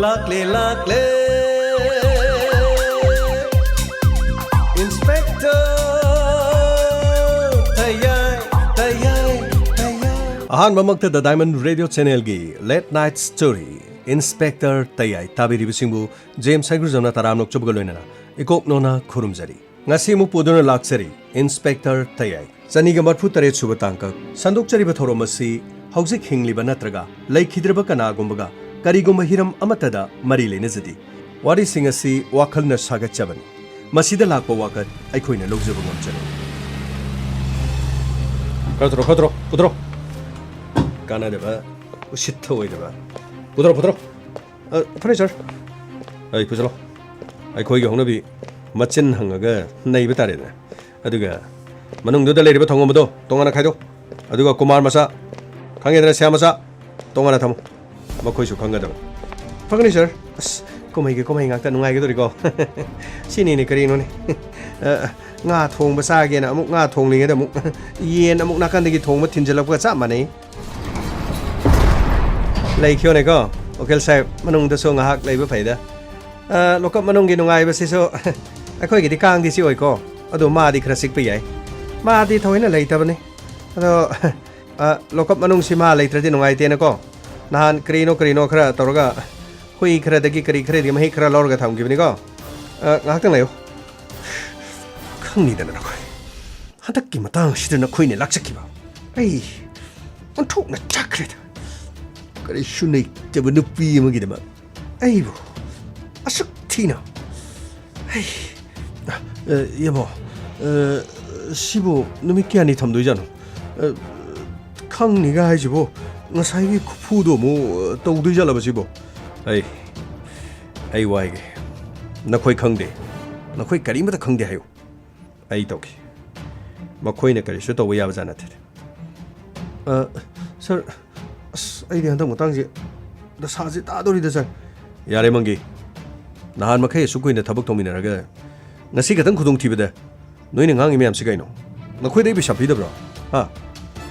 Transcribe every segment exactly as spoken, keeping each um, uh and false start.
ꯂꯥꯛꯂꯦ, ꯂꯥꯛꯂꯦ, Inspector ꯇꯌꯥꯏ, ꯇꯌꯥꯏ, ꯇꯌꯥꯏ꯫ ꯑꯍꯥꯟꯕꯃꯛꯇ The Diamond Radio Channelꯒꯤ Late Night Story, Inspector Tayai ꯇꯥꯕꯤꯔꯤꯕꯁꯤꯡꯕꯨ ꯖꯦꯝꯁ ꯍꯩꯒ꯭ꯔꯨꯖꯝꯅ ꯇꯔꯥꯝꯅ ꯑꯣꯛꯆꯕꯒ ꯂꯣꯏꯅꯅ ꯏꯀꯣꯛ ꯅꯣꯟꯅ ꯈꯨꯔꯨꯝꯖꯔꯤ꯫ ꯉꯁꯤ ꯑꯃꯨꯛ ꯄꯨꯗꯨꯅ ꯂꯥꯛꯆꯔꯤ Inspector ꯇꯌꯥꯏ꯫ ꯆꯅꯤꯒ ꯃꯔꯤꯐꯨ ꯇꯔꯦꯠ ꯁꯨꯕ ꯇꯥꯡꯀꯛ꯫ ꯁꯟꯗꯣꯛꯆꯔꯤꯕ ꯊꯧꯔꯝ ꯑꯁꯤ ꯍꯧꯖꯤꯛ ꯍꯤꯡꯂꯤꯕ ꯅꯠꯇ꯭ꯔꯒ ꯂꯩꯈꯤꯗ꯭ꯔꯕ ꯀꯅꯥꯒꯨꯝꯕꯒ ꯀꯔꯤꯒꯨꯝꯕ ꯍꯤꯔꯝ ꯑꯃꯠꯇꯗ ꯃꯔꯤ ꯂꯩꯅꯖꯗꯦ꯫ ꯋꯥꯔꯤꯁꯤꯡ ꯑꯁꯤ ꯋꯥꯈꯜꯅ ꯁꯥꯒꯠꯆꯕꯅꯤ꯫ ꯃꯁꯤꯗ ꯂꯥꯛꯄ ꯋꯥꯀꯠ ꯑꯩꯈꯣꯏꯅ ꯂꯧꯖꯕ ꯉꯝꯖꯔꯣꯏ꯫ ꯈꯔ ꯊꯨꯔꯣ, ꯈꯔ ꯊꯨꯔꯣ, ꯄꯨꯊꯣꯔꯣ꯫ ꯀꯥꯟꯅꯗꯕ, ꯎꯁꯤꯠ ꯊꯑꯣꯏꯗꯕ꯫ ꯄꯨꯊꯣꯔꯣ, ꯄꯨꯊꯣꯔꯣ꯫ ꯑ, ꯐꯔꯦ, ꯁꯥꯔ꯫ ꯑꯩ ꯄꯨꯁꯤꯜꯂꯣ꯫ ꯑꯩꯈꯣꯏꯒꯤ ꯍꯧꯅꯕꯤ ꯃꯆꯤꯟ ꯍꯪꯉꯒ ꯅꯩꯕ ꯇꯥꯔꯦꯗꯅ꯫ ꯑꯗꯨꯒ ꯃꯅꯨꯡꯗꯨꯗ ꯂꯩꯔꯤꯕ ꯊꯧꯉꯝ ꯑꯗꯣ ꯇꯣꯉꯥꯟꯅ ꯈꯥꯏꯗꯣꯛ꯫ ꯑꯗꯨꯒ ꯀꯨꯃꯥꯔ ꯃꯆꯥ, ꯈꯪꯉꯦꯗꯅ, ꯁ꯭ꯌꯥꯝ ꯃꯆꯥ, ꯇꯣꯉꯥꯟꯅ ꯊꯝꯃꯨ꯫ ꯃꯈꯣꯏꯁꯨ ꯈꯪꯒꯗꯕꯅꯤ꯫ ꯐꯒꯅꯤ, ꯁꯥꯔ꯫ ꯑꯁ, ꯀꯨꯝꯍꯩꯒꯤ ꯀꯨꯝꯍꯩ ꯉꯥꯛꯇ, ꯅꯨꯡꯉꯥꯏꯒꯗꯧꯔꯤꯀꯣ꯫ ꯁꯤꯅꯤꯅꯦ ꯀꯔꯤꯅꯣꯅꯦ꯫ ꯑ, ꯉꯥ ꯊꯣꯡꯕ ꯆꯥꯒꯦꯅ ꯑꯃꯨꯛ ꯉꯥ ꯊꯣꯡꯂꯤꯉꯩꯗ ꯑꯃꯨꯛ ꯌꯦꯟ ꯑꯃꯨꯛ ꯅꯥꯀꯟꯗꯒꯤ ꯊꯣꯡꯕ ꯊꯤꯟꯖꯤꯜꯂꯛꯄꯒ ꯆꯞ ꯃꯥꯟꯅꯩ꯫ ꯂꯩꯈꯤꯌꯣꯅꯦꯀꯣ, ꯎꯀꯤꯜ ꯁꯥꯍꯦꯕ, ꯃꯅꯨꯡꯗꯁꯨ ꯉꯥꯏꯍꯥꯛ ꯂꯩꯕ ꯐꯩꯗ꯫ ꯑ, ꯂꯣꯀꯞ ꯃꯅꯨꯡꯒꯤ ꯅꯨꯡꯉꯥꯏꯕꯁꯤꯁꯨ ꯑꯩꯈꯣꯏꯒꯤꯗꯤ ꯀꯥꯡꯗꯤ ꯁꯤ ꯑꯣꯏꯀꯣ꯫ ꯑꯗꯣ ꯃꯥꯗꯤ ꯈꯔ ꯆꯤꯛꯄ ꯌꯥꯏ꯫ ꯃꯥꯗꯤ ꯊꯑꯣꯏꯅ ꯂꯩꯇꯕꯅꯤ꯫ ꯑꯗꯣ, ꯑ, ꯂꯣꯀꯞ ꯃꯅꯨꯡꯁꯤ ꯃꯥ ꯂꯩꯇ꯭ꯔꯗꯤ ꯅꯨꯡꯉꯥꯏꯇꯦꯅꯀꯣ꯫ ꯅꯍꯥꯟ ꯀꯔꯤꯅꯣ ꯀꯔꯤꯅꯣ ꯈꯔ ꯇꯧꯔꯒ ꯍꯨꯏ ꯈꯔꯗꯒꯤ ꯀꯔꯤ ꯈꯔꯗꯤ ꯃꯍꯤ ꯈꯔ ꯂꯧꯔꯒ ꯊꯝꯈꯤꯕꯅꯤꯀꯣ꯫ ꯑ, ꯉꯥꯏꯍꯥꯛꯇꯪ ꯂꯩꯌꯨ꯫ ꯈꯪꯅꯤꯗꯅ ꯅꯈꯣꯏ꯫ ꯍꯟꯗꯛꯀꯤ ꯃꯇꯥꯡ ꯑꯁꯤꯗ ꯅꯈꯣꯏꯅ ꯂꯥꯛꯆꯈꯤꯕ꯫ ꯑꯩ ꯑꯣꯟꯊꯣꯛꯅ ꯆꯥꯛꯈ꯭ꯔꯦꯗ꯫ ꯀꯔꯤꯁꯨ ꯂꯩꯇꯕ ꯅꯨꯄꯤ ꯑꯃꯒꯤꯗꯃꯛ ꯑꯩꯕꯨ ꯑꯁꯨꯛ ꯊꯤꯅ꯫ ꯑꯩ, ꯑ, ꯏꯌꯥꯝꯕ, ꯑ, ꯁꯤꯕꯨ ꯅꯨꯃꯤꯠ ꯀꯌꯥꯅꯤ ꯊꯝꯗꯣꯏꯖꯥꯠꯅꯣ? ꯑ, ꯈꯪꯅꯤꯒ ꯍꯥꯏꯁꯤꯕꯨ ꯉꯁꯥꯏꯒꯤ ꯈꯨꯐꯨꯗꯣ ꯑꯃꯨꯛ, ꯑ, ꯇꯧꯗꯣꯏꯖꯥꯠꯂꯕ ꯁꯤꯕꯣ? ꯑꯩ, ꯑꯩ ꯋꯥꯏꯒꯦ꯫ ꯅꯈꯣꯏ ꯈꯪꯗꯦ꯫ ꯅꯈꯣꯏ ꯀꯔꯤꯃꯠꯇ ꯈꯪꯗꯦ ꯍꯥꯏꯌꯨ꯫ ꯑꯩ ꯇꯧꯈꯤ꯫ ꯃꯈꯣꯏꯅ ꯀꯔꯤꯁꯨ ꯇꯧꯕ ꯌꯥꯕ ꯖꯥꯠ ꯅꯠꯇꯦ꯫ ꯑ, ꯁꯥꯔ, ꯑꯁ, ꯑꯩꯗꯤ ꯍꯟꯗꯛ ꯃꯇꯥꯡꯁꯦ ꯗꯁꯥꯁꯦ ꯇꯥꯗꯣꯔꯤꯗ, ꯁꯥꯔ꯫ ꯌꯥꯔꯦ, ꯃꯪꯒꯤ꯫ ꯅꯍꯥꯟ ꯃꯈꯩ ꯑꯁꯨꯛ ꯀꯨꯏꯅ ꯊꯕꯛ ꯇꯧꯃꯤꯟꯅꯔꯒ ꯉꯁꯤ ꯈꯛꯇꯪ ꯈꯨꯗꯣꯡꯊꯤꯕꯗ ꯅꯣꯏꯅ ꯉꯥꯡꯉꯤ ꯃꯌꯥꯝꯁꯤ ꯀꯩꯅꯣ? ꯅꯈꯣꯏꯗ ꯑꯩ ꯄꯩꯁꯥ ꯄꯤꯗꯕ꯭ꯔꯣ? ꯍꯥ?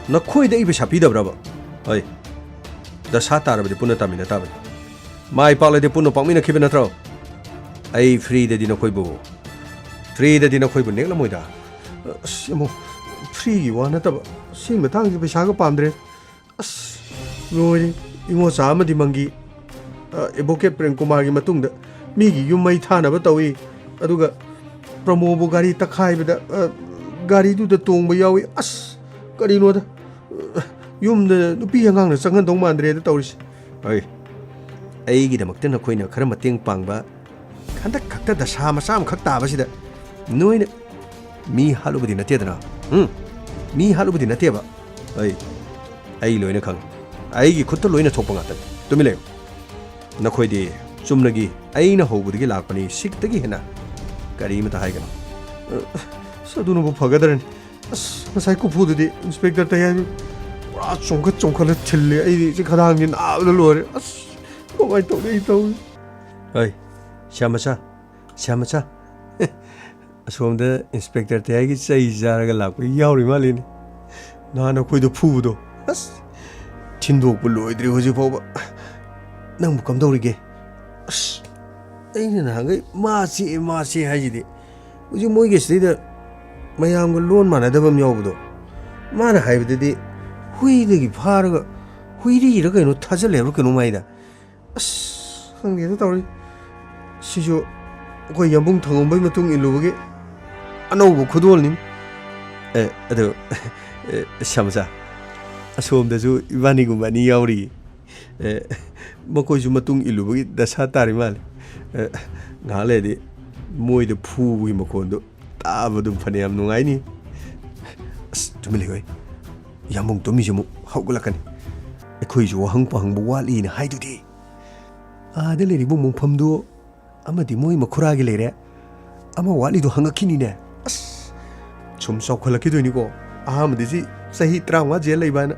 ꯅꯈꯣꯏꯗ ꯑꯩ ꯄꯩꯁꯥ ꯄꯤꯗꯕ꯭ꯔꯕ? ꯍꯣꯏ꯫ ꯗꯁꯥ ꯇꯥꯔꯕꯗꯤ ꯄꯨꯟꯅ ꯇꯥꯃꯤꯟꯅ ꯇꯥꯕꯅꯤ꯫ ꯃꯥꯏ ꯄꯥꯛꯂꯗꯤ ꯄꯨꯟꯅ ꯄꯥꯛꯃꯤꯟꯅꯈꯤꯕ ꯅꯠꯇ꯭ꯔꯣ? ꯑꯩ ꯐ꯭ꯔꯤꯗꯗꯤ ꯅꯈꯣꯏꯕꯨ, ꯐ꯭ꯔꯤꯗꯗꯤ ꯅꯈꯣꯏꯕꯨ ꯅꯦꯛꯂꯝꯃꯣꯏꯗ꯫ ꯑꯁ, ꯏꯃꯣ, ꯐ꯭ꯔꯤꯒꯤ ꯋꯥ ꯅꯠꯇꯕ, ꯁꯤꯒꯤ ꯃꯇꯥꯡꯁꯤꯗ ꯄꯩꯁꯥꯒ ꯄꯥꯝꯗ꯭ꯔꯦ꯫ ꯑꯁ, ꯂꯣꯏꯔꯦ꯫ ꯏꯉꯣꯆꯥ ꯑꯃꯗꯤ ꯃꯪꯒꯤ, ꯑ, ꯑꯦꯗꯚꯣꯀꯦꯠ ꯄ꯭ꯔꯦꯝ ꯀꯨꯃꯥꯔꯒꯤ ꯃꯇꯨꯡꯗ ꯃꯤꯒꯤ ꯌꯨꯝ ꯃꯩ ꯊꯥꯅꯕ ꯇꯧꯏ, ꯑꯗꯨꯒ ꯄ꯭ꯔꯃꯣꯕꯨ ꯒꯥꯔꯤ ꯇꯛꯈꯥꯏꯕꯗ, ꯑ, ꯒꯥꯔꯤꯗꯨꯗ ꯇꯣꯡꯕ ꯌꯥꯎꯏ꯫ ꯑꯁ, ꯀꯔꯤꯅꯣꯗ, ꯑ, ꯌꯨꯝꯗ ꯅꯨꯄꯤ ꯑꯉꯥꯡꯅ ꯆꯪꯍꯟꯗꯧ ꯃꯥꯟꯗ꯭ꯔꯦꯗ ꯇꯧꯔꯤꯁꯦ꯫ ꯍꯣꯏ, ꯑꯩꯒꯤꯗꯃꯛꯇ ꯅꯈꯣꯏꯅ ꯈꯔ ꯃꯇꯦꯡ ꯄꯥꯡꯕ, ꯍꯟꯗꯛ ꯈꯛꯇ ꯗꯁꯥ ꯃꯆꯥ ꯑꯃꯈꯛ ꯇꯥꯕꯁꯤꯗ ꯅꯣꯏꯅ ꯃꯤ ꯍꯥꯠꯂꯨꯕꯗꯤ ꯅꯠꯇꯦꯗꯅ? ꯎꯝ? ꯃꯤ ꯍꯥꯠꯂꯨꯕꯗꯤ ꯅꯠꯇꯦꯕ꯫ ꯑꯩ, ꯑꯩ ꯂꯣꯏꯅ ꯈꯪꯉꯤ꯫ ꯑꯩꯒꯤ ꯈꯨꯠꯇ ꯂꯣꯏꯅ ꯊꯣꯛꯄ ꯉꯥꯛꯇꯅꯤ꯫ ꯇꯨꯃꯤꯟ ꯂꯩꯌꯨ꯫ ꯅꯈꯣꯏꯗꯤ ꯆꯨꯝꯅꯒꯤ ꯑꯩꯅ ꯍꯧꯕꯗꯒꯤ ꯂꯥꯛꯄꯅꯤ, ꯁꯤꯛꯇꯒꯤ ꯍꯦꯟꯅ ꯀꯔꯤꯃꯇ ꯍꯥꯏꯒꯅꯨ꯫ ꯑꯁ, ꯑꯗꯨꯅꯕꯨ ꯐꯒꯗ꯭ꯔꯅꯤ꯫ ꯑꯁ, ꯉꯁꯥꯏ ꯀꯨꯐꯨꯗꯨꯗꯤ ꯏꯟꯁꯄꯦꯛꯇꯔ ꯇꯌꯥꯏꯕꯤ ꯄꯨꯔꯥ ꯆꯣꯡꯈꯠ ꯆꯣꯡꯈꯠꯂ ꯊꯤꯜꯂꯦ꯫ ꯑꯩꯗꯤ ꯁꯤ ꯈꯗꯥꯡꯁꯤ ꯅꯥꯕꯗ ꯂꯣꯏꯔꯦ꯫ ꯑꯁ, ꯀꯃꯥꯏꯅ ꯇꯧꯅꯤ ꯑꯩ ꯇꯧꯔꯤ? ꯑꯩ, ꯁ꯭ꯌꯥꯃꯆꯥ, ꯁ꯭ꯌꯥꯃꯆꯥ꯫ ꯑꯁꯣꯝꯗ ꯏꯟꯁꯄꯦꯛꯇꯔ ꯇꯌꯥꯏꯒꯤ ꯆꯩ ꯆꯥꯔꯒ ꯂꯥꯛꯄ ꯌꯥꯎꯔꯤ ꯃꯥꯜꯂꯤꯅꯦ꯫ ꯅꯍꯥꯟ ꯑꯩꯈꯣꯏꯗ ꯐꯨꯕꯗꯣ꯫ ꯑꯁ, ꯊꯤꯟꯗꯣꯛꯄ ꯂꯣꯏꯗ꯭ꯔꯤ ꯍꯧꯖꯤꯛ ꯐꯥꯎꯕ꯫ ꯅꯪꯕꯨ ꯀꯝꯗꯧꯔꯤꯒꯦ? ꯑꯁ, ꯑꯩꯅ ꯅꯍꯥꯟꯈꯩ ꯃꯥ ꯆꯤꯛꯑꯦ, ꯃꯥ ꯆꯤꯛꯑꯦ ꯍꯥꯏꯁꯤꯗꯤ꯫ ꯍꯧꯖꯤꯛ ꯃꯣꯏꯒꯤ ꯁꯤꯗꯩꯗ ꯃꯌꯥꯝꯒ ꯂꯣꯟ ꯃꯥꯟꯅꯗꯕ ꯑꯃ ꯌꯥꯎꯕꯗꯣ꯫ ꯃꯥꯅ ꯍꯥꯏꯕꯗꯗꯤ ꯍꯨꯏꯗꯒꯤ ꯐꯥꯔꯒ ꯍꯨꯏꯔꯤꯔ ꯀꯩꯅꯣ ꯊꯥꯖꯜꯂꯦ ꯍꯥꯏꯕ꯭ꯔꯥ ꯀꯩꯅꯣꯝ ꯍꯥꯏꯗ꯫ ꯑꯁ, ꯈꯪꯗꯦꯗ ꯇꯧꯔꯤ꯫ ꯁꯤꯁꯨ ꯑꯩꯈꯣꯏ ꯌꯥꯝꯕꯨꯡ ꯊꯪꯉꯝꯕꯩ ꯃꯇꯨꯡ ꯏꯜꯂꯨꯕꯒꯤ ꯑꯅꯧꯕ ꯈꯨꯗꯣꯜꯅꯤ꯫ ꯑꯦ, ꯑꯗꯨ, ꯑꯦ, ꯁꯃꯣꯁꯥ, ꯑꯁꯣꯝꯗꯁꯨ ꯏꯕꯥꯅꯤꯒꯨꯝꯕ ꯑꯅꯤ ꯌꯥꯎꯔꯤ꯫ ꯑꯦ, ꯃꯈꯣꯏꯁꯨ ꯃꯇꯨꯡ ꯏꯜꯂꯨꯕꯒꯤ ꯗꯁꯥ ꯇꯥꯔꯤ ꯃꯥꯜꯂꯦ꯫ ꯑꯦ, ꯉꯥꯏꯍꯥꯛ ꯂꯩꯔꯗꯤ ꯃꯣꯏꯗ ꯐꯨꯕꯒꯤ ꯃꯈꯣꯟꯗꯣ ꯇꯥꯕ ꯑꯗꯨꯝ ꯐꯅꯌꯥꯝ ꯅꯨꯡꯉꯥꯏꯅꯤ꯫ ꯑꯁ, ꯇꯨꯃꯤꯟ ꯂꯩꯌꯨꯍꯦ꯫ ꯌꯥꯝꯕꯨꯡ ꯇꯨꯝꯃꯤꯁꯦ ꯑꯃꯨꯛ ꯍꯧꯒꯠꯂꯛꯀꯅꯤ꯫ ꯑꯩꯈꯣꯏꯁꯨ ꯋꯥꯍꯪ ꯄꯥꯍꯪꯕ ꯋꯥꯠꯂꯤꯅ ꯍꯥꯏꯗꯨꯗꯤ꯫ ꯑꯥꯗ ꯂꯩꯔꯤꯕ ꯃꯣꯡꯐꯝꯗꯨ ꯑꯃꯗꯤ ꯃꯣꯏ ꯃꯈꯨꯔꯥꯒꯤ ꯂꯩꯔꯦ꯫ ꯑꯃ ꯋꯥꯠꯂꯤꯗꯣ ꯍꯪꯉꯛꯈꯤꯅꯤꯅꯦ꯫ ꯑꯁ, ꯁꯨꯝ ꯆꯥꯎꯈꯠꯂꯛꯈꯤꯗꯣꯏꯅꯤꯀꯣ꯫ ꯑꯍꯥꯟꯕꯗꯤ ꯁꯤ ꯆꯍꯤ ꯇꯔꯥꯃꯉꯥ ꯖꯦꯜ ꯂꯩꯕ ꯍꯥꯏꯅ,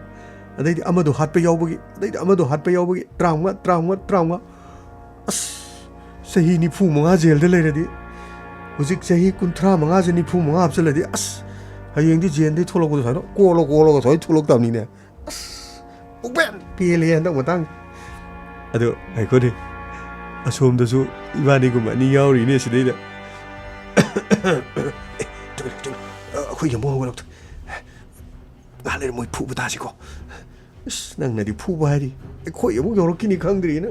ꯑꯗꯩꯗꯤ ꯑꯃꯗꯣ ꯍꯥꯠꯄ ꯌꯥꯎꯕꯒꯤ, ꯑꯗꯩꯗꯤ ꯑꯃꯗꯣ ꯍꯥꯠꯄ ꯌꯥꯎꯕꯒꯤ, ꯇꯔꯥꯃꯉꯥ, ꯇꯔꯥꯃꯉꯥ, ꯇꯔꯥꯃꯉꯥ꯫ ꯑꯁ, ꯆꯍꯤ ꯅꯤꯐꯨ ꯃꯉꯥ ꯖꯦꯜꯗ ꯂꯩꯔꯗꯤ, ꯍꯧꯖꯤꯛ ꯆꯍꯤ ꯀꯨꯟꯊ꯭ꯔꯥ ꯃꯉꯥꯁꯦ ꯅꯤꯐꯨ ꯃꯉꯥ ꯍꯥꯞꯆꯤꯜꯂꯗꯤ, ꯑꯁ, ꯍꯌꯦꯡꯗꯤ ꯖꯦꯜꯗꯩ ꯊꯣꯛꯂꯛꯄꯗꯣ ꯁꯨꯃꯥꯏꯅ ꯀꯣꯜꯂ ꯀꯣꯜꯂꯒ ꯁꯨꯃꯥꯏꯅ ꯊꯣꯛꯂꯛꯇꯕꯅꯤꯅꯦ꯫ ꯑꯁ, ꯄꯨꯡꯄꯦꯟ ꯄꯦꯜꯂꯦ ꯍꯟꯗꯛ ꯃꯇꯥꯡꯁꯦ꯫ ꯑꯗꯣ ꯉꯥꯏꯈꯣꯅꯦ, ꯑꯁꯣꯝꯗꯁꯨ ꯏꯕꯥꯅꯤꯒꯨꯝꯕ ꯑꯅꯤ ꯌꯥꯎꯔꯤꯅꯦ ꯁꯤꯗꯩꯗ꯫ ꯑꯦ, ꯇꯨꯃꯤꯟ, ꯇꯨꯃꯤꯟ꯫ ꯑ, ꯑꯩꯈꯣꯏꯒꯤ ꯑꯃꯨꯛ ꯍꯧꯒꯠꯂꯛꯇꯣꯏ꯫ ꯉꯥꯏꯍꯥꯛ ꯂꯩꯔ ꯃꯣꯏ ꯐꯨꯕ ꯇꯥꯁꯤꯀꯣ꯫ ꯑꯁ, ꯅꯪꯅꯗꯤ ꯐꯨꯕ ꯍꯥꯏꯔꯤ, ꯑꯩꯈꯣꯏ ꯑꯃꯨꯛ ꯌꯧꯔꯛꯈꯤꯅꯤ ꯈꯪꯗ꯭ꯔꯤꯅ꯫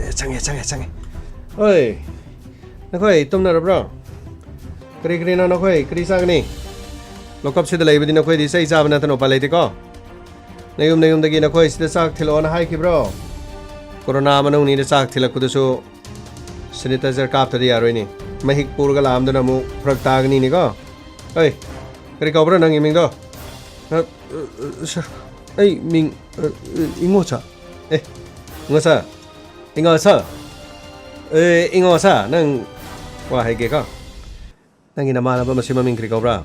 ꯑꯦ, ꯆꯪꯉꯦ, ꯆꯪꯉꯦ, ꯆꯪꯉꯦ꯫ ꯍꯣꯏ, ꯅꯈꯣꯏ ꯇꯨꯝꯅꯔꯕ꯭ꯔꯣ? ꯀꯔꯤ ꯀꯔꯤꯅꯣ ꯅꯈꯣꯏ ꯀꯔꯤ ꯆꯥꯒꯅꯤ? ꯂꯣꯀꯞꯁꯤꯗ ꯂꯩꯕꯗꯤ ꯅꯈꯣꯏꯗꯤ ꯆꯩ ꯆꯥꯕ ꯅꯠꯇꯅ ꯎꯄꯥꯏ ꯂꯩꯇꯦꯀꯣ꯫ ꯅꯌꯨꯝ ꯅꯌꯨꯝꯗꯒꯤ ꯅꯈꯣꯏ ꯁꯤꯗ ꯆꯥꯛ ꯊꯤꯜꯂꯛꯑꯣꯅ ꯍꯥꯏꯈꯤꯕ꯭ꯔꯣ? ꯀꯣꯔꯣꯅꯥ ꯃꯅꯨꯡꯅꯤꯅ ꯆꯥꯛ ꯊꯤꯜꯂꯛꯄꯗꯨꯁꯨ ꯁꯦꯅꯤꯇꯥꯏꯖꯔ ꯀꯥꯞꯇꯗꯤ ꯌꯥꯔꯣꯏꯅꯦ꯫ ꯃꯍꯤꯛ ꯄꯨꯔꯒ ꯂꯥꯛꯑꯝꯗꯅ ꯑꯃꯨꯛ ꯐꯔꯛ ꯇꯥꯒꯅꯤꯅꯦꯀꯣ꯫ ꯑꯩ, ꯀꯔꯤ ꯀꯧꯕ꯭ꯔꯥ ꯅꯪꯒꯤ ꯃꯤꯡꯗꯣ? ꯑ, ꯑ, ꯑ, ꯁꯥꯔ, ꯑꯩ ꯃꯤꯡ, ꯑ, ꯑ, ꯏꯉꯣꯆꯥ꯫ ꯑꯦ, ꯏꯉꯣꯆꯥ꯫ ꯏꯉꯣꯆꯥ꯫ ꯑꯦ, ꯏꯉꯣꯆꯥ, ꯅꯪ ꯋꯥ ꯍꯥꯏꯒꯦꯀꯣ꯫ ꯅꯪꯒꯤ ꯅꯃꯥꯟꯅꯕ ꯃꯁꯤ ꯃꯃꯤꯡ ꯀꯔꯤ ꯀꯧꯕ꯭ꯔꯥ?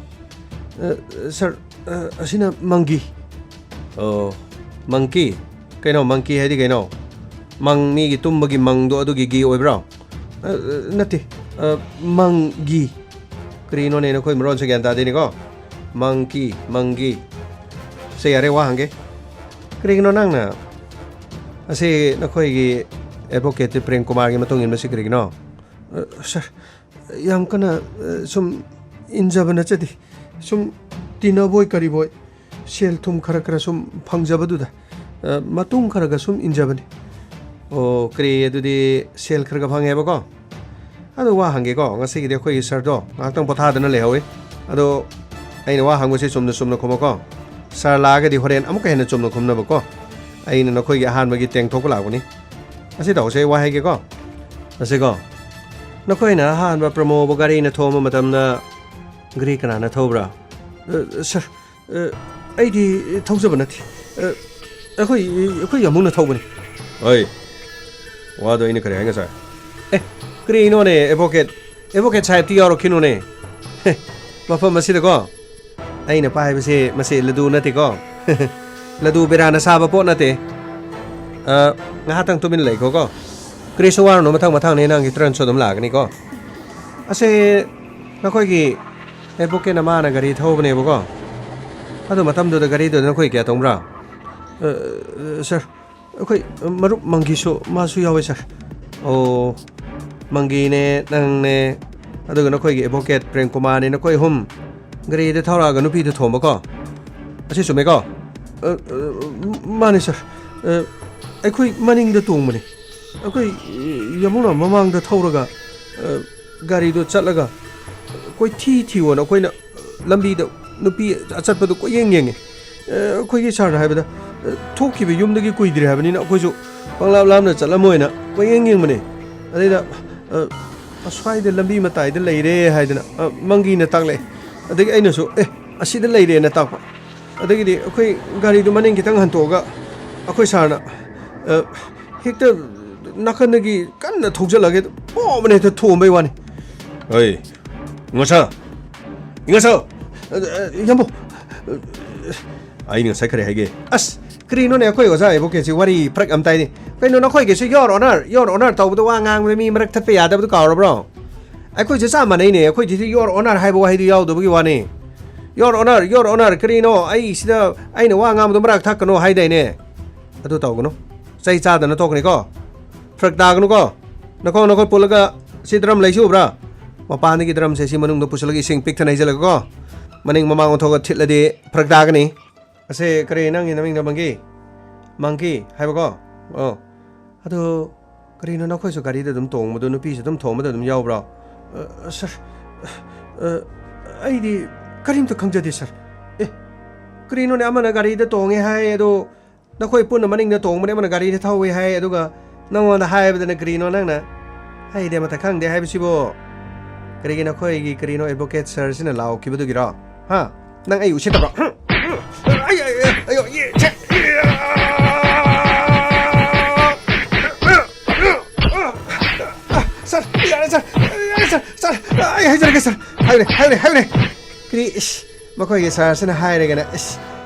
ꯑ, ꯁꯥꯔ, ꯑ, ꯑꯁꯤꯅ ꯃꯪꯒꯤ꯫ ꯑꯣ, ꯃꯪꯀꯤ? ꯀꯩꯅꯣ, ꯃꯪꯀꯤ ꯍꯥꯏꯗꯤ ꯀꯩꯅꯣ? ꯃꯪ, ꯃꯤꯒꯤ ꯇꯨꯝꯕꯒꯤ ꯃꯪꯗꯣ ꯑꯗꯨꯒꯤ ꯒꯤ ꯑꯣꯏꯕ꯭ꯔꯣ? ꯑ, ꯑ, ꯅꯠꯇꯦ, ꯑ, ꯃꯪꯒꯤ꯫ ꯀꯔꯤꯅꯣꯅꯦ, ꯅꯈꯣꯏ ꯃꯔꯣꯟꯁꯦ ꯒ꯭ꯌꯥꯟ ꯇꯥꯗꯦꯅꯦꯀꯣ꯫ ꯃꯪꯀꯤ, ꯃꯪꯒꯤ꯫ ꯁꯦ, ꯌꯥꯔꯦ, ꯋꯥ ꯍꯪꯒꯦ꯫ ꯀꯔꯤꯒꯤꯅꯣ ꯅꯪꯅ ꯑꯁꯤ ꯅꯈꯣꯏꯒꯤ ꯑꯦꯗꯚꯣꯀꯦꯠ ꯄ꯭ꯔꯦꯝ ꯀꯨꯃꯥꯔꯒꯤ ꯃꯇꯨꯡ ꯏꯟꯕꯁꯤ ꯀꯔꯤꯒꯤꯅꯣ? ꯑ, ꯁꯥꯔ, ꯌꯥꯝ ꯀꯟꯅ, ꯑ, ꯁꯨꯝ ꯏꯟꯖꯕ ꯅꯠꯆꯗꯦ꯫ ꯁꯨꯝ ꯇꯤꯟꯅꯕꯣꯏ ꯀꯔꯤꯕꯣꯏ, ꯁꯦꯜ ꯊꯨꯝ ꯈꯔ ꯈꯔ ꯁꯨꯝ ꯐꯪꯖꯕꯗꯨꯗ, ꯑ, ꯃꯇꯨꯡ ꯈꯔꯒ ꯁꯨꯝ ꯏꯟꯖꯕꯅꯤ꯫ ꯑꯣ, ꯀꯔꯤ ꯑꯗꯨꯗꯤ ꯁꯦꯜ ꯈꯔꯒ ꯐꯪꯉꯦꯕꯀꯣ? ꯑꯗꯣ ꯋꯥ ꯍꯪꯒꯦꯀꯣ, ꯉꯁꯤꯒꯤꯗꯤ ꯑꯩꯈꯣꯏꯒꯤ ꯁꯥꯔꯗꯣ ꯉꯥꯏꯍꯥꯛꯇꯪ ꯄꯣꯊꯥꯗꯅ ꯂꯩꯍꯧꯋꯤ꯫ ꯑꯗꯣ ꯑꯩꯅ ꯋꯥ ꯍꯪꯕꯁꯤ ꯆꯨꯝꯅ ꯆꯨꯝꯅ ꯈꯨꯝꯃꯣꯀꯣ꯫ ꯁꯥꯔ ꯂꯥꯛꯑꯒꯗꯤ ꯍꯣꯔꯦꯟ ꯑꯃꯨꯛꯀ ꯍꯦꯟꯅ ꯆꯨꯝꯅ ꯈꯨꯝꯅꯕꯀꯣ꯫ ꯑꯩꯅ ꯅꯈꯣꯏꯒꯤ ꯑꯍꯥꯟꯕꯒꯤ ꯇꯦꯡꯊꯣꯛꯄ ꯂꯥꯛꯄꯅꯤ꯫ ꯑꯁꯤ ꯇꯧꯁꯦ, ꯋꯥ ꯍꯥꯏꯒꯦꯀꯣ꯫ ꯑꯁꯤꯀꯣ, ꯅꯈꯣꯏꯅ ꯑꯍꯥꯟꯕ ꯄ꯭ꯔꯃꯣꯕꯨ ꯒꯥꯔꯤꯅ ꯊꯣꯝꯕ ꯃꯇꯝꯗ ꯒꯥꯔꯤ ꯀꯅꯥꯅ ꯊꯧꯕ꯭ꯔꯥ? ꯑ, ꯁꯥꯔ, ꯑ, ꯑꯩꯗꯤ ꯊꯧꯖꯕ ꯅꯠꯇꯦ꯫ ꯑ, ꯑꯩꯈꯣꯏ, ꯑꯩꯈꯣꯏ ꯌꯥꯝꯕꯨꯡꯅ ꯊꯧꯕꯅꯤ꯫ ꯍꯣꯏ, ꯋꯥꯗꯣ ꯑꯩꯅ ꯀꯔꯤ ꯍꯥꯏ ꯉꯁꯥꯏ? ꯑꯦ, ꯀꯔꯤꯅꯣꯅꯦ, ꯑꯦꯗꯚꯣꯀꯦꯠ? ꯑꯦꯗꯚꯣꯀꯦꯠ ꯁꯥꯍꯦꯕꯇꯤ ꯌꯥꯎꯔꯛꯈꯤꯅꯨꯅꯦ꯫ ꯍꯦ, ꯃꯐꯝ ꯑꯁꯤꯗꯀꯣ, ꯑꯩꯅ ꯄꯥꯏꯕꯁꯦ ꯃꯁꯤ ꯂꯗꯨ ꯅꯠꯇꯦꯀꯣ꯫ ꯂꯗꯨ ꯕꯦꯔꯥꯅ ꯁꯥꯕ ꯄꯣꯠ ꯅꯠꯇꯦ꯫ ꯑ, ꯉꯥꯏꯍꯥꯛꯇꯪ ꯇꯨꯃꯤꯟ ꯂꯩꯈꯣꯀꯣ꯫ ꯀꯔꯤꯁꯨ ꯋꯥꯔꯨꯅꯨ, ꯃꯊꯪ ꯃꯊꯪꯅꯦ ꯅꯪꯒꯤ ꯇ꯭ꯔꯟꯁꯨ ꯑꯗꯨꯝ ꯂꯥꯛꯀꯅꯤꯀꯣ꯫ ꯑꯁꯦ, ꯅꯈꯣꯏꯒꯤ ꯑꯦꯗꯚꯣꯀꯦꯠꯅ ꯃꯥꯅ ꯒꯥꯔꯤ ꯊꯧꯕꯅꯦꯕꯀꯣ꯫ ꯑꯗꯨ ꯃꯇꯝꯗꯨꯗ ꯒꯥꯔꯤꯗꯨꯗ ꯅꯈꯣꯏ ꯀꯌꯥ ꯇꯣꯡꯕ꯭ꯔꯥ? ꯑ, ꯑ, ꯁꯥꯔ, ꯑꯩꯈꯣꯏ ꯃꯔꯨꯞ ꯃꯪꯒꯤꯁꯨ, ꯃꯥꯁꯨ ꯌꯥꯎꯋꯦ, ꯁꯥꯔ꯫ ꯑꯣ, ꯃꯪꯒꯤꯅꯦ, ꯅꯪꯅꯦ, ꯑꯗꯨꯒ ꯅꯈꯣꯏꯒꯤ ꯑꯦꯗꯚꯣꯀꯦꯠ ꯄ꯭ꯔꯦꯝ ꯀꯨꯃꯥꯔꯅꯦ, ꯅꯈꯣꯏ ꯑꯍꯨꯝ ꯒꯥꯔꯤꯗ ꯊꯧꯔꯛꯑꯒ ꯅꯨꯄꯤꯗꯨ ꯊꯣꯝꯕꯀꯣ? ꯑꯁꯤ ꯆꯨꯝꯃꯦꯀꯣ? ꯑ, ꯑ, ꯃꯥꯅꯦ, ꯁꯥꯔ꯫ ꯑ, ꯑꯩꯈꯣꯏ ꯃꯅꯤꯡꯗ ꯇꯣꯡꯕꯅꯦ꯫ ꯑꯩꯈꯣꯏ ꯌꯥꯝꯕꯨꯡꯅ ꯃꯃꯥꯡꯗ ꯊꯧꯔꯒ, ꯑ, ꯒꯥꯔꯤꯗꯣ ꯆꯠꯂꯒ ꯀꯣꯏꯊꯤ ꯊꯤꯌꯣꯅ ꯑꯩꯈꯣꯏꯅ ꯂꯝꯕꯤꯗ ꯅꯨꯄꯤ ꯑꯆꯠꯄꯗꯣ ꯀꯣꯏꯌꯦꯡ ꯌꯦꯡꯉꯦ꯫ ꯑ, ꯑꯩꯈꯣꯏꯒꯤ ꯁꯥꯔꯅ ꯍꯥꯏꯕꯗ, ꯑ, ꯊꯣꯛꯈꯤꯕ ꯌꯨꯝꯗꯒꯤ ꯀꯨꯏꯗ꯭ꯔꯤ ꯍꯥꯏꯕꯅꯤꯅ ꯑꯩꯈꯣꯏꯁꯨ ꯄꯪꯂꯥꯞ ꯂꯥꯞꯅ ꯆꯠꯂꯝꯃꯣꯏꯅ ꯀꯣꯏꯌꯦꯡ ꯌꯦꯡꯕꯅꯦ꯫ ꯑꯗꯩꯗ, ꯑ, ꯑꯁ꯭ꯋꯥꯏꯗ ꯂꯝꯕꯤ ꯃꯇꯥꯏꯗ ꯂꯩꯔꯦ ꯍꯥꯏꯗꯅ, ꯑ, ꯃꯪꯒꯤꯅ ꯇꯥꯛꯂꯛꯑꯦ꯫ ꯑꯗꯒꯤ ꯑꯩꯅꯁꯨ, "ꯑꯦ, ꯑꯁꯤꯗ ꯂꯩꯔꯦꯅ" ꯇꯥꯛꯄ꯫ ꯑꯗꯒꯤꯗꯤ ꯑꯩꯈꯣꯏ ꯒꯥꯔꯤꯗꯨ ꯃꯅꯤꯡ ꯈꯤꯇꯪ ꯍꯟꯇꯣꯛꯑꯒ ꯑꯩꯈꯣꯏ ꯁꯥꯔꯅ, ꯑ, ꯍꯦꯛꯇ ꯅꯥꯀꯟꯗꯒꯤ ꯀꯟꯅ ꯊꯧꯖꯜꯂꯒ ꯍꯦꯛꯇ ꯄꯣꯞ ꯑꯅ ꯍꯦꯛꯇ ꯊꯣꯝꯕꯩ ꯋꯥꯅꯤ꯫ "ꯑꯩ, ꯏꯉꯥꯁꯥ! ꯏꯉꯥꯁꯥ!" ꯑ, ꯑ, ꯌꯥꯝꯕꯨꯡ! ꯑꯩꯅ ꯉꯁꯥꯏ ꯀꯔꯤ ꯍꯥꯏꯒꯦ? ꯑꯁ, ꯀꯔꯤꯅꯣꯅꯦ, ꯑꯩꯈꯣꯏ ꯑꯣꯖꯥ ꯑꯦꯗꯚꯣꯀꯦꯠꯁꯤ ꯋꯥꯔꯤ ꯐꯔꯛ ꯌꯥꯝ ꯇꯥꯏꯅꯦ꯫ ꯀꯩꯅꯣ, ꯅꯈꯣꯏꯒꯤꯁꯨ "Your Honor, Your Honor" ꯇꯧꯕꯗ ꯋꯥ ꯉꯥꯡꯕꯗ ꯃꯤ ꯃꯔꯛ ꯊꯠꯄ ꯌꯥꯗꯕꯗꯨ ꯀꯥꯎꯔꯕ꯭ꯔꯣ? ꯑꯩꯈꯣꯏꯁꯨ ꯆꯞ ꯃꯥꯟꯅꯩꯅꯦ, ꯑꯩꯈꯣꯏꯁꯤꯗꯤ "Your Honor" ꯍꯥꯏꯕ ꯋꯥꯍꯩꯗꯨ ꯌꯥꯎꯗꯕꯒꯤ ꯋꯥꯅꯤ꯫ "Your Honor, Your Honor, ꯀꯔꯤꯅꯣ? ꯑꯩ ꯁꯤꯗ ꯑꯩꯅ ꯋꯥ ꯉꯥꯡꯕꯗꯣ ꯃꯔꯛ ꯊꯠꯀꯅꯣ" ꯍꯥꯏꯗꯥꯏꯅꯦ? ꯑꯗꯨ ꯇꯧꯒꯅꯨ, ꯆꯩ ꯆꯥꯗꯅ ꯇꯣꯛꯀꯅꯤꯀꯣ꯫ ꯐꯔꯛ ꯇꯥꯒꯅꯨꯀꯣ꯫ ꯅꯈꯣꯡ ꯅꯈꯨꯠ ꯄꯨꯜꯂꯒ ꯁꯤ ꯗ꯭ꯔꯝ ꯂꯩꯁꯤ ꯎꯕ꯭ꯔꯥ? ꯃꯄꯥꯟꯗꯒꯤ ꯗ꯭ꯔꯝꯁꯦ ꯁꯤ ꯃꯅꯨꯡꯗ ꯄꯨꯁꯤꯜꯂꯒ ꯏꯁꯤꯡ ꯄꯤꯛ ꯊꯟꯅ ꯍꯩꯖꯤꯜꯂꯒꯀꯣ, ꯃꯅꯤꯡ ꯃꯃꯥꯡ ꯑꯣꯟꯊꯣꯛꯑꯒ ꯊꯤꯠꯂꯗꯤ ꯐꯔꯛ ꯇꯥꯒꯅꯤ꯫ ꯑꯁꯦ, ꯀꯔꯤ, ꯅꯪꯒꯤ ꯅꯃꯤꯡꯗꯣ ꯃꯪꯒꯤ? ꯃꯪꯀꯤ ꯍꯥꯏꯕꯀꯣ? ꯑꯣ꯫ ꯑꯗꯨ ꯀꯔꯤꯅꯣ, ꯅꯈꯣꯏꯁꯨ ꯒꯥꯔꯤꯗ ꯑꯗꯨꯝ ꯇꯣꯡꯕꯗꯣ, ꯅꯨꯄꯤꯁꯨ ꯑꯗꯨꯝ ꯊꯣꯡꯕꯗ ꯑꯗꯨꯝ ꯌꯥꯎꯕ꯭ꯔꯣ? ꯑ, ꯁꯥꯔ, ꯑ, ꯑꯩꯗꯤ ꯀꯔꯤꯝꯇ ꯈꯪꯖꯗꯦ, ꯁꯥꯔ꯫ ꯑꯦ, ꯀꯔꯤꯅꯣꯅꯦ, ꯑꯃꯅ ꯒꯥꯔꯤꯗ ꯇꯣꯡꯉꯦ ꯍꯥꯏ, ꯑꯗꯣ ꯅꯈꯣꯏ ꯄꯨꯟꯅ ꯃꯅꯤꯡꯗ ꯇꯣꯡꯕꯅꯦ, ꯑꯃꯅ ꯒꯥꯔꯤꯗ ꯊꯧꯋꯦ ꯍꯥꯏ, ꯑꯗꯨꯒ ꯅꯪꯉꯣꯟꯗ ꯍꯥꯏꯕꯗꯅ ꯀꯔꯤꯅꯣ ꯅꯪꯅ? "ꯑꯩꯗꯤ ꯑꯃꯠꯇ ꯈꯪꯗꯦ" ꯍꯥꯏꯕꯁꯤꯕꯨ? ꯀꯔꯤꯒꯤ ꯅꯈꯣꯏꯒꯤ ꯀꯔꯤꯅꯣ ꯑꯦꯗꯚꯣꯀꯦꯠ ꯁꯥꯔꯁꯤꯅ ꯂꯥꯎꯈꯤꯕꯗꯨꯒꯤꯔꯣ? ꯍꯥ? ꯅꯪ ꯑꯩ ꯎꯁꯤꯠꯇꯕ꯭ꯔꯣ? ꯁꯥꯔ, ꯌꯥꯔꯦ ꯁꯥꯔ, ꯌꯥꯔꯦ ꯁꯥꯔ, ꯌꯥꯔꯦ ꯁꯥꯔ, ꯁꯥꯔ, ꯑꯩ ꯍꯥꯏꯖꯔꯒꯦ ꯁꯥꯔ꯫ ꯍꯥꯏꯌꯨꯅꯦ, ꯍꯥꯏꯌꯨꯅꯦ, ꯍꯥꯏꯌꯨꯅꯦ꯫ ꯀꯔꯤ, ꯏꯁ, ꯃꯈꯣꯏꯒꯤ ꯁꯥꯔꯁꯤꯅ ꯍꯥꯏꯔꯒꯅ, ꯏꯁ,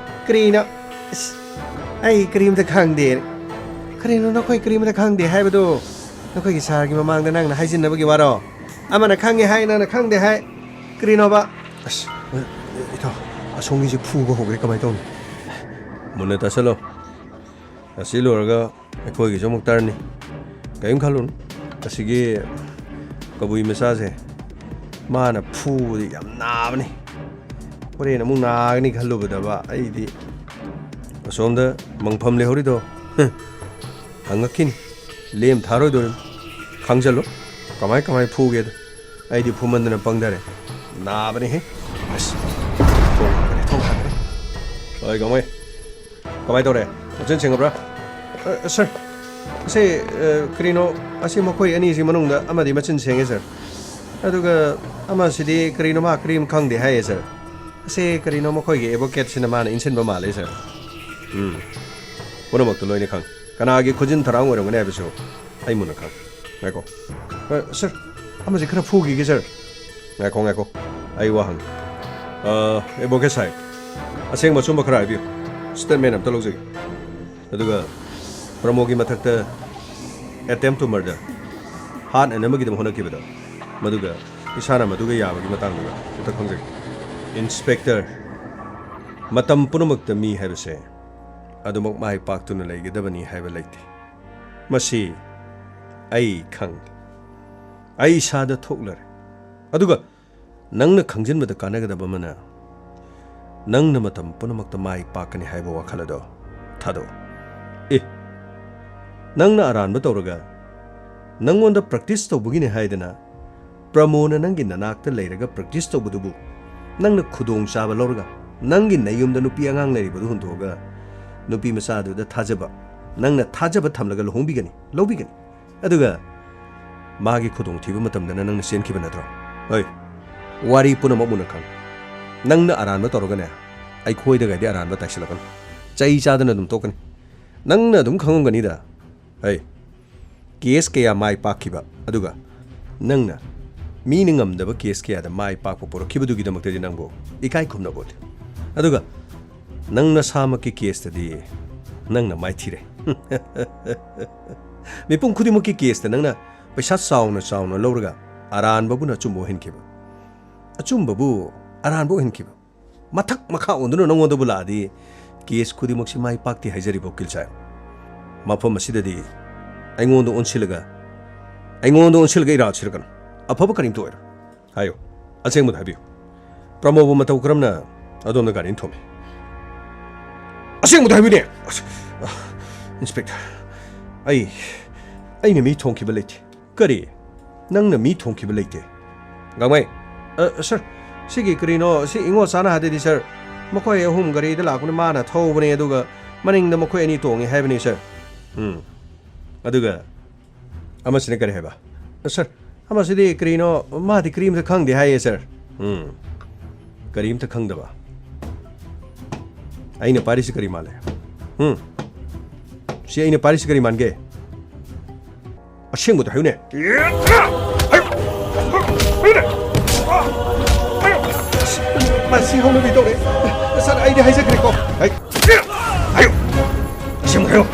ꯀꯔꯤꯅꯣ? ꯏꯁ, ꯑꯩ ꯀꯔꯤꯝꯇ ꯈꯪꯗꯦ꯫ ꯀꯔꯤꯅꯣ ꯅꯈꯣꯏ ꯀꯔꯤꯝꯇ ꯈꯪꯗꯦ ꯍꯥꯏꯕꯗꯨ? ꯅꯈꯣꯏꯒꯤ ꯁꯥꯔꯒꯤ ꯃꯃꯥꯡꯗ ꯅꯪꯅ ꯍꯥꯏꯖꯤꯟꯅꯕꯒꯤ ꯋꯥꯔꯣ? ꯑꯃꯅ ꯈꯪꯉꯦ ꯍꯥꯏ, ꯅꯪꯅ ꯈꯪꯗꯦ ꯍꯥꯏ꯫ ꯀꯔꯤꯅꯣꯕ? ꯑꯁ, ꯏꯇꯥꯎ, ꯑꯁꯣꯝꯒꯤꯁꯦ ꯐꯨꯕ ꯍꯧꯈ꯭ꯔꯦ, ꯀꯃꯥꯏꯅ ꯇꯧꯅꯤ? ꯃꯨꯟꯅ ꯇꯥꯁꯜꯂꯣ꯫ ꯑꯁꯤ ꯂꯣꯏꯔꯒ ꯑꯩꯈꯣꯏꯒꯤꯁꯨ ꯑꯃꯨꯛ ꯇꯔꯟꯅꯤ꯫ ꯀꯔꯤꯝ ꯈꯜꯂꯨꯅꯨ꯫ ꯑꯁꯤꯒꯤ ꯀꯕꯨꯏ ꯃꯆꯥꯁꯦ, ꯃꯥꯅ ꯐꯨꯕꯗꯤ ꯌꯥꯝ ꯅꯥꯕꯅꯤ꯫ ꯍꯣꯔꯦꯟ ꯑꯃꯨꯛ ꯅꯥꯒꯅꯤ ꯈꯜꯂꯨꯕꯗꯕ ꯑꯩꯗꯤ ꯑꯁꯣꯝꯗ ꯃꯪꯐꯝ ꯂꯩꯍꯧꯔꯤꯗꯣ, ꯍꯪꯉꯛꯈꯤꯅꯤ꯫ ꯂꯦꯝ ꯊꯥꯔꯣꯏꯗꯣꯔꯤꯝ꯫ ꯈꯪꯖꯜꯂꯨ꯫ ꯀꯃꯥꯏ ꯀꯃꯥꯏ ꯐꯨꯒꯦꯗꯣ꯫ ꯑꯩꯗꯤ ꯐꯨꯃꯟꯗꯅ ꯄꯪꯗꯔꯦ꯫ ꯅꯥꯕꯅꯤꯍꯦ꯫ ꯑꯁ꯫ ꯊꯣꯡ ꯍꯥꯡꯈ꯭ꯔꯦ, ꯊꯣꯡ ꯍꯥꯡꯈ꯭ꯔꯦ꯫ ꯍꯣꯏ, ꯀꯃꯥꯏ? ꯀꯃꯥꯏ ꯇꯧꯔꯦ? ꯃꯆꯤꯟ ꯁꯦꯡꯉꯕ꯭ꯔꯥ? ꯑ, ꯁꯔ, ꯑꯁꯤ, ꯑ, ꯀꯔꯤꯅꯣ, ꯑꯁꯤ ꯃꯈꯣꯏ ꯑꯅꯤꯁꯤ ꯃꯅꯨꯡꯗ ꯑꯃꯗꯤ ꯃꯆꯤꯟ ꯁꯦꯡꯉꯦ, ꯁꯔ꯫ ꯑꯗꯨꯒ ꯑꯃꯁꯤꯗꯤ ꯀꯔꯤꯅꯣ ꯃꯥ ꯀꯔꯤꯝ ꯈꯪꯗꯦ ꯍꯥꯏꯌꯦ, ꯁꯔ꯫ ꯑꯁꯤ ꯀꯔꯤꯅꯣ ꯃꯈꯣꯏꯒꯤ ꯑꯦꯗꯚꯣꯀꯦꯠꯁꯤꯅ ꯃꯥꯅ ꯏꯟꯁꯤꯟꯕ ꯃꯥꯜꯂꯦ, ꯁꯔ꯫ ꯎꯝ꯫ ꯄꯨꯝꯅꯃꯛꯇꯨ ꯂꯣꯏꯅ ꯈꯪꯉꯤ꯫ ꯀꯅꯥꯒꯤ ꯈꯨꯖꯤꯟ ꯊꯔꯥꯡ ꯑꯣꯏꯔꯝꯒꯅꯤ ꯍꯥꯏꯕꯁꯨ ꯑꯩ ꯃꯨꯟꯅ ꯈꯪꯉꯤ꯫ ꯉꯥꯏꯈꯣ꯫ ꯑ, ꯁꯔ, ꯑꯃꯁꯦ ꯈꯔ ꯐꯨꯈꯤꯒꯦ, ꯁꯔ꯫ ꯉꯥꯏꯈꯣ, ꯉꯥꯏꯈꯣ꯫ ꯑꯩ ꯋꯥ ꯍꯪꯒꯦ꯫ ꯑ, ꯑꯦꯗꯚꯣꯀꯦꯠ ꯁꯥꯍꯦꯕ, ꯑꯁꯦꯡꯕ ꯑꯆꯨꯝꯕ ꯈꯔ ꯍꯥꯏꯕꯤꯌꯨ꯫ ꯁ꯭ꯇꯦꯠꯃꯦꯟ ꯑꯝꯇ ꯂꯧꯖꯒꯦ꯫ ꯑꯗꯨꯒ ꯄ꯭ꯔꯃꯣꯒꯤ ꯃꯊꯛꯇ attempt to murder, ꯍꯥꯠꯅꯅꯕꯒꯤꯗꯃꯛ ꯍꯣꯠꯅꯈꯤꯕꯗꯣ, ꯃꯗꯨꯒ ꯏꯁꯥꯅ ꯃꯗꯨꯒ ꯌꯥꯕꯒꯤ ꯃꯇꯥꯡꯗꯨꯒ ꯑꯝꯇ ꯈꯪꯖꯒꯦ꯫ ꯏꯟꯁꯄꯦꯛꯇꯔ, ꯃꯇꯝ ꯄꯨꯝꯅꯃꯛꯇ ꯃꯤ ꯍꯥꯏꯕꯁꯦ ꯑꯗꯨꯃꯛ ꯃꯥꯏ ꯄꯥꯛꯇꯨꯅ ꯂꯩꯒꯗꯕꯅꯤ ꯍꯥꯏꯕ ꯂꯩꯇꯦ꯫ ꯃꯁꯤ ꯑꯩ ꯈꯪꯂꯦ꯫ ꯑꯩ ꯏꯁꯥꯗ ꯊꯣꯛꯂꯔꯦ꯫ ꯑꯗꯨꯒ ꯅꯪꯅ ꯈꯪꯖꯤꯟꯕꯗ ꯀꯥꯟꯅꯒꯗꯕ ꯑꯃꯅ, ꯅꯪꯅ ꯃꯇꯝ ꯄꯨꯝꯅꯃꯛꯇ ꯃꯥꯏ ꯄꯥꯛꯀꯅꯤ ꯍꯥꯏꯕ ꯋꯥꯈꯜ ꯑꯗꯣ ꯊꯥꯗꯣꯛꯎ꯫ ꯑꯦ, ꯅꯪꯅ ꯑꯔꯥꯟꯕ ꯇꯧꯔꯒ ꯅꯪꯉꯣꯟꯗ ꯄ꯭ꯔꯦꯛꯇꯤꯁ ꯇꯧꯕꯒꯤꯅꯤ ꯍꯥꯏꯗꯅ ꯄ꯭ꯔꯃꯣꯅ ꯅꯪꯒꯤ ꯅꯅꯥꯛꯇ ꯂꯩꯔꯒ ꯄ꯭ꯔꯦꯛꯇꯤꯁ ꯇꯧꯕꯗꯨꯕꯨ ꯅꯪꯅ ꯈꯨꯗꯣꯡꯆꯥꯕ ꯂꯧꯔꯒ ꯅꯪꯒꯤ ꯅꯌꯨꯝꯗ ꯅꯨꯄꯤ ꯑꯉꯥꯡ ꯂꯩꯔꯤꯕꯗꯨ ꯍꯨꯟꯗꯣꯛꯑꯒ ꯅꯨꯄꯤ ꯃꯆꯥꯗꯨꯗ ꯊꯥꯖꯕ, ꯅꯪꯅ ꯊꯥꯖꯕ ꯊꯝꯂꯒ ꯂꯨꯍꯣꯡꯕꯤꯒꯅꯤ, ꯂꯧꯕꯤꯒꯅꯤ꯫ ꯑꯗꯨꯒ ꯃꯥꯒꯤ ꯈꯨꯗꯣꯡꯊꯤꯕ ꯃꯇꯝꯗꯅ ꯅꯪꯅ ꯆꯦꯟꯈꯤꯕ ꯅꯠꯇ꯭ꯔꯣ? ꯍꯣꯏ, ꯋꯥꯔꯤ ꯄꯨꯝꯅꯃꯛ ꯃꯨꯟꯅ ꯈꯪꯉꯤ꯫ ꯅꯪꯅ ꯑꯔꯥꯟꯕ ꯇꯧꯔꯒꯅꯦ, ꯑꯩꯈꯣꯏꯗꯒꯗꯤ ꯑꯔꯥꯟꯕ ꯇꯥꯏꯁꯤꯜꯂꯛꯀꯅꯨ꯫ ꯆꯩ ꯆꯥꯗꯅ ꯑꯗꯨꯝ ꯇꯣꯛꯀꯅꯤ꯫ ꯅꯪꯅ ꯑꯗꯨꯝ ꯈꯪꯉꯝꯒꯅꯤꯗ꯫ ꯍꯩ, ꯀꯦꯁ ꯀꯌꯥ ꯃꯥꯏ ꯄꯥꯛꯈꯤꯕ, ꯑꯗꯨꯒ ꯅꯪꯅ ꯃꯤꯅ ꯉꯝꯗꯕ ꯀꯦꯁ ꯀꯌꯥꯗ ꯃꯥꯏ ꯄꯥꯛꯄ ꯄꯨꯔꯛꯈꯤꯕꯗꯨꯒꯤꯗꯃꯛꯇꯗꯤ ꯅꯪꯕꯨ ꯏꯀꯥꯏ ꯈꯨꯝꯅꯕ ꯎꯠꯂꯤ꯫ ꯑꯗꯨꯒ ꯅꯪ ꯅꯁꯥꯃꯛꯀꯤ ꯀꯦꯁꯇꯗꯤ ꯅꯪꯅ ꯃꯥꯏꯊꯤꯔꯦ꯫ ꯃꯤꯄꯨꯝ ꯈꯨꯗꯤꯡꯃꯛꯀꯤ ꯀꯦꯁꯇ ꯅꯪꯅ ꯄꯩꯁꯥ ꯆꯥꯎꯅ ꯆꯥꯎꯅ ꯂꯧꯔꯒ ꯑꯔꯥꯟꯕꯕꯨꯅ ꯑꯆꯨꯝꯕ ꯑꯣꯏꯍꯟꯈꯤꯕ, ꯑꯆꯨꯝꯕꯕꯨ ꯑꯔꯥꯟꯕ ꯑꯣꯏꯍꯟꯈꯤꯕ꯫ ꯃꯊꯛ ꯃꯈꯥ ꯑꯣꯟꯗꯨꯅ ꯅꯉꯣꯟꯗꯕꯨ ꯂꯥꯛꯑꯗꯤ ꯀꯦꯁ ꯈꯨꯗꯤꯡꯃꯛꯁꯤ ꯃꯥꯏ ꯄꯥꯛꯇꯦ ꯍꯥꯏꯖꯔꯤꯕ ꯎꯀꯤꯜ ꯁꯥꯍꯦꯕ꯫ ꯃꯐꯝ ꯑꯁꯤꯗꯗꯤ ꯑꯩꯉꯣꯟꯗ ꯑꯣꯟꯁꯤꯜꯂꯒ, ꯑꯩꯉꯣꯟꯗ ꯑꯣꯟꯁꯤꯜꯂꯒ ꯏꯔꯥ ꯁꯤꯔꯛꯀꯅꯨ꯫ ꯑꯐꯕ ꯀꯔꯤꯝꯇ ꯑꯣꯏꯔꯣꯏ꯫ ꯍꯥꯏꯌꯨ, ꯑꯁꯦꯡꯕꯗ ꯍꯥꯏꯕꯤꯌꯨ꯫ ꯄ꯭ꯔꯃꯣꯕ ꯃꯇꯧ ꯀꯔꯝꯅ ꯑꯗꯣꯝꯅ ꯒꯥꯔꯤꯅ ꯊꯣꯝꯃꯤ? ꯑꯁꯦꯡꯕꯗ ꯍꯥꯏꯕꯤꯌꯨꯅꯦ꯫ ꯑꯁ, ꯑ, ꯏꯟꯁꯄꯦꯛꯇꯔ, ꯑꯩ, ꯑꯩꯅ ꯃꯤ ꯊꯣꯝꯈꯤꯕ ꯂꯩꯇꯦ꯫ ꯀꯔꯤ? ꯅꯪꯅ ꯃꯤ ꯊꯣꯝꯈꯤꯕ ꯂꯩꯇꯦ? ꯒꯥꯡꯃꯩ, ꯑ, ꯁꯥꯔ, ꯁꯤꯒꯤ ꯀꯔꯤꯅꯣ, ꯁꯤ ꯏꯉꯣ ꯆꯥꯅ ꯍꯥꯏꯗꯗꯤ, ꯁꯥꯔ, ꯃꯈꯣꯏ ꯑꯍꯨꯝ ꯒꯥꯔꯤꯗ ꯂꯥꯛꯄꯅꯤ, ꯃꯥꯅ ꯊꯧꯕꯅꯦ, ꯑꯗꯨꯒ ꯃꯅꯤꯡꯗ ꯃꯈꯣꯏ ꯑꯅꯤ ꯇꯣꯡꯉꯦ ꯍꯥꯏꯕꯅꯤ, ꯁꯥꯔ꯫ ꯎꯝ꯫ ꯑꯗꯨꯒ ꯑꯃꯁꯤꯅ ꯀꯔꯤ ꯍꯥꯏꯕ? ꯁꯥꯔ, ꯑꯃꯁꯤꯗꯤ ꯀꯔꯤꯅꯣ, ꯃꯥꯗꯤ ꯀꯔꯤꯝꯇ ꯈꯪꯗꯦ ꯍꯥꯏꯌꯦ, ꯁꯥꯔ꯫ ꯎꯝ꯫ ꯀꯔꯤꯝꯇ ꯈꯪꯗꯕ? ꯑꯩꯅ ꯄꯥꯏꯔꯤꯁꯤ ꯀꯔꯤ ꯃꯥꯜꯂꯦ? ꯎꯝ꯫ ꯁꯤ ꯑꯩꯅ ꯄꯥꯏꯔꯤꯁꯤ ꯀꯔꯤ ꯃꯥꯟꯒꯦ? ꯑꯁꯦꯡꯕꯗꯣ ꯍꯥꯏꯌꯨꯅꯦ꯫ ꯃꯁꯤ ꯍꯧꯅꯕꯤ ꯇꯧꯔꯦ꯫ ꯁꯥꯔ, ꯑꯩꯗꯤ ꯍꯥꯏꯖꯈ꯭ꯔꯦꯀꯣ꯫ ꯍꯩ, ꯍꯥꯏꯌꯨ꯫ ꯑꯁꯦꯡꯕ ꯍꯥꯏꯌꯨ꯫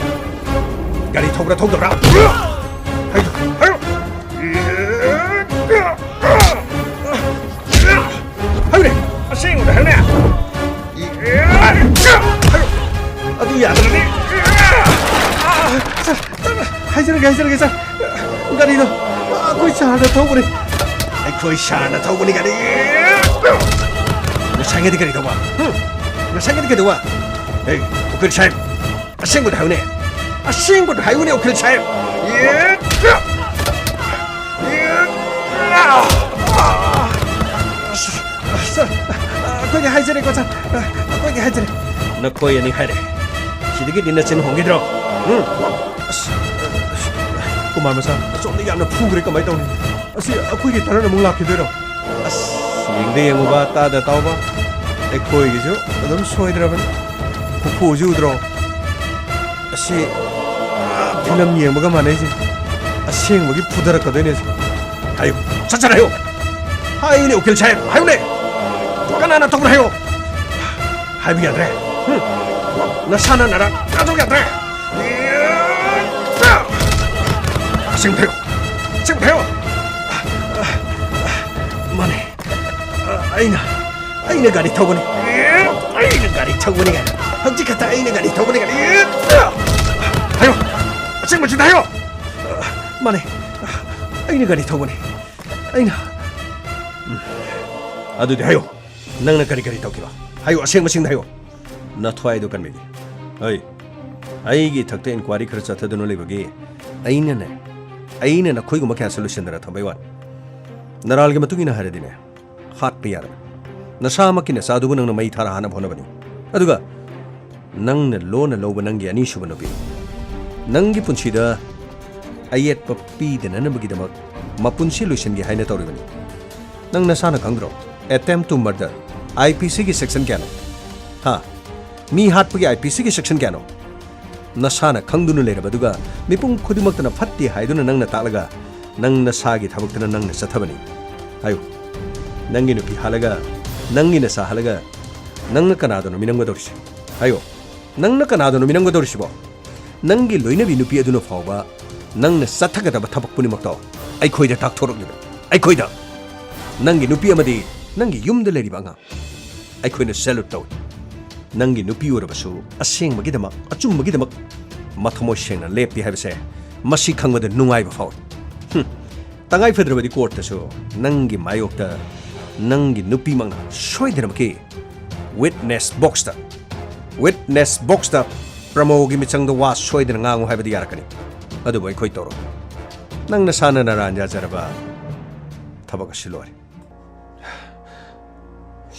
ꯒꯥꯔꯤ ꯊꯧꯕ꯭ꯔꯥ ꯊꯧꯗꯕ꯭ꯔꯥ? ꯍꯥꯏꯌꯨ, ꯍꯥꯏꯌꯨ꯫ ꯍꯥꯏꯌꯨꯅꯦ꯫ ꯑꯁꯦꯡꯕꯗ ꯍꯥꯏꯌꯨꯅꯦ꯫ ꯑꯗꯨ ꯌꯥꯗ꯭ꯔꯗꯤ꯫ ꯁꯥꯔ, ꯁꯥꯔ, ꯍꯥꯏꯖꯔꯒꯦ, ꯍꯥꯏꯖꯔꯒꯦ, ꯁꯥꯔ꯫ ꯒꯥꯔꯤꯗꯣ ꯑꯩꯈꯣꯏ ꯁꯥꯔꯅ ꯊꯧꯕꯅꯤ꯫ ꯑꯩꯈꯣꯏ ꯁꯥꯔꯅ ꯊꯧꯕꯅꯤ ꯒꯥꯔꯤ꯫ ꯉꯁꯥꯏꯒꯤꯗꯤ ꯀꯔꯤ ꯇꯧꯕ? ꯍꯨꯝ? ꯉꯁꯥꯏꯒꯤꯗꯤ ꯀꯩꯗꯧꯕ? ꯑꯦ, ꯎꯀꯤꯜ ꯁꯥꯍꯦꯕ, ꯑꯁꯦꯡꯕꯗ ꯍꯥꯏꯌꯨꯅꯦ꯫ ꯑꯁꯦꯡꯕꯗ ꯍꯥꯏꯌꯨꯅꯦ, ꯎꯀꯤꯜ ꯁꯥꯍꯦꯕ꯫ ꯁꯥꯔ, ꯑꯩꯈꯣꯏꯗꯤ ꯍꯥꯏꯖꯔꯦꯀꯣ, ꯁꯥꯔ꯫ ꯑꯩꯈꯣꯏꯗꯤ ꯍꯥꯏꯖꯔꯦ꯫ ꯅꯈꯣꯏ ꯑꯅꯤ ꯍꯥꯏꯔꯦ꯫ ꯁꯤꯗꯒꯤꯗꯤ ꯅꯆꯤꯟ ꯍꯣꯡꯈꯤꯗ꯭ꯔꯣ? ꯎꯝ? ꯑꯁ, ꯀꯨꯃꯥꯔ ꯃꯆꯥ, ꯑꯁꯣꯝꯗ ꯌꯥꯝꯅ ꯐꯨꯈ꯭ꯔꯦ, ꯀꯃꯥꯏꯅ ꯇꯧꯅꯤ? ꯑꯁꯤ ꯑꯩꯈꯣꯏꯒꯤ ꯇꯔꯟ ꯑꯃꯨꯛ ꯂꯥꯛꯈꯤꯗꯣꯏꯔꯣ? ꯑꯁ, ꯌꯦꯡꯗ ꯌꯦꯡꯉꯨꯕ, ꯇꯥꯗ ꯇꯥꯎꯕ, ꯑꯩꯈꯣꯏꯒꯤꯁꯨ ꯑꯗꯨꯝ ꯁꯣꯏꯗ꯭ꯔꯕꯅꯤ꯫ ꯈꯨꯐꯨꯁꯤ ꯎꯗ꯭ꯔꯣ? ꯑꯁꯤ, ꯑꯥ, ꯐꯤꯂꯝ ꯌꯦꯡꯕꯒ ꯃꯥꯟꯅꯩꯁꯦ꯫ ꯑꯁꯦꯡꯕꯒꯤ ꯐꯨꯊꯔꯛꯀꯗꯣꯏꯅꯦ ꯁꯤ꯫ ꯍꯥꯏꯌꯨ, ꯁꯠ ꯁꯠ ꯍꯥꯏꯌꯨ꯫ ꯍꯥꯏꯌꯨꯅꯦ, ꯎꯀꯤꯜ ꯁꯥꯍꯦꯕ, ꯍꯥꯏꯌꯨꯅꯦ꯫ ꯀꯅꯥꯅ ꯇꯧꯕꯅꯣ ꯍꯥꯏꯌꯨ꯫ ꯍꯥꯏꯕ ꯌꯥꯗ꯭ꯔꯦ꯫ ꯍꯨꯝ꯫ ꯅꯁꯥꯅ ꯅꯔꯥ ꯅꯥꯊꯣꯛ ꯌꯥꯗ꯭ꯔꯦ꯫ ꯑꯁꯦꯡꯕ ꯍꯥꯏꯌꯨ꯫ ꯑꯁꯦꯡꯕ ꯍꯥꯏꯌꯨ꯫ ꯃꯥꯅꯦ꯫ ꯑꯩꯅ, ꯑꯩꯅ ꯒꯥꯔꯤ ꯊꯧꯕꯅꯤ꯫ ꯑꯩꯅ ꯒꯥꯔꯤ ꯊꯧꯕꯅꯤ ꯀꯥꯏꯅ꯫ ꯍꯧꯖꯤꯛ ꯈꯛꯇ ꯑꯩꯅ ꯒꯥꯔꯤ ꯊꯧꯕꯅꯤ ꯀꯥꯏꯅ꯫ ꯍꯥꯏꯌꯣ꯫ ꯑꯁꯦꯡꯕꯁꯤꯗ ꯍꯥꯏꯌꯣ꯫ ꯃꯥꯅꯦ꯫ ꯑꯩꯅ ꯒꯥꯔꯤ ꯊꯧꯕꯅꯤ꯫ ꯑꯩꯅ꯫ ꯎꯝ꯫ ꯑꯗꯨꯗꯤ ꯍꯥꯏꯌꯣ꯫ ꯅꯪꯅ ꯀꯔꯤ ꯀꯔꯤ ꯇꯧꯈꯤꯕ? ꯍꯥꯏꯌꯣ, ꯑꯁꯦꯡꯕꯁꯤꯡꯗ ꯍꯥꯏꯌꯣ꯫ ꯅꯊ꯭ꯋꯥꯏꯗꯣ ꯀꯟꯕꯤꯒꯦ꯫ ꯑꯩ, ꯑꯩꯒꯤ ꯏꯊꯛꯇ inquiry ꯈꯔ ꯆꯠꯊꯗꯨꯅ ꯂꯩꯕꯒꯤ ꯑꯩꯅꯅꯦ, ꯑꯩꯅ ꯅꯈꯣꯏꯒꯨꯝꯕ ꯀꯌꯥꯁꯦ ꯂꯣꯏꯁꯤꯟꯗꯅ ꯊꯝꯕꯩ ꯋꯥꯅꯤ꯫ ꯅꯔꯥꯜꯒꯤ ꯃꯇꯨꯡ ꯏꯟꯅ ꯍꯥꯏꯔꯗꯤꯅꯦ, ꯍꯥꯠꯄ ꯌꯥꯔꯦ꯫ ꯅꯁꯥꯃꯛꯀꯤ ꯅꯆꯥꯗꯨꯕꯨ ꯅꯪꯅ ꯃꯩ ꯊꯥꯔ ꯍꯥꯠꯅꯕ ꯍꯣꯠꯅꯕꯅꯤ꯫ ꯑꯗꯨꯒ ꯅꯪꯅ ꯂꯣꯟꯅ ꯂꯧꯕ ꯅꯪꯒꯤ ꯑꯅꯤꯁꯨꯕ ꯅꯨꯄꯤ, ꯅꯪꯒꯤ ꯄꯨꯟꯁꯤꯗ ꯑꯌꯦꯠꯄ ꯄꯤꯗꯅꯅꯕꯒꯤꯗꯃꯛ ꯃꯄꯨꯟꯁꯤ ꯂꯣꯏꯁꯤꯟꯒꯦ ꯍꯥꯏꯅ ꯇꯧꯔꯤꯕꯅꯤ꯫ ꯅꯪ ꯅꯁꯥꯅ ꯈꯪꯗ꯭ꯔꯣ? Attempt to murder, IPCꯒꯤ section ꯀꯌꯥꯅꯣ? ꯍꯥ? ꯃꯤ ꯍꯥꯠꯄꯒꯤ IPCꯒꯤ section ꯀꯌꯥꯅꯣ? ꯅꯁꯥꯅ ꯈꯪꯗꯨꯅ ꯂꯩꯔꯕꯗꯨꯒ ꯃꯤꯄꯨꯝ ꯈꯨꯗꯤꯡꯃꯛꯇꯅ ꯐꯠꯇꯦ ꯍꯥꯏꯗꯨꯅ ꯅꯪꯅ ꯇꯥꯛꯂꯒ ꯅꯪ ꯅꯁꯥꯒꯤ ꯊꯕꯛꯇꯅ ꯅꯪꯅ ꯆꯠꯊꯕꯅꯤ꯫ ꯍꯥꯏꯌꯨ, ꯅꯪꯒꯤ ꯅꯨꯄꯤ ꯍꯥꯠꯂꯒ, ꯅꯪꯒꯤ ꯅꯆꯥ ꯍꯥꯠꯂꯒ, ꯅꯪꯅ ꯀꯅꯥꯗꯅꯣ ꯃꯤꯅꯝꯒꯗꯧꯔꯤꯁꯦ? ꯍꯥꯏꯌꯣ, ꯅꯪꯅ ꯀꯅꯥꯗꯅꯣ ꯃꯤꯅꯝꯒꯗꯧꯔꯤꯁꯤꯕꯣ? ꯅꯪꯒꯤ ꯂꯣꯏꯅꯕꯤ ꯅꯨꯄꯤ ꯑꯗꯨꯅ ꯐꯥꯎꯕ ꯅꯪꯅ ꯆꯠꯊꯒꯗꯕ ꯊꯕꯛ ꯄꯨꯝꯅꯃꯛꯇꯣ ꯑꯩꯈꯣꯏꯗ ꯇꯥꯛꯊꯣꯔꯛꯂꯤꯕ, ꯑꯩꯈꯣꯏꯗ꯫ ꯅꯪꯒꯤ ꯅꯨꯄꯤ ꯑꯃꯗꯤ ꯅꯪꯒꯤ ꯌꯨꯝꯗ ꯂꯩꯔꯤꯕ ꯑꯉꯥꯡ, ꯑꯩꯈꯣꯏꯅ salute ꯇꯧꯏ꯫ ꯅꯪꯒꯤ ꯅꯨꯄꯤ ꯑꯣꯏꯔꯕꯁꯨ ꯑꯁꯦꯡꯕꯒꯤꯗꯃꯛ, ꯑꯆꯨꯝꯕꯒꯤꯗꯃꯛ ꯃꯊꯃꯣꯏ ꯁꯦꯡꯅ ꯂꯦꯞꯄꯤ ꯍꯥꯏꯕꯁꯦ ꯃꯁꯤ ꯈꯪꯕꯗ ꯅꯨꯡꯉꯥꯏꯕ ꯐꯥꯎꯏ꯫ ꯍꯨꯝ, ꯇꯉꯥꯏ ꯐꯗ꯭ꯔꯕꯗꯤ courtꯇꯁꯨ ꯅꯪꯒꯤ ꯃꯥꯌꯣꯛꯇ ꯅꯪꯒꯤ ꯅꯨꯄꯤꯃꯛꯅ ꯁꯣꯏꯗꯅꯃꯛꯀꯤ witness boxꯇ, witness boxꯇ ꯄ꯭ꯔꯃꯣꯒꯤ ꯃꯤꯆꯪꯗ ꯋꯥ ꯁꯣꯏꯗꯅ ꯉꯥꯡꯉꯨ ꯍꯥꯏꯕꯗꯤ ꯌꯥꯔꯛꯀꯅꯤ꯫ ꯑꯗꯨꯕꯨ ꯑꯩꯈꯣꯏ ꯇꯧꯔꯣꯏ꯫ ꯅꯪ ꯅꯁꯥꯅ ꯅꯔꯥꯟ ꯌꯥꯖꯔꯕ ꯊꯕꯛ ꯑꯁꯤ ꯂꯣꯏꯔꯦ꯫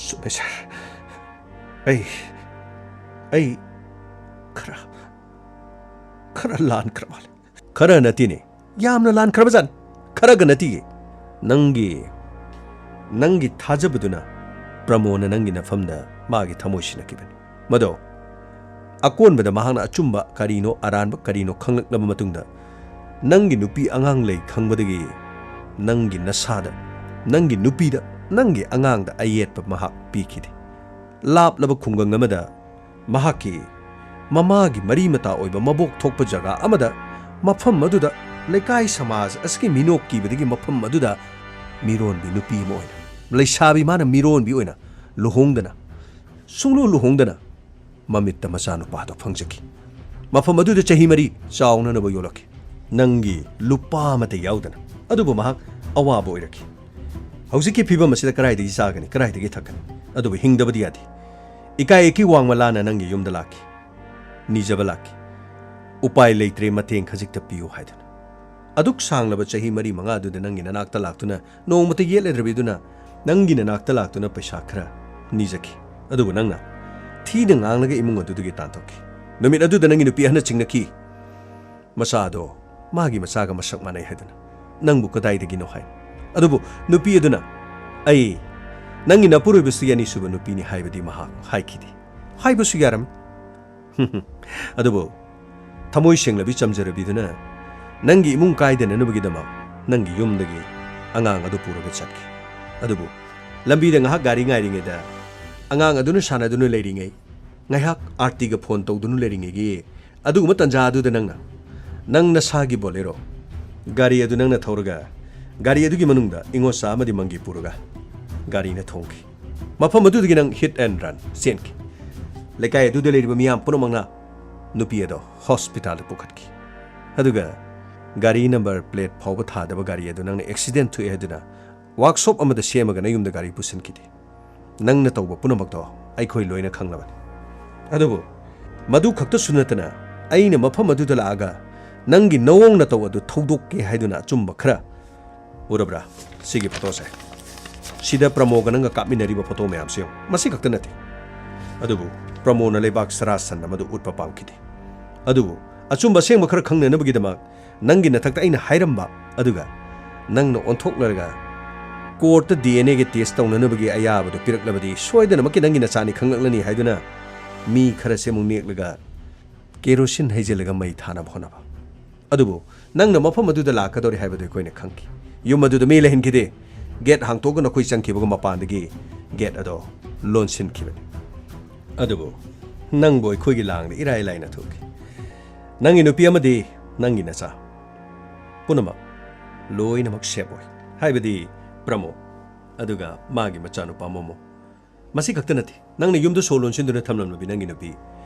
ꯆꯨꯝꯃꯦ, sir꯫ ꯑꯩ, ꯑꯩ ꯈꯔ, ꯈꯔ ꯂꯥꯟꯈ꯭ꯔ ꯃꯥꯜꯂꯦ꯫ ꯈꯔ ꯅꯠꯇꯦꯅꯦ, ꯌꯥꯝꯅ ꯂꯥꯟꯈ꯭ꯔꯕꯖꯥꯠꯅꯤ꯫ ꯈꯔꯒ ꯅꯠꯇꯤꯌꯦ꯫ ꯅꯪꯒꯤ, ꯅꯪꯒꯤ ꯊꯥꯖꯕꯗꯨꯅ ꯄ꯭ꯔꯃꯣꯅ ꯅꯪꯒꯤ ꯅꯐꯝꯗ ꯃꯥꯒꯤ ꯊꯃꯣꯏ ꯁꯤꯟꯅꯈꯤꯕꯅꯤ꯫ ꯃꯗꯣ ꯑꯀꯣꯟꯕꯗ ꯃꯍꯥꯛꯅ ꯑꯆꯨꯝꯕ ꯀꯔꯤꯅꯣ, ꯑꯔꯥꯟꯕ ꯀꯔꯤꯅꯣ ꯈꯪꯂꯛꯂꯕ ꯃꯇꯨꯡꯗ, ꯅꯪꯒꯤ ꯅꯨꯄꯤ ꯑꯉꯥꯡ ꯂꯩ ꯈꯪꯕꯗꯒꯤ ꯅꯪꯒꯤ ꯅꯁꯥꯗ, ꯅꯪꯒꯤ ꯅꯨꯄꯤꯗ, ꯅꯪꯒꯤ ꯑꯉꯥꯡꯗ ꯑꯌꯦꯠꯄ ꯃꯍꯥꯛ ꯄꯤꯈꯤꯗꯦ꯫ ꯂꯥꯞꯂꯕ ꯈꯨꯡꯒꯪ ꯑꯃꯗ ꯃꯍꯥꯛꯀꯤ ꯃꯃꯥꯒꯤ ꯃꯔꯤ ꯃꯇꯥ ꯑꯣꯏꯕ ꯃꯕꯣꯛ ꯊꯣꯛꯄ ꯖꯒꯥ ꯑꯃꯗ, ꯃꯐꯝ ꯑꯗꯨꯗ ꯂꯩꯀꯥꯏ ꯁꯃꯥꯖ ꯑꯁꯤꯒꯤ ꯃꯤꯅꯣꯛ ꯀꯤꯕꯗꯒꯤ ꯃꯐꯝ ꯑꯗꯨꯗ ꯃꯤꯔꯣꯟꯕꯤ ꯅꯨꯄꯤ ꯑꯃ ꯑꯣꯏꯅ, ꯂꯩꯁꯥꯕꯤ ꯃꯥꯅ ꯃꯤꯔꯣꯟꯕꯤ ꯑꯣꯏꯅ ꯂꯨꯍꯣꯡꯗꯅ ꯁꯨꯡꯂꯨ ꯂꯨꯍꯣꯡꯗꯅ ꯃꯃꯤꯠꯇ ꯃꯆꯥꯅꯨꯄꯥꯗꯣ ꯐꯪꯖꯈꯤ꯫ ꯃꯐꯝ ꯑꯗꯨꯗ ꯆꯍꯤ ꯃꯔꯤ ꯆꯥꯎꯅꯅꯕ ꯌꯣꯜꯂꯛꯈꯤ꯫ ꯅꯪꯒꯤ ꯂꯨꯄꯥ ꯑꯃꯠꯇ ꯌꯥꯎꯗꯅ꯫ ꯑꯗꯨꯕꯨ ꯃꯍꯥꯛ ꯑꯋꯥꯕ ꯑꯣꯏꯔꯛꯈꯤ꯫ ꯍꯧꯖꯤꯛꯀꯤ ꯐꯤꯕꯝ ꯑꯁꯤꯗ ꯀꯗꯥꯏꯗꯒꯤ ꯆꯥꯒꯅꯤ, ꯀꯗꯥꯏꯗꯒꯤ ꯊꯛꯀꯅꯤ? ꯑꯗꯨꯕꯨ ꯍꯤꯡꯗꯕꯗꯤ ꯌꯥꯗꯦ꯫ ꯏꯀꯥꯏ ꯏꯀꯤ ꯋꯥꯡꯃ ꯂꯥꯟꯅ ꯅꯪꯒꯤ ꯌꯨꯝꯗ ꯂꯥꯛꯈꯤ꯫ ꯅꯤꯖꯕ ꯂꯥꯛꯈꯤ꯫ "ꯎꯄꯥꯏ ꯂꯩꯇ꯭ꯔꯦ, ꯃꯇꯦꯡ ꯈꯖꯤꯛꯇ ꯄꯤꯌꯨ" ꯍꯥꯏꯗꯨꯅ꯫ ꯑꯗꯨꯛ ꯁꯥꯡꯂꯕ ꯆꯍꯤ ꯃꯔꯤ ꯃꯉꯥ ꯑꯗꯨꯗ ꯅꯪꯒꯤ ꯅꯅꯥꯛꯇ ꯂꯥꯛꯇꯨꯅ, ꯅꯣꯡꯃꯇ ꯌꯦꯠꯂꯗ꯭ꯔꯕꯤꯗꯨꯅ ꯅꯪꯒꯤ ꯅꯅꯥꯛꯇ ꯂꯥꯛꯇꯨꯅ ꯄꯩꯁꯥ ꯈꯔ ꯅꯤꯖꯈꯤ꯫ ꯑꯗꯨꯕꯨ ꯅꯪꯅ ꯊꯤꯅ ꯉꯥꯡꯂꯒ ꯏꯃꯨꯡ ꯑꯗꯨꯗꯒꯤ ꯇꯥꯟꯊꯣꯛꯈꯤ꯫ ꯅꯨꯃꯤꯠ ꯑꯗꯨꯗ ꯅꯪꯒꯤ ꯅꯨꯄꯤ ꯑꯍꯟꯅ ꯆꯤꯡꯅꯈꯤ꯫ ꯃꯆꯥꯗꯣ ꯃꯥꯒꯤ ꯃꯆꯥꯒ ꯃꯁꯛ ꯃꯥꯟꯅꯩ ꯍꯥꯏꯗꯨꯅ꯫ "ꯅꯪꯕꯨ ꯀꯗꯥꯏꯗꯒꯤꯅꯣ?" ꯍꯥꯏ꯫ ꯑꯗꯨꯕꯨ ꯅꯨꯄꯤ ꯑꯗꯨꯅ, "ꯑꯩ ꯅꯪꯒꯤ ꯅꯄꯨꯔꯣꯏꯕꯁꯤꯒꯤ ꯑꯅꯤꯁꯨꯕ ꯅꯨꯄꯤꯅꯤ" ꯍꯥꯏꯕꯗꯤ ꯃꯍꯥꯛ ꯍꯥꯏꯈꯤꯗꯦ꯫ ꯍꯥꯏꯕꯁꯨ ꯌꯥꯔꯝꯃꯤ꯫ ꯑꯗꯨꯕꯨ ꯊꯃꯣꯏ ꯁꯦꯡꯂꯕꯤ ꯆꯝꯖꯔꯕꯤꯗꯨꯅ ꯅꯪꯒꯤ ꯏꯃꯨꯡ ꯀꯥꯏꯗꯅꯅꯕꯒꯤꯗꯃꯛ ꯅꯪꯒꯤ ꯌꯨꯝꯗꯒꯤ ꯑꯉꯥꯡ ꯑꯗꯨ ꯄꯨꯔꯒ ꯆꯠꯈꯤ꯫ ꯑꯗꯨꯕꯨ ꯂꯝꯕꯤꯗ ꯉꯥꯏꯍꯥꯛ ꯒꯥꯔꯤ ꯉꯥꯏꯔꯤꯉꯩꯗ ꯑꯉꯥꯡ ꯑꯗꯨꯅ ꯁꯥꯟꯅꯗꯨꯅ ꯂꯩꯔꯤꯉꯩ, ꯉꯥꯏꯍꯥꯛ ꯑꯥꯔꯇꯤꯒ ꯐꯣꯟ ꯇꯧꯗꯨꯅ ꯂꯩꯔꯤꯉꯩꯒꯤ ꯑꯗꯨꯒꯨꯝꯕ ꯇꯟꯖꯥ ꯑꯗꯨꯗ ꯅꯪꯅ, ꯅꯪ ꯅꯁꯥꯒꯤ ꯕꯣꯂꯦꯔꯣ ꯒꯥꯔꯤ ꯑꯗꯨ ꯅꯪꯅ ꯊꯧꯔꯒ ꯒꯥꯔꯤ ꯑꯗꯨꯒꯤ ꯃꯅꯨꯡꯗ ꯏꯉꯣꯆꯥ ꯑꯃꯗꯤ ꯃꯪꯒꯤ ꯄꯨꯔꯒ ꯒꯥꯔꯤꯅ ꯊꯣꯡꯈꯤ꯫ ꯃꯐꯝ ꯑꯗꯨꯗꯒꯤ ꯅꯪ hit and run ꯆꯦꯟꯈꯤ꯫ ꯂꯩꯀꯥꯏ ꯑꯗꯨꯗ ꯂꯩꯔꯤꯕ ꯃꯤꯌꯥꯝ ꯄꯨꯝꯅꯃꯛꯅ ꯅꯨꯄꯤ ꯑꯗꯣ ꯍꯣꯁꯄꯤꯇꯥꯜꯗ ꯄꯨꯈꯠꯈꯤ꯫ ꯑꯗꯨꯒ ꯒꯥꯔꯤ ꯅꯝꯕꯔ ꯄ꯭ꯂꯦꯠ ꯐꯥꯎꯕ ꯊꯥꯗꯕ ꯒꯥꯔꯤ ꯑꯗꯨ ꯅꯪꯅ ꯑꯦꯛꯁꯤꯗꯦꯟ ꯊꯣꯛꯑꯦ ꯍꯥꯏꯗꯨꯅ ꯋꯥꯔꯛꯁꯣꯞ ꯑꯃꯗ ꯁꯦꯝꯃꯒ ꯅꯌꯨꯝꯗ ꯒꯥꯔꯤ ꯄꯨꯁꯤꯟꯈꯤꯗꯦ꯫ ꯅꯪꯅ ꯇꯧꯕ ꯄꯨꯝꯅꯃꯛꯇꯣ ꯑꯩꯈꯣꯏ ꯂꯣꯏꯅ ꯈꯪꯂꯕꯅꯤ꯫ ꯑꯗꯨꯕꯨ ꯃꯗꯨ ꯈꯛꯇꯁꯨ ꯅꯠꯇꯅ ꯑꯩꯅ ꯃꯐꯝ ꯑꯗꯨꯗ ꯂꯥꯛꯑꯒ ꯅꯪꯒꯤ ꯅꯑꯣꯡ ꯅꯇꯧ ꯑꯗꯨ ꯊꯧꯗꯣꯛꯀꯦ ꯍꯥꯏꯗꯨꯅ ꯑꯆꯨꯝꯕ ꯈꯔ ꯎꯔꯕ꯭ꯔꯥ? ꯁꯤꯒꯤ ꯐꯣꯇꯣꯁꯦ꯫ ꯁꯤꯗ ꯄ꯭ꯔꯃꯣꯒ ꯅꯪꯒ ꯀꯥꯞꯃꯤꯟꯅꯔꯤꯕ ꯐꯣꯇꯣ ꯃꯌꯥꯝꯁꯦ ꯌꯦꯡꯉꯨ꯫ ꯃꯁꯤ ꯈꯛꯇ ꯅꯠꯇꯦ꯫ ꯑꯗꯨꯕꯨ ꯄ꯭ꯔꯃꯣꯅ ꯂꯩꯕꯥꯛ ꯁꯔꯥ ꯁꯟꯅ ꯃꯗꯨ ꯎꯠꯄ ꯄꯥꯝꯈꯤꯗꯦ꯫ ꯑꯗꯨꯕꯨ ꯑꯆꯨꯝꯕ ꯑꯁꯦꯡꯕ ꯈꯔ ꯈꯪꯅꯅꯕꯒꯤꯗꯃꯛ ꯅꯪꯒꯤ ꯅꯊꯛꯇ ꯑꯩꯅ ꯍꯥꯏꯔꯝꯕ ꯑꯗꯨꯒ ꯅꯪꯅ ꯑꯣꯟꯊꯣꯛꯅꯔꯒ ꯀꯣꯔꯠꯇ ꯗꯤ ꯑꯦꯟ ꯑꯦꯒꯤ ꯇꯦꯁ ꯇꯧꯅꯅꯕꯒꯤ ꯑꯌꯥꯕꯗꯨ ꯄꯤꯔꯛꯂꯕꯗꯤ ꯁꯣꯏꯗꯅꯃꯛꯀꯤ ꯅꯪꯒꯤ ꯅꯆꯥꯅꯤ ꯈꯪꯂꯛꯂꯅꯤ ꯍꯥꯏꯗꯨꯅ ꯃꯤ ꯈꯔꯁꯦ ꯑꯃꯨꯛ ꯅꯦꯛꯂꯒ ꯀꯦꯔꯣꯁꯤꯟ ꯍꯩꯖꯤꯜꯂꯒ ꯃꯩ ꯊꯥꯅꯕ ꯍꯣꯠꯅꯕ꯫ ꯑꯗꯨꯕꯨ ꯅꯪꯅ ꯃꯐꯝ ꯑꯗꯨꯗ ꯂꯥꯛꯀꯗꯧꯔꯤ ꯍꯥꯏꯕꯗꯨ ꯑꯩꯈꯣꯏꯅ ꯈꯪꯈꯤ꯫ ꯌꯨꯝ ꯑꯗꯨꯗ ꯃꯤ ꯂꯩꯍꯟꯈꯤꯗꯦ꯫ ꯒꯦꯠ ꯍꯥꯡꯇꯣꯛꯑꯒ ꯅꯈꯣꯏ ꯆꯪꯈꯤꯕꯒ ꯃꯄꯥꯟꯗꯒꯤ ꯒꯦꯠ ꯑꯗꯣ ꯂꯣꯟꯁꯤꯟꯈꯤꯕꯅꯤ꯫ ꯑꯗꯨꯕꯨ ꯅꯪꯕꯨ ꯑꯩꯈꯣꯏꯒꯤ ꯂꯥꯡꯗ ꯏꯔꯥꯏ ꯂꯥꯏꯅ ꯊꯣꯛꯈꯤ꯫ ꯅꯪꯒꯤ ꯅꯨꯄꯤ ꯑꯃꯗꯤ ꯅꯪꯒꯤ ꯅꯆꯥ ꯄꯨꯝꯅꯃꯛ ꯂꯣꯏꯅꯃꯛ ꯁꯦꯞ ꯑꯣꯏ꯫ ꯍꯥꯏꯕꯗꯤ ꯄ꯭ꯔꯃꯣ ꯑꯗꯨꯒ ꯃꯥꯒꯤ ꯃꯆꯥꯅꯨꯄꯥ ꯃꯣꯃꯣ꯫ ꯃꯁꯤ ꯈꯛꯇ ꯅꯠꯇꯦ, ꯅꯪꯅ ꯌꯨꯝꯗ ꯁꯣ ꯂꯣꯟꯁꯤꯟꯗꯨꯅ ꯊꯝꯂꯝꯂꯕꯤ ꯅꯪꯒꯤ ꯅꯨꯄꯤ,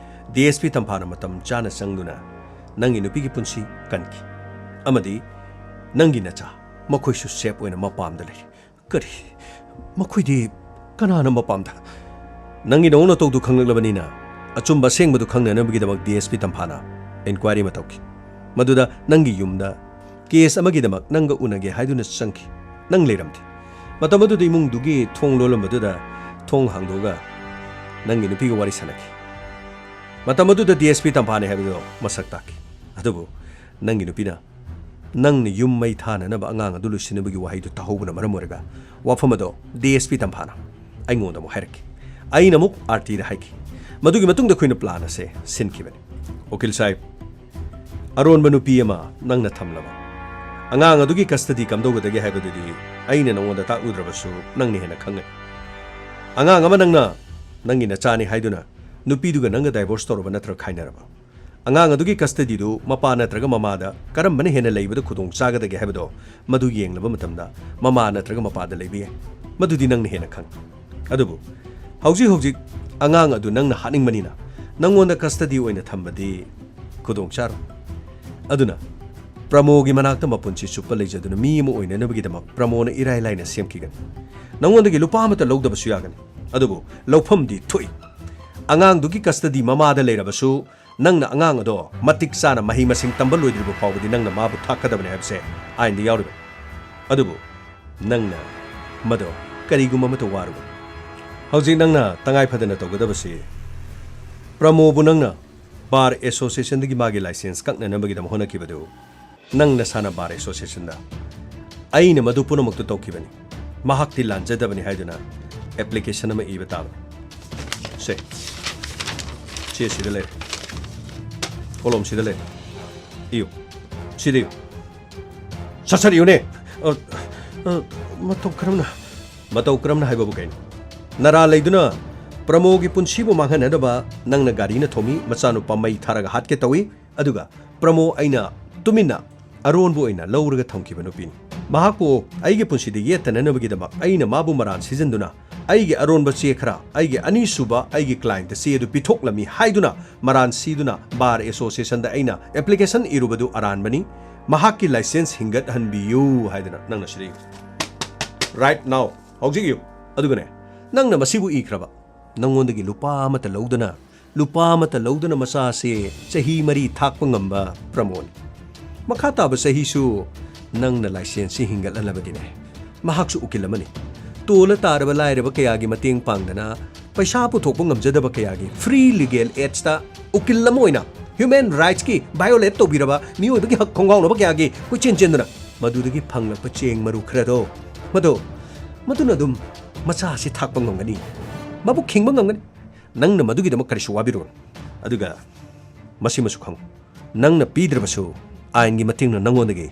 ꯗꯤ ꯑꯦꯁ ꯄꯤ ꯇꯝꯐꯥꯅ ꯃꯇꯝ ꯆꯥꯅ ꯆꯪꯗꯨꯅ ꯅꯪꯒꯤ ꯅꯨꯄꯤꯒꯤ ꯄꯨꯟꯁꯤ ꯀꯟꯈꯤ꯫ ꯑꯃꯗꯤ ꯅꯪꯒꯤ ꯅꯆꯥ, ꯃꯈꯣꯏꯁꯨ ꯁꯦꯐ ꯑꯣꯏꯅ ꯃꯄꯥꯝꯗ ꯂꯩꯔꯤ꯫ ꯀꯔꯤ? ꯃꯈꯣꯏꯗꯤ ꯀꯅꯥꯅ ꯃꯄꯥꯝꯗ? ꯅꯪꯒꯤ ꯅꯑꯣꯡ ꯅꯇꯧꯗꯨ ꯈꯪꯂꯛꯂꯕꯅꯤꯅ, ꯑꯆꯨꯝꯕ ꯑꯁꯦꯡꯕꯗꯨ ꯈꯪꯅꯅꯕꯒꯤꯗꯃꯛ ꯗꯤ ꯑꯦꯁ ꯄꯤ ꯇꯝꯐꯥꯅ ꯏꯟꯀ꯭ꯋꯥꯏꯔꯤ ꯑꯃ ꯇꯧꯈꯤ꯫ ꯃꯗꯨꯗ ꯅꯪꯒꯤ ꯌꯨꯝꯗ ꯀꯦꯁ ꯑꯃꯒꯤꯗꯃꯛ ꯅꯪꯒ ꯎꯅꯒꯦ ꯍꯥꯏꯗꯨꯅ ꯆꯪꯈꯤ꯫ ꯅꯪ ꯂꯩꯔꯝꯗꯦ꯫ ꯃꯇꯝ ꯑꯗꯨꯗ ꯏꯃꯨꯡꯗꯨꯒꯤ ꯊꯣꯡ ꯂꯣꯜꯂꯝꯕꯗꯨꯗ ꯊꯣꯡ ꯍꯥꯡꯗꯣꯛꯑꯒ ꯅꯪꯒꯤ ꯅꯨꯄꯤꯒ ꯋꯥꯔꯤ ꯁꯥꯟꯅꯈꯤ꯫ ꯃꯇꯝ ꯑꯗꯨꯗ ꯗꯤ ꯑꯦꯁ ꯄꯤ ꯇꯝꯐꯥꯅꯤ ꯍꯥꯏꯕꯗꯣ ꯃꯁꯛ ꯇꯥꯛꯈꯤ꯫ ꯑꯗꯨꯕꯨ ꯅꯪꯒꯤ ꯅꯨꯄꯤꯅ ꯅꯪꯅ ꯌꯨꯝ ꯃꯩ ꯊꯥꯅꯅꯕ ꯑꯉꯥꯡ ꯑꯗꯨ ꯂꯣꯏꯁꯤꯟꯅꯕꯒꯤ ꯋꯥꯍꯩꯗꯨ ꯇꯥꯍꯧꯕꯅ ꯃꯔꯝ ꯑꯣꯏꯔꯒ ꯋꯥꯐꯝ ꯑꯗꯣ ꯗꯤ ꯑꯦꯁ ꯄꯤ ꯇꯝꯐꯥꯅ ꯑꯩꯉꯣꯟꯗ ꯑꯃꯨꯛ ꯍꯥꯏꯔꯛꯈꯤ꯫ ꯑꯩꯅ ꯑꯃꯨꯛ ꯑꯥꯔꯇꯤꯗ ꯍꯥꯏꯈꯤ꯫ ꯃꯗꯨꯒꯤ ꯃꯇꯨꯡꯗ ꯑꯩꯈꯣꯏꯅ ꯄ꯭ꯂꯥꯟ ꯑꯁꯦ ꯁꯤꯟꯈꯤꯕꯅꯤ꯫ ꯎꯀꯤꯜ ꯁꯥꯍꯦꯕ, ꯑꯔꯣꯟꯕ ꯅꯨꯄꯤ ꯑꯃ ꯅꯪꯅ ꯊꯝꯂꯕ꯫ ꯑꯉꯥꯡ ꯑꯗꯨꯒꯤ ꯀꯁꯇꯗꯤ ꯀꯝꯗꯧꯒꯗꯒꯦ ꯍꯥꯏꯕꯗꯨꯗꯤ ꯑꯩꯅ ꯅꯉꯣꯟꯗ ꯇꯥꯛꯂꯨꯗ꯭ꯔꯕꯁꯨ ꯅꯪꯅ ꯍꯦꯟꯅ ꯈꯪꯒꯅꯤ꯫ ꯑꯉꯥꯡ ꯑꯃ ꯅꯪꯅ ꯅꯪꯒꯤ ꯅꯆꯥꯅꯤ ꯍꯥꯏꯗꯨꯅ ꯅꯨꯄꯤꯗꯨꯒ ꯅꯪꯒ ꯗꯥꯏꯚꯣꯔꯁ ꯇꯧꯔꯕ ꯅꯠꯇ꯭ꯔꯒ ꯈꯥꯏꯅꯔꯕ? ꯑꯉꯥꯡ ꯑꯗꯨꯒꯤ ꯀꯁꯇꯗꯤꯗꯨ ꯃꯄꯥ ꯅꯠꯇ꯭ꯔꯒ ꯃꯃꯥꯗ ꯀꯔꯝꯕꯅ ꯍꯦꯟꯅ ꯂꯩꯕꯗ ꯈꯨꯗꯣꯡ ꯆꯥꯒꯗꯒꯦ ꯍꯥꯏꯕꯗꯣ ꯃꯗꯨ ꯌꯦꯡꯂꯕ ꯃꯇꯝꯗ ꯃꯃꯥ ꯅꯠꯇ꯭ꯔꯒ ꯃꯄꯥꯗ ꯂꯩꯕ ꯌꯥꯏ꯫ ꯃꯗꯨꯗꯤ ꯅꯪꯅ ꯍꯦꯟꯅ ꯈꯪ꯫ ꯑꯗꯨꯕꯨ ꯍꯧꯖꯤꯛ ꯍꯧꯖꯤꯛ ꯑꯉꯥꯡ ꯑꯗꯨ ꯅꯪꯅ ꯍꯥꯠꯅꯤꯡꯕꯅꯤꯅ ꯅꯪꯉꯣꯟꯗ ꯀꯁꯇꯗꯤ ꯑꯣꯏꯅ ꯊꯝꯕꯗꯤ ꯈꯨꯗꯣꯡ ꯆꯥꯔꯣꯏ꯫ ꯑꯗꯨꯅ ꯄ꯭ꯔꯃꯣꯒꯤ ꯃꯅꯥꯛꯇ ꯃꯄꯨꯟꯁꯤ ꯆꯨꯞꯄ ꯂꯩꯖꯗꯨꯅ ꯃꯤ ꯑꯃ ꯑꯣꯏꯅꯅꯕꯒꯤꯗꯃꯛ ꯄ꯭ꯔꯃꯣꯅ ꯏꯔꯥꯏ ꯂꯥꯏꯅ ꯁꯦꯝꯈꯤꯒꯅꯤ꯫ ꯅꯪꯉꯣꯟꯗꯒꯤ ꯂꯨꯄꯥ ꯑꯃꯠꯇ ꯂꯧꯗꯕꯁꯨ ꯌꯥꯒꯅꯤ꯫ ꯑꯗꯨꯕꯨ ꯂꯧꯐꯝꯗꯤ ꯊꯣꯛꯏ꯫ ꯑꯉꯥꯡꯗꯨꯒꯤ ꯀꯁꯇꯗꯤ ꯃꯃꯥꯗ ꯂꯩꯔꯕꯁꯨ ꯅꯪꯅ ꯑꯉꯥꯡ ꯑꯗꯣ ꯃꯇꯤꯛ ꯆꯥꯅ ꯃꯍꯩ ꯃꯁꯤꯡ ꯇꯝꯕ ꯂꯣꯏꯗ꯭ꯔꯤꯕ ꯐꯥꯎꯕꯗꯤ ꯅꯪꯅ ꯃꯥꯕꯨ ꯊꯥꯛꯀꯗꯕꯅꯤ ꯍꯥꯏꯕꯁꯦ ꯑꯥꯏꯟꯗ ꯌꯥꯎꯔꯤꯕꯅꯤ꯫ ꯑꯗꯨꯕꯨ ꯅꯪꯅ ꯃꯗꯣ ꯀꯔꯤꯒꯨꯝꯕ ꯑꯃꯠꯇ ꯋꯥꯔꯨꯒꯅꯨ꯫ ꯍꯧꯖꯤꯛ ꯅꯪꯅ ꯇꯉꯥꯏ ꯐꯗꯅ ꯇꯧꯒꯗꯕꯁꯤ ꯄ꯭ꯔꯃꯣꯕꯨ ꯅꯪꯅ ꯕꯥꯔ ꯑꯦꯁꯣꯁꯤꯌꯦꯁꯟꯗꯒꯤ ꯃꯥꯒꯤ ꯂꯥꯏꯁꯦꯟꯁ ꯀꯛꯅꯅꯕꯒꯤꯗꯃꯛ ꯍꯣꯠꯅꯈꯤꯕꯗꯨ ꯅꯪ ꯅꯁꯥꯅ ꯕꯥꯔ ꯑꯦꯁꯣꯁꯤꯌꯦꯁꯟꯗ ꯑꯩꯅ ꯃꯗꯨ ꯄꯨꯝꯅꯃꯛꯇꯨ ꯇꯧꯈꯤꯕꯅꯤ, ꯃꯍꯥꯛꯇꯤ ꯂꯥꯟꯖꯗꯕꯅꯤ ꯍꯥꯏꯗꯨꯅ ꯑꯦꯄ꯭ꯂꯤꯀꯦꯁꯟ ꯑꯃ ꯏꯕ ꯇꯥꯕꯅꯤ꯫ ꯁꯦ, ꯆꯦ ꯁꯤꯗ ꯂꯩꯔꯦ, ꯀꯣꯂꯣꯝ ꯁꯤꯗ ꯂꯩꯔꯦ, ꯏꯌꯨ, ꯁꯤꯗ ꯏꯌꯨ, ꯁꯠ ꯁꯠ ꯏꯌꯨꯅꯦ꯫ ꯑ, ꯑ, ꯃꯇꯧ ꯀꯔꯝꯅ? ꯃꯇꯧ ꯀꯔꯝꯅ ꯍꯥꯏꯕꯕꯨ ꯀꯩꯅꯣ? ꯅꯔꯥ ꯂꯩꯗꯨꯅ ꯄ꯭ꯔꯃꯣꯒꯤ ꯄꯨꯟꯁꯤꯕꯨ ꯃꯥꯡꯍꯟꯅꯗꯕ ꯅꯪꯅ ꯒꯥꯔꯤꯅ ꯊꯣꯝꯃꯤ, ꯃꯆꯥꯅꯨꯄꯥ ꯃꯩ ꯊꯥꯔꯒ ꯍꯥꯠꯀꯦ ꯇꯧꯏ, ꯑꯗꯨꯒ ꯄ꯭ꯔꯃꯣ ꯑꯩꯅ ꯇꯨꯃꯤꯟꯅ ꯑꯔꯣꯟꯕ ꯑꯣꯏꯅ ꯂꯧꯔꯒ ꯊꯝꯈꯤꯕ ꯅꯨꯄꯤꯅꯤ꯫ ꯃꯍꯥꯛꯄꯨ ꯑꯩꯒꯤ ꯄꯨꯟꯁꯤꯗ ꯌꯦꯠꯇꯅꯅꯕꯒꯤꯗꯃꯛ ꯑꯩꯅ ꯃꯥꯕꯨ ꯃꯔꯥꯟ ꯁꯤꯖꯤꯟꯗꯨꯅ ꯑꯩꯒꯤ ꯑꯔꯣꯟꯕ ꯆꯦ ꯈꯔ ꯑꯩꯒꯤ ꯑꯅꯤꯁꯨꯕ ꯑꯩꯒꯤ ꯀ꯭ꯂꯥꯏꯟꯇ ꯆꯦ ꯑꯗꯨ ꯄꯤꯊꯣꯛꯂꯝꯃꯤ ꯍꯥꯏꯗꯨꯅ ꯃꯔꯥꯟ ꯁꯤꯗꯨꯅ ꯕꯥꯔ ꯑꯦꯁꯣꯁꯤꯌꯦꯁꯟꯗ ꯑꯩꯅ ꯑꯦꯄ꯭ꯂꯤꯀꯦꯁꯟ ꯏꯔꯨꯕꯗꯨ ꯑꯔꯥꯟꯕꯅꯤ꯫ ꯃꯍꯥꯛꯀꯤ ꯂꯥꯏꯁꯦꯟꯁ ꯍꯤꯡꯒꯠꯍꯟꯕꯤꯌꯨ ꯍꯥꯏꯗꯅ ꯅꯪꯅ ꯁꯤꯗ ꯏꯌꯨ꯫ Right now, ꯍꯧꯖꯤꯛ ꯏꯌꯨ꯫ ꯑꯗꯨꯒꯅꯦ, ꯅꯪꯅ ꯃꯁꯤꯕꯨ ꯏꯈ꯭ꯔꯕ? ꯅꯪꯉꯣꯟꯗꯒꯤ ꯂꯨꯄꯥ ꯑꯃꯠꯇ ꯂꯧꯗꯅ, ꯂꯨꯄꯥ ꯑꯃꯠꯇ ꯂꯧꯗꯅ ꯃꯆꯥꯁꯦ ꯆꯍꯤ ꯃꯔꯤ ꯊꯥꯛꯄ ꯉꯝꯕ ꯄ꯭ꯔꯃꯣꯟ꯫ ꯃꯈꯥ ꯇꯥꯕ ꯆꯍꯤꯁꯨ ꯅꯪꯅ ꯂꯥꯏꯁꯦꯟꯁꯁꯤ ꯍꯤꯡꯒꯠꯍꯜꯂꯕꯗꯤꯅꯦ, ꯃꯍꯥꯛꯁꯨ ꯎꯀꯤꯜ ꯑꯃꯅꯤ꯫ ꯇꯣꯜꯂ ꯇꯥꯔꯕ ꯂꯥꯏꯔꯕ ꯀꯌꯥꯒꯤ ꯃꯇꯦꯡ ꯄꯥꯡꯗꯅ, ꯄꯩꯁꯥ ꯄꯨꯊꯣꯛꯄ ꯉꯝꯖꯗꯕ ꯀꯌꯥꯒꯤ ꯐ꯭ꯔꯤ ꯂꯤꯒꯦꯜ ꯑꯦꯗꯁꯇ ꯎꯀꯤꯜ ꯑꯃ ꯑꯣꯏꯅ ꯍ꯭ꯌꯨꯃꯦꯟ ꯔꯥꯏꯠꯁꯀꯤ ꯚꯥꯏꯑꯣꯂꯦꯠ ꯇꯧꯕꯤꯔꯕ ꯃꯤꯑꯣꯏꯕꯒꯤ ꯍꯛ ꯈꯣꯡꯒꯥꯎꯅꯕ ꯀꯌꯥꯒꯤ ꯀꯣꯏꯆꯦꯟ ꯆꯦꯟꯗꯨꯅ ꯃꯗꯨꯗꯒꯤ ꯐꯪꯂꯛꯄ ꯆꯦꯡ ꯃꯔꯨ ꯈꯔꯗꯣ, ꯃꯗꯣ, ꯃꯗꯨꯅ ꯑꯗꯨꯝ ꯃꯆꯥ ꯑꯁꯤ ꯊꯥꯛꯄ ꯉꯝꯒꯅꯤ, ꯃꯕꯨꯛ ꯈꯤꯡꯕ ꯉꯝꯒꯅꯤ꯫ ꯅꯪꯅ ꯃꯗꯨꯒꯤꯗꯃꯛ ꯀꯔꯤꯁꯨ ꯋꯥꯕꯤꯔꯨꯔꯅꯨ꯫ ꯑꯗꯨꯒ ꯃꯁꯤꯃꯁꯨ ꯈꯪꯉꯨ, ꯅꯪꯅ ꯄꯤꯗ꯭ꯔꯕꯁꯨ ꯑꯥꯏꯟꯒꯤ ꯃꯇꯦꯡꯅ ꯅꯪꯉꯣꯟꯗꯒꯤ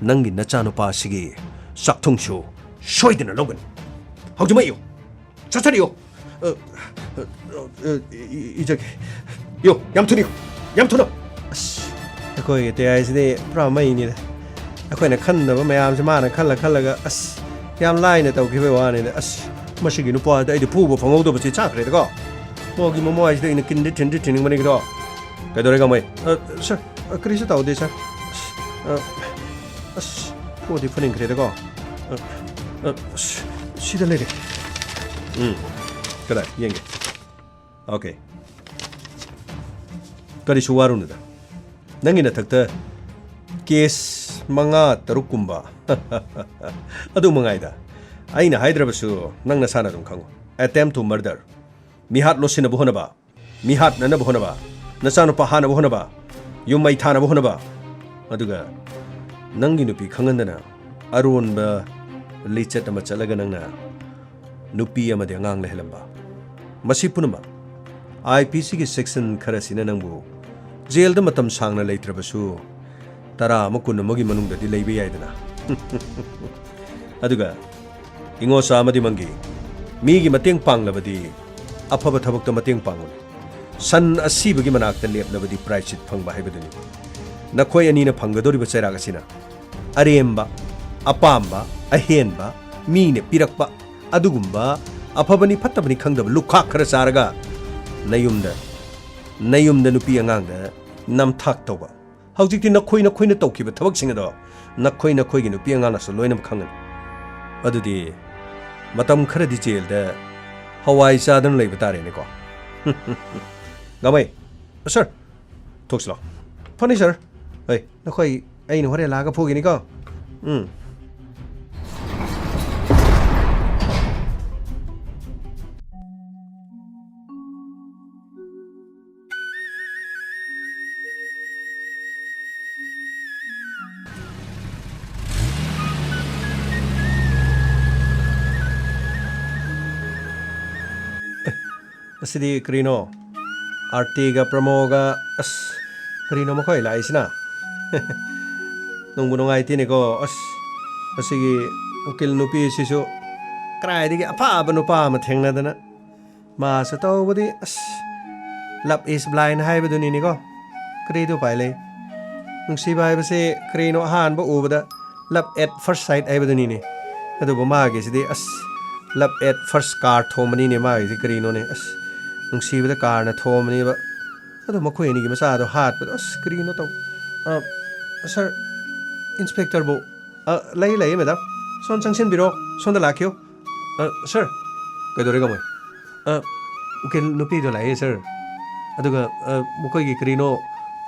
ꯅꯪꯒꯤ ꯅꯆꯥꯅꯨꯄꯥ ꯑꯁꯤꯒꯤ ꯆꯥꯛꯊꯨꯡꯁꯨ ꯁꯣꯏꯗꯅ ꯂꯧꯒꯅꯤ꯫ ꯍꯧꯖꯤꯛꯃꯛ ꯏꯌꯨ, ꯆꯠꯆꯔꯤꯌꯨ꯫ ꯑ, ꯑ, ꯑ, ꯏ-, ꯏ-, ꯏꯖꯒꯦ꯫ ꯏꯌꯨ, ꯌꯥꯝ ꯊꯨꯅ ꯏꯌꯨ, ꯌꯥꯝ ꯊꯨꯅ꯫ ꯑꯁ, ꯑꯩꯈꯣꯏꯒꯤ ꯇꯦ ꯑꯥꯏꯁꯤꯗꯤ ꯄꯨꯔꯥ ꯃꯩꯅꯤꯗ꯫ ꯑꯩꯈꯣꯏꯅ ꯈꯟꯗꯕ ꯃꯌꯥꯝꯁꯦ ꯃꯥꯅ ꯈꯜꯂ ꯈꯜꯂꯒ, ꯑꯁ, ꯌꯥꯝ ꯂꯥꯏꯅ ꯇꯧꯈꯤꯕꯩ ꯋꯥꯅꯤꯗ꯫ ꯑꯁ, ꯃꯁꯤꯒꯤ ꯅꯨꯄꯥꯗ ꯑꯩꯗꯤ ꯐꯨꯕ ꯐꯪꯍꯧꯗꯕꯁꯤ ꯆꯥꯛꯈ꯭ꯔꯦꯗꯀꯣ꯫ ꯃꯣꯏꯒꯤ ꯃꯃꯥꯏꯁꯤꯗ ꯑꯩꯅ ꯀꯤꯟꯗꯤ ꯊꯤꯟꯗꯤ ꯊꯤꯟꯅꯤꯡꯕꯅꯤꯗꯣ꯫ ꯀꯩꯗꯧꯔꯦ ꯀꯃꯩ? ꯑ, ꯁꯥꯔ, ꯑ, ꯀꯔꯤꯁꯨ ꯇꯧꯗꯦ, ꯁꯥꯔ꯫ ꯑ, ꯑꯁ, ꯐꯨꯗꯤ ꯐꯨꯅꯤꯡꯈ꯭ꯔꯦꯗꯀꯣ꯫ ꯑ, ꯑ, ꯑꯁ, ꯁꯤꯗ ꯂꯩꯔꯦ꯫ ꯎꯝ, ꯀꯗꯥꯏ? ꯌꯦꯡꯒꯦ꯫ ꯑꯣꯀꯦ꯫ ꯀꯔꯤꯁꯨ ꯋꯥꯔꯨꯅꯨꯗ꯫ ꯅꯪꯒꯤ ꯅꯊꯛꯇ ꯀꯦꯁ ꯃꯉꯥ ꯇꯔꯨꯛ ꯀꯨꯝꯕ ꯑꯗꯨ ꯃꯉꯥꯏꯗ꯫ ꯑꯩꯅ ꯍꯥꯏꯗ꯭ꯔꯕꯁꯨ ꯅꯪ ꯅꯁꯥꯅ ꯑꯗꯨꯝ ꯈꯪꯉꯨ꯫ Attempt to murder, ꯃꯤꯍꯥꯠ ꯂꯣꯠꯁꯤꯟꯅꯕ ꯍꯣꯠꯅꯕ, ꯃꯤꯍꯥꯠꯅꯅꯕ ꯍꯣꯠꯅꯕ, ꯅꯆꯥꯅꯨꯄꯥ ꯍꯥꯠꯅꯕ ꯍꯣꯠꯅꯕ, ꯌꯨꯝ ꯃꯩ ꯊꯥꯅꯕ ꯍꯣꯠꯅꯕ, ꯑꯗꯨꯒ ꯅꯪꯒꯤ ꯅꯨꯄꯤ ꯈꯪꯍꯟꯗꯅ ꯑꯔꯣꯟꯕ ꯂꯤꯆꯠ ꯑꯃ ꯆꯠꯂꯒ ꯅꯪꯅ ꯅꯨꯄꯤ ꯑꯃꯗꯤ ꯑꯉꯥꯡ ꯂꯩꯍꯜꯂꯝꯕ꯫ ꯃꯁꯤ ꯄꯨꯝꯅꯃꯛ ꯑꯥꯏ ꯄꯤ ꯁꯤꯒꯤ ꯁꯦꯛꯁꯟ ꯈꯔꯁꯤꯅ ꯅꯪꯕꯨ ꯖꯦꯜꯗ ꯃꯇꯝ ꯁꯥꯡꯅ ꯂꯩꯇ꯭ꯔꯕꯁꯨ ꯇꯔꯥ ꯑꯃ ꯀꯨꯟ ꯑꯃꯒꯤ ꯃꯅꯨꯡꯗꯗꯤ ꯂꯩꯕ ꯌꯥꯏꯗꯅ꯫ ꯑꯗꯨꯒ ꯏꯉꯣꯆꯥ ꯑꯃꯗꯤ ꯃꯪꯒꯤ, ꯃꯤꯒꯤ ꯃꯇꯦꯡ ꯄꯥꯡꯂꯕꯗꯤ ꯑꯐꯕ ꯊꯕꯛꯇ ꯃꯇꯦꯡ ꯄꯥꯡꯒꯅꯤ꯫ ꯁꯟ ꯑꯁꯤꯕꯒꯤ ꯃꯅꯥꯛꯇ ꯂꯦꯞꯂꯕꯗꯤ ꯄ꯭ꯔꯥꯏꯆꯤꯠ ꯐꯪꯕ ꯍꯥꯏꯕꯗꯨꯅꯤ꯫ ꯅꯈꯣꯏ ꯑꯅꯤꯅ ꯐꯪꯒꯗꯧꯔꯤꯕ ꯆꯩꯔꯥꯛ ꯑꯁꯤꯅ ꯑꯔꯦꯝꯕ, ꯑꯄꯥꯝꯕ, ꯑꯍꯦꯟꯕ, ꯃꯤꯅ ꯄꯤꯔꯛꯄ ꯑꯗꯨꯒꯨꯝꯕ ꯑꯐꯕꯅꯤ ꯐꯠꯇꯕꯅꯤ ꯈꯪꯗꯕ ꯂꯨꯈꯥꯛ ꯈꯔ ꯆꯥꯔꯒ ꯅꯌꯨꯝꯗ, ꯅꯌꯨꯝꯗ ꯅꯨꯄꯤ ꯑꯉꯥꯡꯗ ꯅꯝꯊꯥꯛ ꯇꯧꯕ꯫ ꯍꯧꯖꯤꯛꯇꯤ ꯅꯈꯣꯏ ꯅꯈꯣꯏꯅ ꯇꯧꯈꯤꯕ ꯊꯕꯛꯁꯤꯡ ꯑꯗꯣ ꯅꯈꯣꯏ ꯅꯈꯣꯏꯒꯤ ꯅꯨꯄꯤ ꯑꯉꯥꯡꯅꯁꯨ ꯂꯣꯏꯅꯃꯛ ꯈꯪꯒꯅꯤ꯫ ꯑꯗꯨꯗꯤ ꯃꯇꯝ ꯈꯔꯗꯤ ꯖꯦꯜꯗ ꯍꯋꯥꯏ ꯆꯥꯗꯨꯅ ꯂꯩꯕ ꯇꯥꯔꯦꯅꯦꯀꯣ꯫ ꯒꯥꯃꯩ, ꯁꯥꯔ, ꯊꯣꯛꯁꯤ ꯂꯥꯎ꯫ ꯐꯅꯤ, ꯁꯥꯔ꯫ ꯍꯣꯏ, ꯅꯈꯣꯏ ꯑꯩꯅ ꯍꯣꯔꯦꯟ ꯂꯥꯛꯑꯒ ꯐꯨꯒꯤꯅꯤꯀꯣ꯫ ꯎꯝ꯫ ꯑꯦ, ꯑꯁꯤꯗꯤ ꯀꯔꯤꯅꯣ? ꯑꯥꯔꯇꯤꯒ ꯄ꯭ꯔꯃꯣꯒ, ꯑꯁ, ꯀꯔꯤꯅꯣ ꯃꯈꯣꯏ ꯂꯥꯛꯏꯁꯤꯅ? ꯅꯨꯡꯕꯨ ꯅꯨꯡꯉꯥꯏꯇꯦꯅꯦꯀꯣ꯫ ꯑꯁ, ꯑꯁꯤꯒꯤ ꯎꯀꯤꯜ ꯅꯨꯄꯤꯁꯤꯁꯨ ꯀꯗꯥꯏꯗꯒꯤ ꯑꯐꯕ ꯅꯨꯄꯥ ꯑꯃ ꯊꯦꯡꯅꯗꯅ꯫ ꯃꯥꯁꯨ ꯇꯧꯕꯗꯤ, ꯑꯁ, love is blind ꯍꯥꯏꯕꯗꯨꯅꯤꯅꯦꯀꯣ꯫ ꯀꯔꯤꯗꯤ ꯎꯄꯥꯏ ꯂꯩ? ꯅꯨꯡꯁꯤꯕ ꯍꯥꯏꯕꯁꯦ ꯀꯔꯤꯅꯣ, ꯑꯍꯥꯟꯕ ꯎꯕꯗ love at first sight ꯍꯥꯏꯕꯗꯨꯅꯤꯅꯦ꯫ ꯑꯗꯨꯕꯨ ꯃꯥꯒꯤꯁꯤꯗꯤ, ꯑꯁ, love at first car ꯊꯣꯝꯕꯅꯤꯅꯦ ꯃꯥꯒꯤꯁꯤ꯫ ꯀꯔꯤꯅꯣꯅꯦ? ꯑꯁ, ꯅꯨꯡꯁꯤꯕꯗ ꯀꯥꯔꯅ ꯊꯣꯝꯕꯅꯦꯕ꯫ ꯑꯗꯣ ꯃꯈꯣꯏ ꯑꯅꯤꯒꯤ ꯃꯆꯥꯗꯣ ꯍꯥꯠꯄꯗꯣ, ꯑꯁ, ꯀꯔꯤꯅꯣ ꯇꯧ-, ꯑ, ꯁꯥꯔ, ꯏꯟꯁꯄꯦꯛꯇꯔꯕꯨ, ꯑ, ꯂꯩ, ꯂꯩ, ꯃꯦꯗꯥꯝ꯫ ꯁꯣꯝ ꯆꯪꯁꯤꯟꯕꯤꯔꯣ, ꯁꯣꯝꯗ ꯂꯥꯛꯄꯤꯌꯨ꯫ ꯑ, ꯁꯥꯔ, ꯀꯩꯗꯧꯔꯦ, ꯀꯃꯥꯏ? ꯑ, ꯎꯀꯤꯜ ꯅꯨꯄꯤꯗꯣ ꯂꯥꯛꯑꯦ, ꯁꯥꯔ꯫ ꯑꯗꯨꯒ, ꯑ, ꯃꯈꯣꯏꯒꯤ ꯀꯔꯤꯅꯣ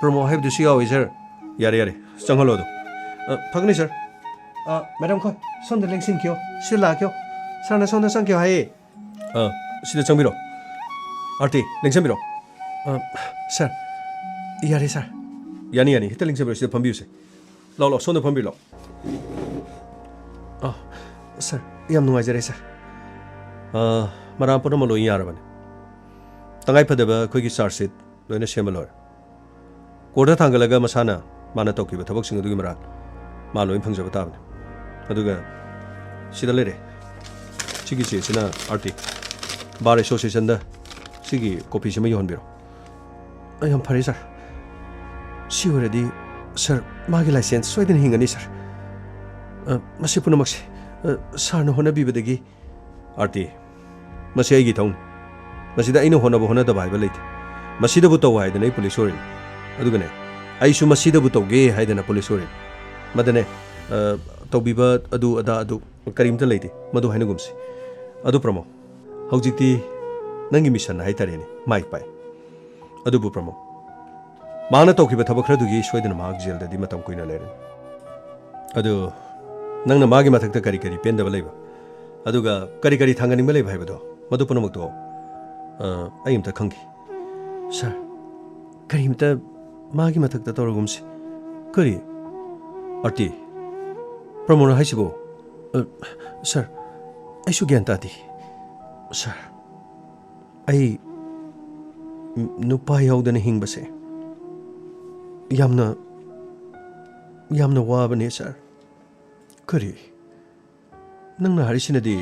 ꯄ꯭ꯔꯃꯣ ꯍꯥꯏꯕꯗꯨꯁꯨ ꯌꯥꯎꯏ, ꯁꯥꯔ꯫ ꯌꯥꯔꯦ, ꯌꯥꯔꯦ, ꯆꯪꯍꯜꯂꯣ ꯑꯗꯨꯝ꯫ ꯑ, ꯐꯒꯅꯤ, ꯁꯥꯔ꯫ ꯑ, ꯃꯦꯗꯥꯝ ꯈꯣꯏ, ꯁꯣꯝꯗ ꯂꯦꯡꯁꯤꯟꯈꯤꯌꯣ, ꯁꯤꯗ ꯂꯥꯛꯈꯤꯌꯣ꯫ ꯁꯥꯔꯅ ꯁꯣꯝꯗ ꯆꯪꯈꯤꯌꯣ ꯍꯥꯏꯌꯦ꯫ ꯑ, ꯁꯤꯗ ꯆꯪꯕꯤꯔꯣ꯫ ꯑꯥꯔꯇꯤ, ꯂꯦꯡꯁꯤꯟꯕꯤꯔꯣ꯫ ꯑ, ꯁꯥꯔ, ꯌꯥꯔꯦ, ꯁꯥꯔ꯫ ꯌꯥꯅꯤ, ꯌꯥꯅꯤ, ꯍꯦꯛꯇ ꯂꯦꯡꯁꯤꯟꯕꯤꯔꯣ, ꯁꯤꯗ ꯐꯝꯕꯤꯌꯨꯁꯦ꯫ ꯂꯥꯛꯑꯣ, ꯂꯥꯛꯑꯣ, ꯁꯣꯝꯗ ꯐꯝꯕꯤꯔꯣ, ꯂꯥꯛꯑꯣ꯫ ꯑ, ꯁꯥꯔ, ꯌꯥꯝ ꯅꯨꯡꯉꯥꯏꯖꯔꯦ, ꯁꯥꯔ꯫ ꯑ, ꯃꯔꯥ ꯄꯨꯝꯅꯃꯛ ꯂꯣꯏ ꯌꯥꯔꯕꯅꯤ꯫ ꯇꯉꯥꯏ ꯐꯗꯕ ꯑꯩꯈꯣꯏꯒꯤ ꯆꯥꯔꯖ ꯁꯤꯠ ꯂꯣꯏꯅ ꯁꯦꯝꯕ ꯂꯣꯏꯔꯦ꯫ ꯀꯣꯔꯠꯇ ꯊꯥꯡꯒꯠꯂꯒ ꯃꯁꯥꯅ ꯃꯥꯅ ꯇꯧꯈꯤꯕ ꯊꯕꯛꯁꯤꯡ ꯑꯗꯨꯒꯤ ꯃꯔꯥꯜ ꯃꯥ ꯂꯣꯏ ꯐꯪꯖꯕ ꯇꯥꯕꯅꯤ꯫ ꯑꯗꯨꯒ ꯁꯤꯗ ꯂꯩꯔꯦ꯫ ꯁꯤꯒꯤ ꯆꯦꯁꯤꯅ ꯑꯥꯔꯇꯤ, ꯕꯥꯔ ꯑꯦꯁꯣꯁꯤꯌꯦꯁꯟꯗ ꯁꯤꯒꯤ ꯀꯣꯄꯤꯁꯤꯃ ꯌꯧꯍꯟꯕꯤꯔꯣ꯫ ꯑ, ꯌꯥꯝ ꯐꯔꯦ, ꯁꯥꯔ꯫ ꯁꯤ ꯑꯣꯏꯔꯗꯤ, ꯁꯥꯔ, ꯃꯥꯒꯤ ꯂꯥꯏꯁꯦꯟꯁ ꯁꯣꯏꯗꯅ ꯍꯤꯡꯒꯅꯤ, ꯁꯥꯔ꯫ ꯑ, ꯃꯁꯤ ꯄꯨꯝꯅꯃꯛꯁꯦ, ꯑ, ꯁꯥꯔꯅ ꯍꯣꯠꯅꯕꯤꯕꯗꯒꯤ꯫ ꯑꯥꯔꯇꯤ, ꯃꯁꯤ ꯑꯩꯒꯤ ꯏꯊꯧꯅꯤ꯫ ꯃꯁꯤꯗ ꯑꯩꯅ ꯍꯣꯠꯅꯕ ꯍꯣꯠꯅꯗꯕ ꯍꯥꯏꯕ ꯂꯩꯇꯦ꯫ ꯃꯁꯤꯗꯕꯨ ꯇꯧ ꯍꯥꯏꯗꯅ ꯑꯩ ꯄꯨꯂꯤꯁ ꯑꯣꯏꯔꯤꯅꯤ꯫ ꯑꯗꯨꯒꯅꯦ, ꯑꯩꯁꯨ ꯃꯁꯤꯗꯕꯨ ꯇꯧꯒꯦ ꯍꯥꯏꯗꯅ ꯄꯨꯂꯤꯁ ꯑꯣꯏꯔꯤꯅꯤ꯫ ꯃꯗꯅꯦ, ꯑ, ꯇꯧꯕꯤꯕ ꯑꯗꯨ ꯑꯗꯥ ꯑꯗꯨ ꯀꯔꯤꯝꯇ ꯂꯩꯇꯦ꯫ ꯃꯗꯨ ꯍꯥꯏꯅꯒꯨꯝꯁꯤ꯫ ꯑꯗꯨ ꯄ꯭ꯔꯃꯣ, ꯍꯧꯖꯤꯛꯇꯤ ꯅꯪꯒꯤ ꯃꯤꯁꯟ ꯍꯥꯏꯇꯥꯔꯦꯅꯦ, ꯃꯥꯏ ꯄꯥꯛꯑꯦ꯫ ꯑꯗꯨꯕꯨ ꯄ꯭ꯔꯃꯣ, ꯃꯍꯥꯛꯅ ꯇꯧꯈꯤꯕ ꯊꯕꯛ ꯈꯔꯗꯨꯒꯤ ꯁꯣꯏꯗꯅ ꯃꯍꯥꯛ ꯖꯦꯜꯗꯗꯤ ꯃꯇꯝ ꯀꯨꯏꯅ ꯂꯩꯔꯅꯤ꯫ ꯑꯗꯨ ꯅꯪꯅ ꯃꯥꯒꯤ ꯃꯊꯛꯇ ꯀꯔꯤ ꯀꯔꯤ ꯄꯦꯟꯗꯕ ꯂꯩꯕ, ꯑꯗꯨꯒ ꯀꯔꯤ ꯀꯔꯤ ꯊꯥꯡꯒꯠꯅꯤꯡꯕ ꯂꯩꯕ ꯍꯥꯏꯕꯗꯣ, ꯃꯗꯨ ꯄꯨꯝꯅꯃꯛꯇꯣ, ꯑ, ꯑꯩ ꯑꯝꯇ ꯈꯪꯒꯦ꯫ ꯁꯥꯔ, ꯀꯔꯤꯝꯇ ꯃꯥꯒꯤ ꯃꯊꯛꯇ ꯇꯧꯔꯒꯨꯝꯁꯤ꯫ ꯀꯔꯤ? ꯑꯥꯔꯇꯤ, ꯄ꯭ꯔꯃꯣꯗ ꯍꯥꯏꯁꯤꯕꯨ? ꯑ, ꯁꯥꯔ, ꯑꯩꯁꯨ ꯒ꯭ꯌꯥꯟ ꯇꯥꯗꯦ꯫ ꯁꯥꯔ, ꯑꯩ ꯅꯨꯄꯥ ꯌꯥꯎꯗꯅ ꯍꯤꯡꯕꯁꯦ ꯌꯥꯝꯅ, ꯌꯥꯝꯅ ꯋꯥꯕꯅꯦ, ꯁꯥꯔ꯫ ꯀꯔꯤ? ꯅꯪꯅ ꯍꯥꯏꯔꯤꯁꯤꯅꯗꯤ?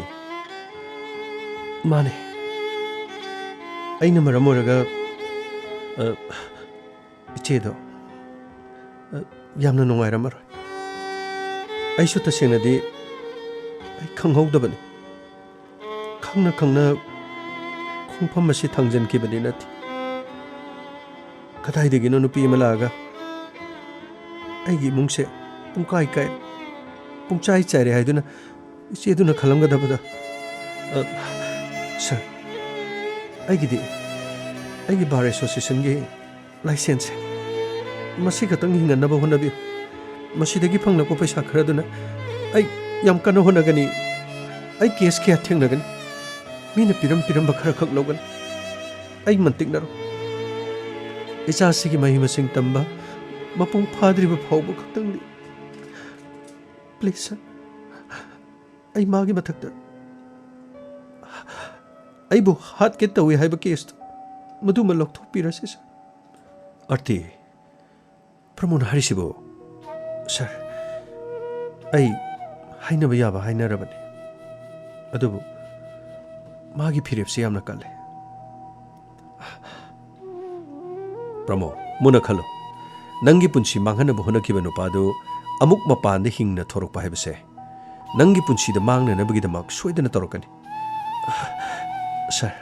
ꯃꯥꯅꯦ꯫ ꯑꯩꯅ ꯃꯔꯝ ꯑꯣꯏꯔꯒ, ꯑ, ꯏꯆꯦꯗꯣ, ꯑ, ꯌꯥꯝꯅ ꯅꯨꯡꯉꯥꯏꯔꯝꯃꯔꯣꯏ꯫ ꯑꯩꯁꯨ ꯇꯁꯦꯡꯅꯗꯤ ꯑꯩ ꯈꯪꯍꯧꯗꯕꯅꯤ꯫ ꯈꯪꯅ ꯈꯪꯅ ꯈꯣꯡꯐꯝ ꯑꯁꯤ ꯊꯥꯡꯖꯟꯈꯤꯕꯗꯤ ꯅꯠꯇꯦ꯫ ꯀꯗꯥꯏꯗꯒꯤꯅꯣ ꯅꯨꯄꯤ ꯑꯃ ꯂꯥꯛꯑꯒ ꯑꯩꯒꯤ ꯏꯃꯨꯡꯁꯦ ꯄꯨꯡꯀꯥꯏ ꯀꯥꯏ, ꯄꯨꯡꯆꯥꯏ ꯆꯥꯏꯔꯦ ꯍꯥꯏꯗꯨꯅ ꯏꯆꯦꯗꯨꯅ ꯈꯜꯂꯝꯒꯗꯕꯗ꯫ ꯑ, ꯁꯥꯔ, ꯑꯩꯒꯤꯗꯤ ꯑꯩꯒꯤ ꯕꯥꯔ ꯑꯦꯁꯣꯁꯤꯌꯦꯁꯟꯒꯤ ꯂꯥꯏꯁꯦꯟꯁꯁꯦ, ꯃꯁꯤ ꯈꯛꯇꯪ ꯍꯤꯡꯍꯟꯅꯕ ꯍꯣꯠꯅꯕꯤꯌꯨ꯫ ꯃꯁꯤꯗꯒꯤ ꯐꯪꯂꯛꯄ ꯄꯩꯁꯥ ꯈꯔꯗꯨꯅ ꯑꯩ ꯌꯥꯝ ꯀꯟꯅ ꯍꯣꯠꯅꯒꯅꯤ꯫ ꯑꯩ ꯀꯦꯁ ꯀꯌꯥ ꯊꯦꯡꯅꯒꯅꯤ꯫ ꯃꯤꯅ ꯄꯤꯔꯝ ꯄꯤꯔꯝꯕ ꯈꯔ ꯈꯛ ꯂꯧꯒꯅꯤ꯫ ꯑꯩ ꯃꯟꯇꯤꯛꯅꯔꯣꯏ꯫ ꯏꯆꯥꯁꯤꯒꯤ ꯃꯍꯩ ꯃꯁꯤꯡ ꯇꯝꯕ ꯃꯄꯨꯡ ꯐꯥꯗ꯭ꯔꯤꯕ ꯐꯥꯎꯕ ꯈꯛꯇꯪꯗꯤ꯫ ꯄ꯭ꯂꯤꯖ, ꯁꯥꯔ꯫ ꯑꯩ ꯃꯥꯒꯤ ꯃꯊꯛꯇ ꯑꯩꯕꯨ ꯍꯥꯠꯀꯦ ꯇꯧꯏ ꯍꯥꯏꯕ ꯀꯦꯁꯇꯨ, ꯃꯗꯨꯃ ꯂꯧꯊꯣꯛꯄꯤꯔꯁꯤ, ꯁꯥꯔ꯫ ꯑꯥꯔꯇꯤ, ꯄ꯭ꯔꯃꯣꯗ ꯍꯥꯏꯔꯤꯁꯤꯕꯨ? ꯁꯥꯔ, ꯑꯩ ꯍꯥꯏꯅꯕ ꯌꯥꯕ ꯍꯥꯏꯅꯔꯕꯅꯤ, ꯑꯗꯨꯕꯨ ꯃꯥꯒꯤ ꯐꯤꯔꯦꯞꯁꯤ ꯌꯥꯝꯅ ꯀꯜꯂꯦ꯫ ꯄ꯭ꯔꯃꯣ, ꯃꯨꯟꯅ ꯈꯜꯂꯨ꯫ ꯅꯪꯒꯤ ꯄꯨꯟꯁꯤ ꯃꯥꯡꯍꯟꯅꯕ ꯍꯣꯠꯅꯈꯤꯕ ꯅꯨꯄꯥꯗꯨ ꯑꯃꯨꯛ ꯃꯄꯥꯟꯗ ꯍꯤꯡꯅ ꯊꯣꯔꯛꯄ ꯍꯥꯏꯕꯁꯦ ꯅꯪꯒꯤ ꯄꯨꯟꯁꯤꯗ ꯃꯥꯡꯅꯅꯕꯒꯤꯗꯃꯛ ꯁꯣꯏꯗꯅ ꯇꯧꯔꯛꯀꯅꯤ꯫ ꯁꯥꯔ,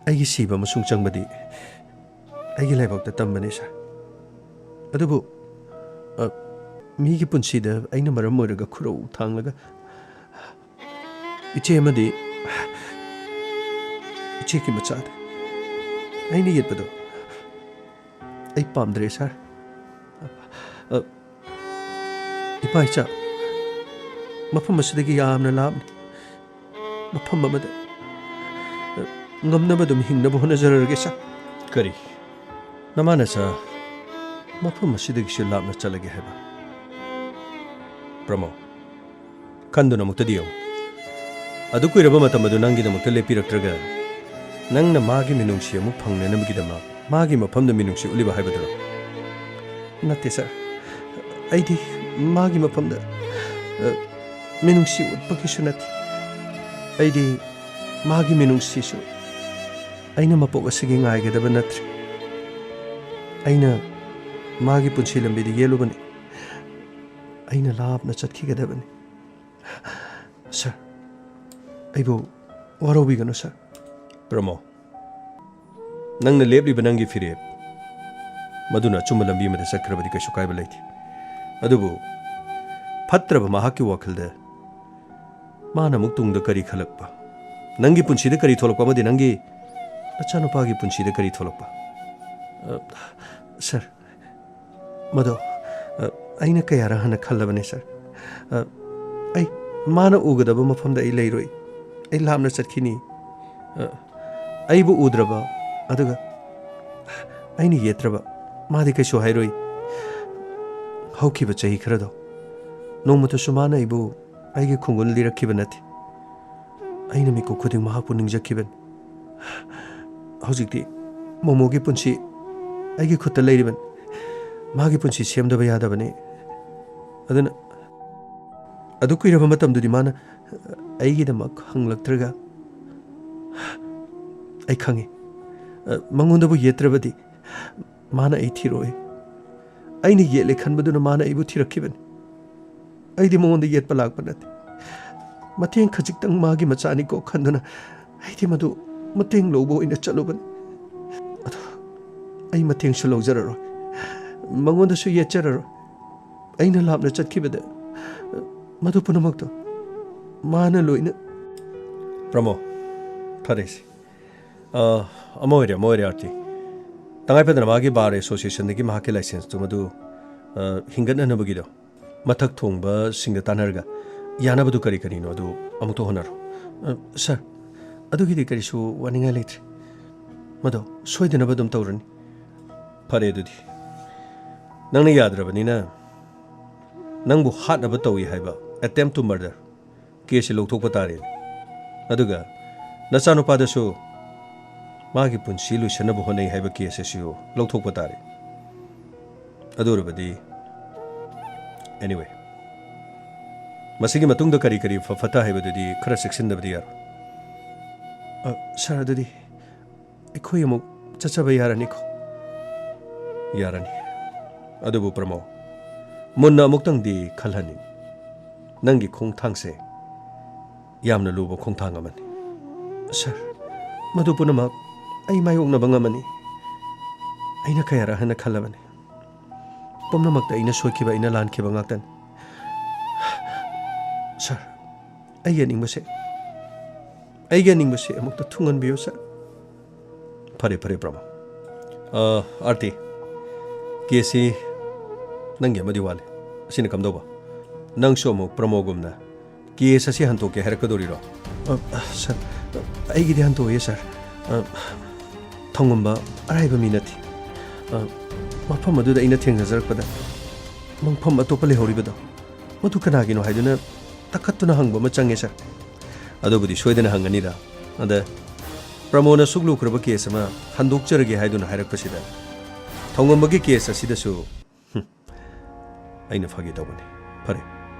ꯑꯩꯒꯤ ꯁꯤꯕ ꯑꯃꯁꯨꯡ ꯆꯪꯕꯗꯤ ꯑꯩꯒꯤ ꯂꯥꯏꯕꯛꯇ ꯇꯝꯕꯅꯤ, ꯁꯥꯔ꯫ ꯑꯗꯨꯕꯨ, ꯑ, ꯃꯤꯒꯤ ꯄꯨꯟꯁꯤꯗ ꯑꯩꯅ ꯃꯔꯝ ꯑꯣꯏꯔꯒ ꯈꯨꯔꯧ ꯊꯥꯡꯂꯒ ꯏꯆꯦ ꯑꯃꯗꯤ ꯏꯆꯦꯒꯤ ꯃꯆꯥꯗ ꯑꯩꯅ ꯌꯦꯠꯄꯗꯣ ꯑꯩ ꯄꯥꯝꯗ꯭ꯔꯦ, ꯁꯥꯔ꯫ ꯑ, ꯏꯄꯥ ꯏꯆꯥ, ꯃꯐꯝ ꯑꯁꯤꯗꯒꯤ ꯌꯥꯝꯅ ꯂꯥꯞꯅ, ꯃꯐꯝ ꯑꯃꯗ ꯉꯝꯅꯕ ꯑꯗꯨꯝ ꯍꯤꯡꯅꯕ ꯍꯣꯠꯅꯖꯔꯒꯦ, ꯁꯥꯔ꯫ ꯀꯔꯤ? ꯅꯃꯥ ꯅꯆꯥ ꯃꯐꯝ ꯑꯁꯤꯗꯒꯤꯁꯨ ꯂꯥꯞꯅ ꯆꯠꯂꯒꯦ ꯍꯥꯏꯕ? ꯄ꯭ꯔꯃꯣ, ꯈꯟꯗꯨꯅ ꯑꯃꯨꯛꯇꯗꯤ ꯌꯦꯡꯉꯨ꯫ ꯑꯗꯨ ꯀꯨꯏꯔꯕ ꯃꯇꯝ ꯑꯗꯨ ꯅꯪꯒꯤꯗꯃꯛꯇ ꯂꯦꯞꯄꯤꯔꯛꯇ꯭ꯔꯒ, ꯅꯪꯅ ꯃꯥꯒꯤ ꯃꯤꯅꯨꯡꯁꯤ ꯑꯃꯨꯛ ꯐꯪꯅꯅꯕꯒꯤꯗꯃꯛ ꯃꯥꯒꯤ ꯃꯐꯝꯗ ꯃꯤꯅꯨꯡꯁꯤ ꯎꯠꯂꯤꯕ ꯍꯥꯏꯕꯗꯨꯔꯣ? ꯅꯠꯇꯦ, ꯁꯥꯔ꯫ ꯑꯩꯗꯤ ꯃꯥꯒꯤ ꯃꯐꯝꯗ, ꯑ, ꯃꯤꯅꯨꯡꯁꯤ ꯎꯠꯄꯒꯤꯁꯨ ꯅꯠꯇꯦ꯫ ꯑꯩꯗꯤ ꯃꯥꯒꯤ ꯃꯤꯅꯨꯡꯁꯤꯁꯨ ꯑꯩꯅ ꯃꯄꯣꯛ ꯑꯁꯤꯒꯤ ꯉꯥꯏꯒꯗꯕ ꯅꯠꯇ꯭ꯔꯦ꯫ ꯑꯩꯅ ꯃꯥꯒꯤ ꯄꯨꯟꯁꯤ ꯂꯝꯕꯤꯗ ꯌꯦꯜꯂꯨꯕꯅꯤ꯫ ꯑꯩꯅ ꯂꯥꯞꯅ ꯆꯠꯈꯤꯒꯗꯕꯅꯤ꯫ ꯁꯥꯔ, ꯑꯩꯕꯨ ꯋꯥꯔꯧꯕꯤꯒꯅꯨ, ꯁꯥꯔ꯫ ꯄ꯭ꯔꯃꯣ, ꯅꯪꯅ ꯂꯦꯞꯂꯤꯕ ꯅꯪꯒꯤ ꯐꯤꯔꯦꯞ, ꯃꯗꯨꯅ ꯑꯆꯨꯝꯕ ꯂꯝꯕꯤ ꯑꯃꯗ ꯆꯠꯈ꯭ꯔꯕꯗꯤ ꯀꯩꯁꯨ ꯀꯥꯏꯕ ꯂꯩꯇꯦ꯫ ꯑꯗꯨꯕꯨ ꯐꯠꯇ꯭ꯔꯕ ꯃꯍꯥꯛꯀꯤ ꯋꯥꯈꯜꯗ ꯃꯥꯅ ꯑꯃꯨꯛ ꯇꯨꯡꯗ ꯀꯔꯤ ꯈꯜꯂꯛꯄ, ꯅꯪꯒꯤ ꯄꯨꯟꯁꯤꯗ ꯀꯔꯤ ꯊꯣꯛꯂꯛꯄ ꯑꯃꯗꯤ ꯅꯪꯒꯤ ꯅꯆꯥꯅꯨꯄꯥꯒꯤ ꯄꯨꯟꯁꯤꯗ ꯀꯔꯤ ꯊꯣꯛꯂꯛꯄ? ꯑ, ꯁꯥꯔ, ꯃꯗꯣ, ꯑ, ꯑꯩꯅ ꯀꯌꯥꯔꯛ ꯍꯟꯅ ꯈꯜꯂꯕꯅꯤ, ꯁꯥꯔ꯫ ꯑ, ꯑꯩ, ꯃꯥꯅ ꯎꯒꯗꯕ ꯃꯐꯝꯗ ꯑꯩ ꯂꯩꯔꯣꯏ꯫ ꯑꯩ ꯂꯥꯞꯅ ꯆꯠꯈꯤꯅꯤ꯫ ꯑ, ꯑꯩꯕꯨ ꯎꯗ꯭ꯔꯕ, ꯑꯗꯨꯒ ꯑꯩꯅ ꯌꯦꯠꯇ꯭ꯔꯕ, ꯃꯥꯗꯤ ꯀꯩꯁꯨ ꯍꯥꯏꯔꯣꯏ꯫ ꯍꯧꯈꯤꯕ ꯆꯍꯤ ꯈꯔꯗꯣ ꯅꯣꯡꯃꯇꯁꯨ ꯃꯥꯅ ꯑꯩꯕꯨ ꯑꯩꯒꯤ ꯈꯣꯡꯒꯨꯜ ꯂꯤꯔꯛꯈꯤꯕ ꯅꯠꯇꯦ꯫ ꯑꯩꯅ ꯃꯤꯀꯨꯞ ꯈꯨꯗꯤꯡ ꯃꯍꯥꯛꯄꯨ ꯅꯤꯡꯖꯈꯤꯕꯅꯤ꯫ ꯍꯧꯖꯤꯛꯇꯤ ꯃꯣꯃꯣꯒꯤ ꯄꯨꯟꯁꯤ ꯑꯩꯒꯤ ꯈꯨꯠꯇ ꯂꯩꯔꯤꯕꯅꯤ꯫ ꯃꯥꯒꯤ ꯄꯨꯟꯁꯤ ꯁꯦꯝꯗꯕ ꯌꯥꯗꯕꯅꯤ꯫ ꯑꯗꯨꯅ ꯑꯗꯨ ꯀꯨꯏꯔꯕ ꯃꯇꯝꯗꯨꯗꯤ ꯃꯥꯅ ꯑꯩꯒꯤꯗꯃꯛ ꯍꯪꯂꯛꯇ꯭ꯔꯒ, ꯑꯩ ꯈꯪꯉꯤ, ꯃꯉꯣꯟꯗꯕꯨ ꯌꯦꯠꯇ꯭ꯔꯕꯗꯤ ꯃꯥꯅ ꯑꯩ ꯊꯤꯔꯣꯏ꯫ ꯑꯩꯅ ꯌꯦꯠꯂꯦ ꯈꯟꯕꯗꯨꯅ ꯃꯥꯅ ꯑꯩꯕꯨ ꯊꯤꯔꯛꯈꯤꯕꯅꯤ꯫ ꯑꯩꯗꯤ ꯃꯉꯣꯟꯗ ꯌꯦꯠꯄ ꯂꯥꯛꯄ ꯅꯠꯇꯦ꯫ ꯃꯇꯦꯡ ꯈꯖꯤꯛꯇꯪ ꯃꯥꯒꯤ ꯃꯆꯥꯅꯤꯀꯣ ꯈꯟꯗꯨꯅ ꯑꯩꯗꯤ ꯃꯗꯨ ꯃꯇꯦꯡ ꯂꯧꯕ ꯑꯣꯏꯅ ꯆꯠꯂꯨꯕꯅꯤ꯫ ꯑꯗꯣ ꯑꯩ ꯃꯇꯦꯡꯁꯨ ꯂꯧꯖꯔꯔꯣꯏ, ꯃꯉꯣꯟꯗꯁꯨ ꯌꯦꯠꯆꯔꯔꯣꯏ꯫ ꯑꯩꯅ ꯂꯥꯞꯅ ꯆꯠꯈꯤꯕꯗ ꯃꯗꯨ ꯄꯨꯝꯅꯃꯛꯇꯣ ꯃꯥꯅ ꯂꯣꯏꯅ꯫ ꯄ꯭ꯔꯃꯣ, ꯐꯔꯦꯁꯦ꯫ ꯑ, ꯑꯃ ꯑꯣꯏꯔꯦ, ꯑꯃ ꯑꯣꯏꯔꯦ, ꯑꯥꯔꯇꯤ꯫ ꯇꯉꯥꯏ ꯐꯗꯅ ꯃꯥꯒꯤ ꯕꯥꯔ ꯑꯦꯁꯣꯁꯤꯌꯦꯁꯟꯗꯒꯤ ꯃꯍꯥꯛꯀꯤ ꯂꯥꯏꯁꯦꯟꯁꯇꯨ ꯃꯗꯨ, ꯑ, ꯍꯤꯡꯒꯠꯅꯅꯕꯒꯤꯗꯣ ꯃꯊꯛ ꯊꯣꯡꯕꯁꯤꯡꯗ ꯇꯥꯟꯅꯔꯒ ꯌꯥꯅꯕꯗꯨ ꯀꯔꯤ ꯀꯔꯤꯅꯣ ꯑꯗꯨ ꯑꯃꯨꯛꯇ ꯍꯣꯠꯅꯔꯣ꯫ ꯑ, ꯁꯥꯔ, ꯑꯗꯨꯒꯤꯗꯤ ꯀꯔꯤꯁꯨ ꯋꯥꯅꯤꯡꯉꯥꯏ ꯂꯩꯇ꯭ꯔꯦ꯫ ꯃꯗꯣ ꯁꯣꯏꯗꯅꯕ ꯑꯗꯨꯝ ꯇꯧꯔꯅꯤ꯫ ꯐꯔꯦ ꯑꯗꯨꯗꯤ꯫ ꯅꯪꯅ ꯌꯥꯗ꯭ꯔꯕꯅꯤꯅ ꯅꯪꯕꯨ ꯍꯥꯠꯅꯕ ꯇꯧꯏ ꯍꯥꯏꯕ attempt to murder ꯀꯦꯁꯁꯤ ꯂꯧꯊꯣꯛꯄ ꯇꯥꯔꯦ꯫ ꯑꯗꯨꯒ ꯅꯆꯥꯅꯨꯄꯥꯗꯁꯨ ꯃꯥꯒꯤ ꯄꯨꯟꯁꯤ ꯂꯣꯏꯁꯤꯟꯅꯕ ꯍꯣꯠꯅꯩ ꯍꯥꯏꯕ ꯀꯦꯁ ꯑꯁꯤꯁꯨ ꯂꯧꯊꯣꯛꯄ ꯇꯥꯔꯦ꯫ ꯑꯗꯨ ꯑꯣꯏꯔꯕꯗꯤ, anyway, ꯃꯁꯤꯒꯤ ꯃꯇꯨꯡꯗ ꯀꯔꯤ ꯀꯔꯤ ꯐ-, ꯐꯠꯇ ꯍꯥꯏꯕꯗꯨꯗꯤ ꯈꯔ ꯆꯦꯛꯁꯤꯟꯗꯕꯗꯤ ꯌꯥꯔꯣꯏ꯫ ꯑ, ꯁꯥꯔ, ꯑꯗꯨꯗꯤ ꯑꯩꯈꯣꯏ ꯑꯃꯨꯛ ꯆꯠꯆꯕ ꯌꯥꯔꯅꯤꯀꯣ? ꯌꯥꯔꯅꯤ꯫ ꯑꯗꯨꯕꯨ ꯄ꯭ꯔꯃꯣ, ꯃꯨꯟꯅ ꯑꯃꯨꯛꯇꯪꯗꯤ ꯈꯜꯍꯟꯅꯤꯡ꯫ ꯅꯪꯒꯤ ꯈꯣꯡꯊꯥꯡꯁꯦ ꯌꯥꯝꯅ ꯂꯨꯕ ꯈꯣꯡꯊꯥꯡ ꯑꯃꯅꯤ꯫ ꯁꯥꯔ, ꯃꯗꯨ ꯄꯨꯝꯅꯃꯛ ꯑꯩ ꯃꯥꯌꯣꯛꯅꯕ ꯉꯝꯃꯅꯤ꯫ ꯑꯩꯅ ꯀꯌꯥꯔꯛ ꯍꯟꯅ ꯈꯜꯂꯕꯅꯤ꯫ ꯄꯨꯝꯅꯃꯛꯇ ꯑꯩꯅ ꯁꯣꯏꯈꯤꯕ, ꯑꯩꯅ ꯂꯥꯟꯈꯤꯕ ꯉꯥꯛꯇꯅꯤ꯫ ꯁꯥꯔ, ꯑꯩꯒꯤ ꯑꯅꯤꯡꯕꯁꯦ, ꯑꯩꯒꯤ ꯑꯅꯤꯡꯕꯁꯦ ꯑꯃꯨꯛꯇ ꯊꯨꯡꯍꯟꯕꯤꯌꯨ, ꯁꯥꯔ꯫ ꯐꯔꯦ, ꯐꯔꯦ, ꯄ꯭ꯔꯃꯣ꯫ ꯑ, ꯑꯥꯔꯇꯤ, ꯀꯦꯁꯁꯤ ꯅꯪꯒꯤ ꯑꯃꯗꯤ ꯋꯥꯠꯂꯤ꯫ ꯑꯁꯤꯅ ꯀꯝꯗꯧꯕ? ꯅꯪꯁꯨ ꯑꯃꯨꯛ ꯄ꯭ꯔꯃꯣꯒꯨꯝꯅ ꯀꯦꯁ ꯑꯁꯤ ꯍꯟꯇꯣꯛꯀꯦ ꯍꯥꯏꯔꯛꯀꯗꯧꯔꯤꯔꯣ? ꯑ, ꯑ, ꯁꯥꯔ, ꯑꯩꯒꯤꯗꯤ ꯍꯟꯇꯣꯛꯑꯣꯏꯌꯦ, ꯁꯥꯔ꯫ ꯑ, ꯊꯧꯉꯝꯕ ꯑꯔꯥꯏꯕ ꯃꯤ ꯅꯠꯇꯦ꯫ ꯑ, ꯃꯐꯝ ꯑꯗꯨꯗ ꯑꯩꯅ ꯊꯦꯡꯅꯖꯔꯛꯄꯗ ꯃꯪꯐꯝ ꯑꯇꯣꯞꯄ ꯂꯩꯍꯧꯔꯤꯕꯗꯣ, ꯃꯗꯨ ꯀꯅꯥꯒꯤꯅꯣ ꯍꯥꯏꯗꯨꯅ ꯇꯛꯈꯠꯇꯨꯅ ꯍꯪꯕ ꯑꯃ ꯆꯪꯉꯦ, ꯁꯥꯔ꯫ ꯑꯗꯨꯕꯨꯗꯤ ꯁꯣꯏꯗꯅ ꯍꯪꯒꯅꯤꯗ꯫ ꯑꯗ ꯄ꯭ꯔꯃꯣꯅ ꯑꯁꯨꯛ ꯂꯨꯈ꯭ꯔꯕ ꯀꯦꯁ ꯑꯃ ꯍꯟꯗꯣꯛꯆꯔꯒꯦ ꯍꯥꯏꯗꯨꯅ ꯍꯥꯏꯔꯛꯄꯁꯤꯗ, ꯊꯧꯉꯝꯕꯒꯤ ꯀꯦꯁ ꯑꯁꯤꯗꯁꯨ, ꯍꯨꯝ, ꯑꯩꯅ ꯐꯥꯒꯤ ꯇꯧꯕꯅꯤ꯫ ꯐꯔꯦ,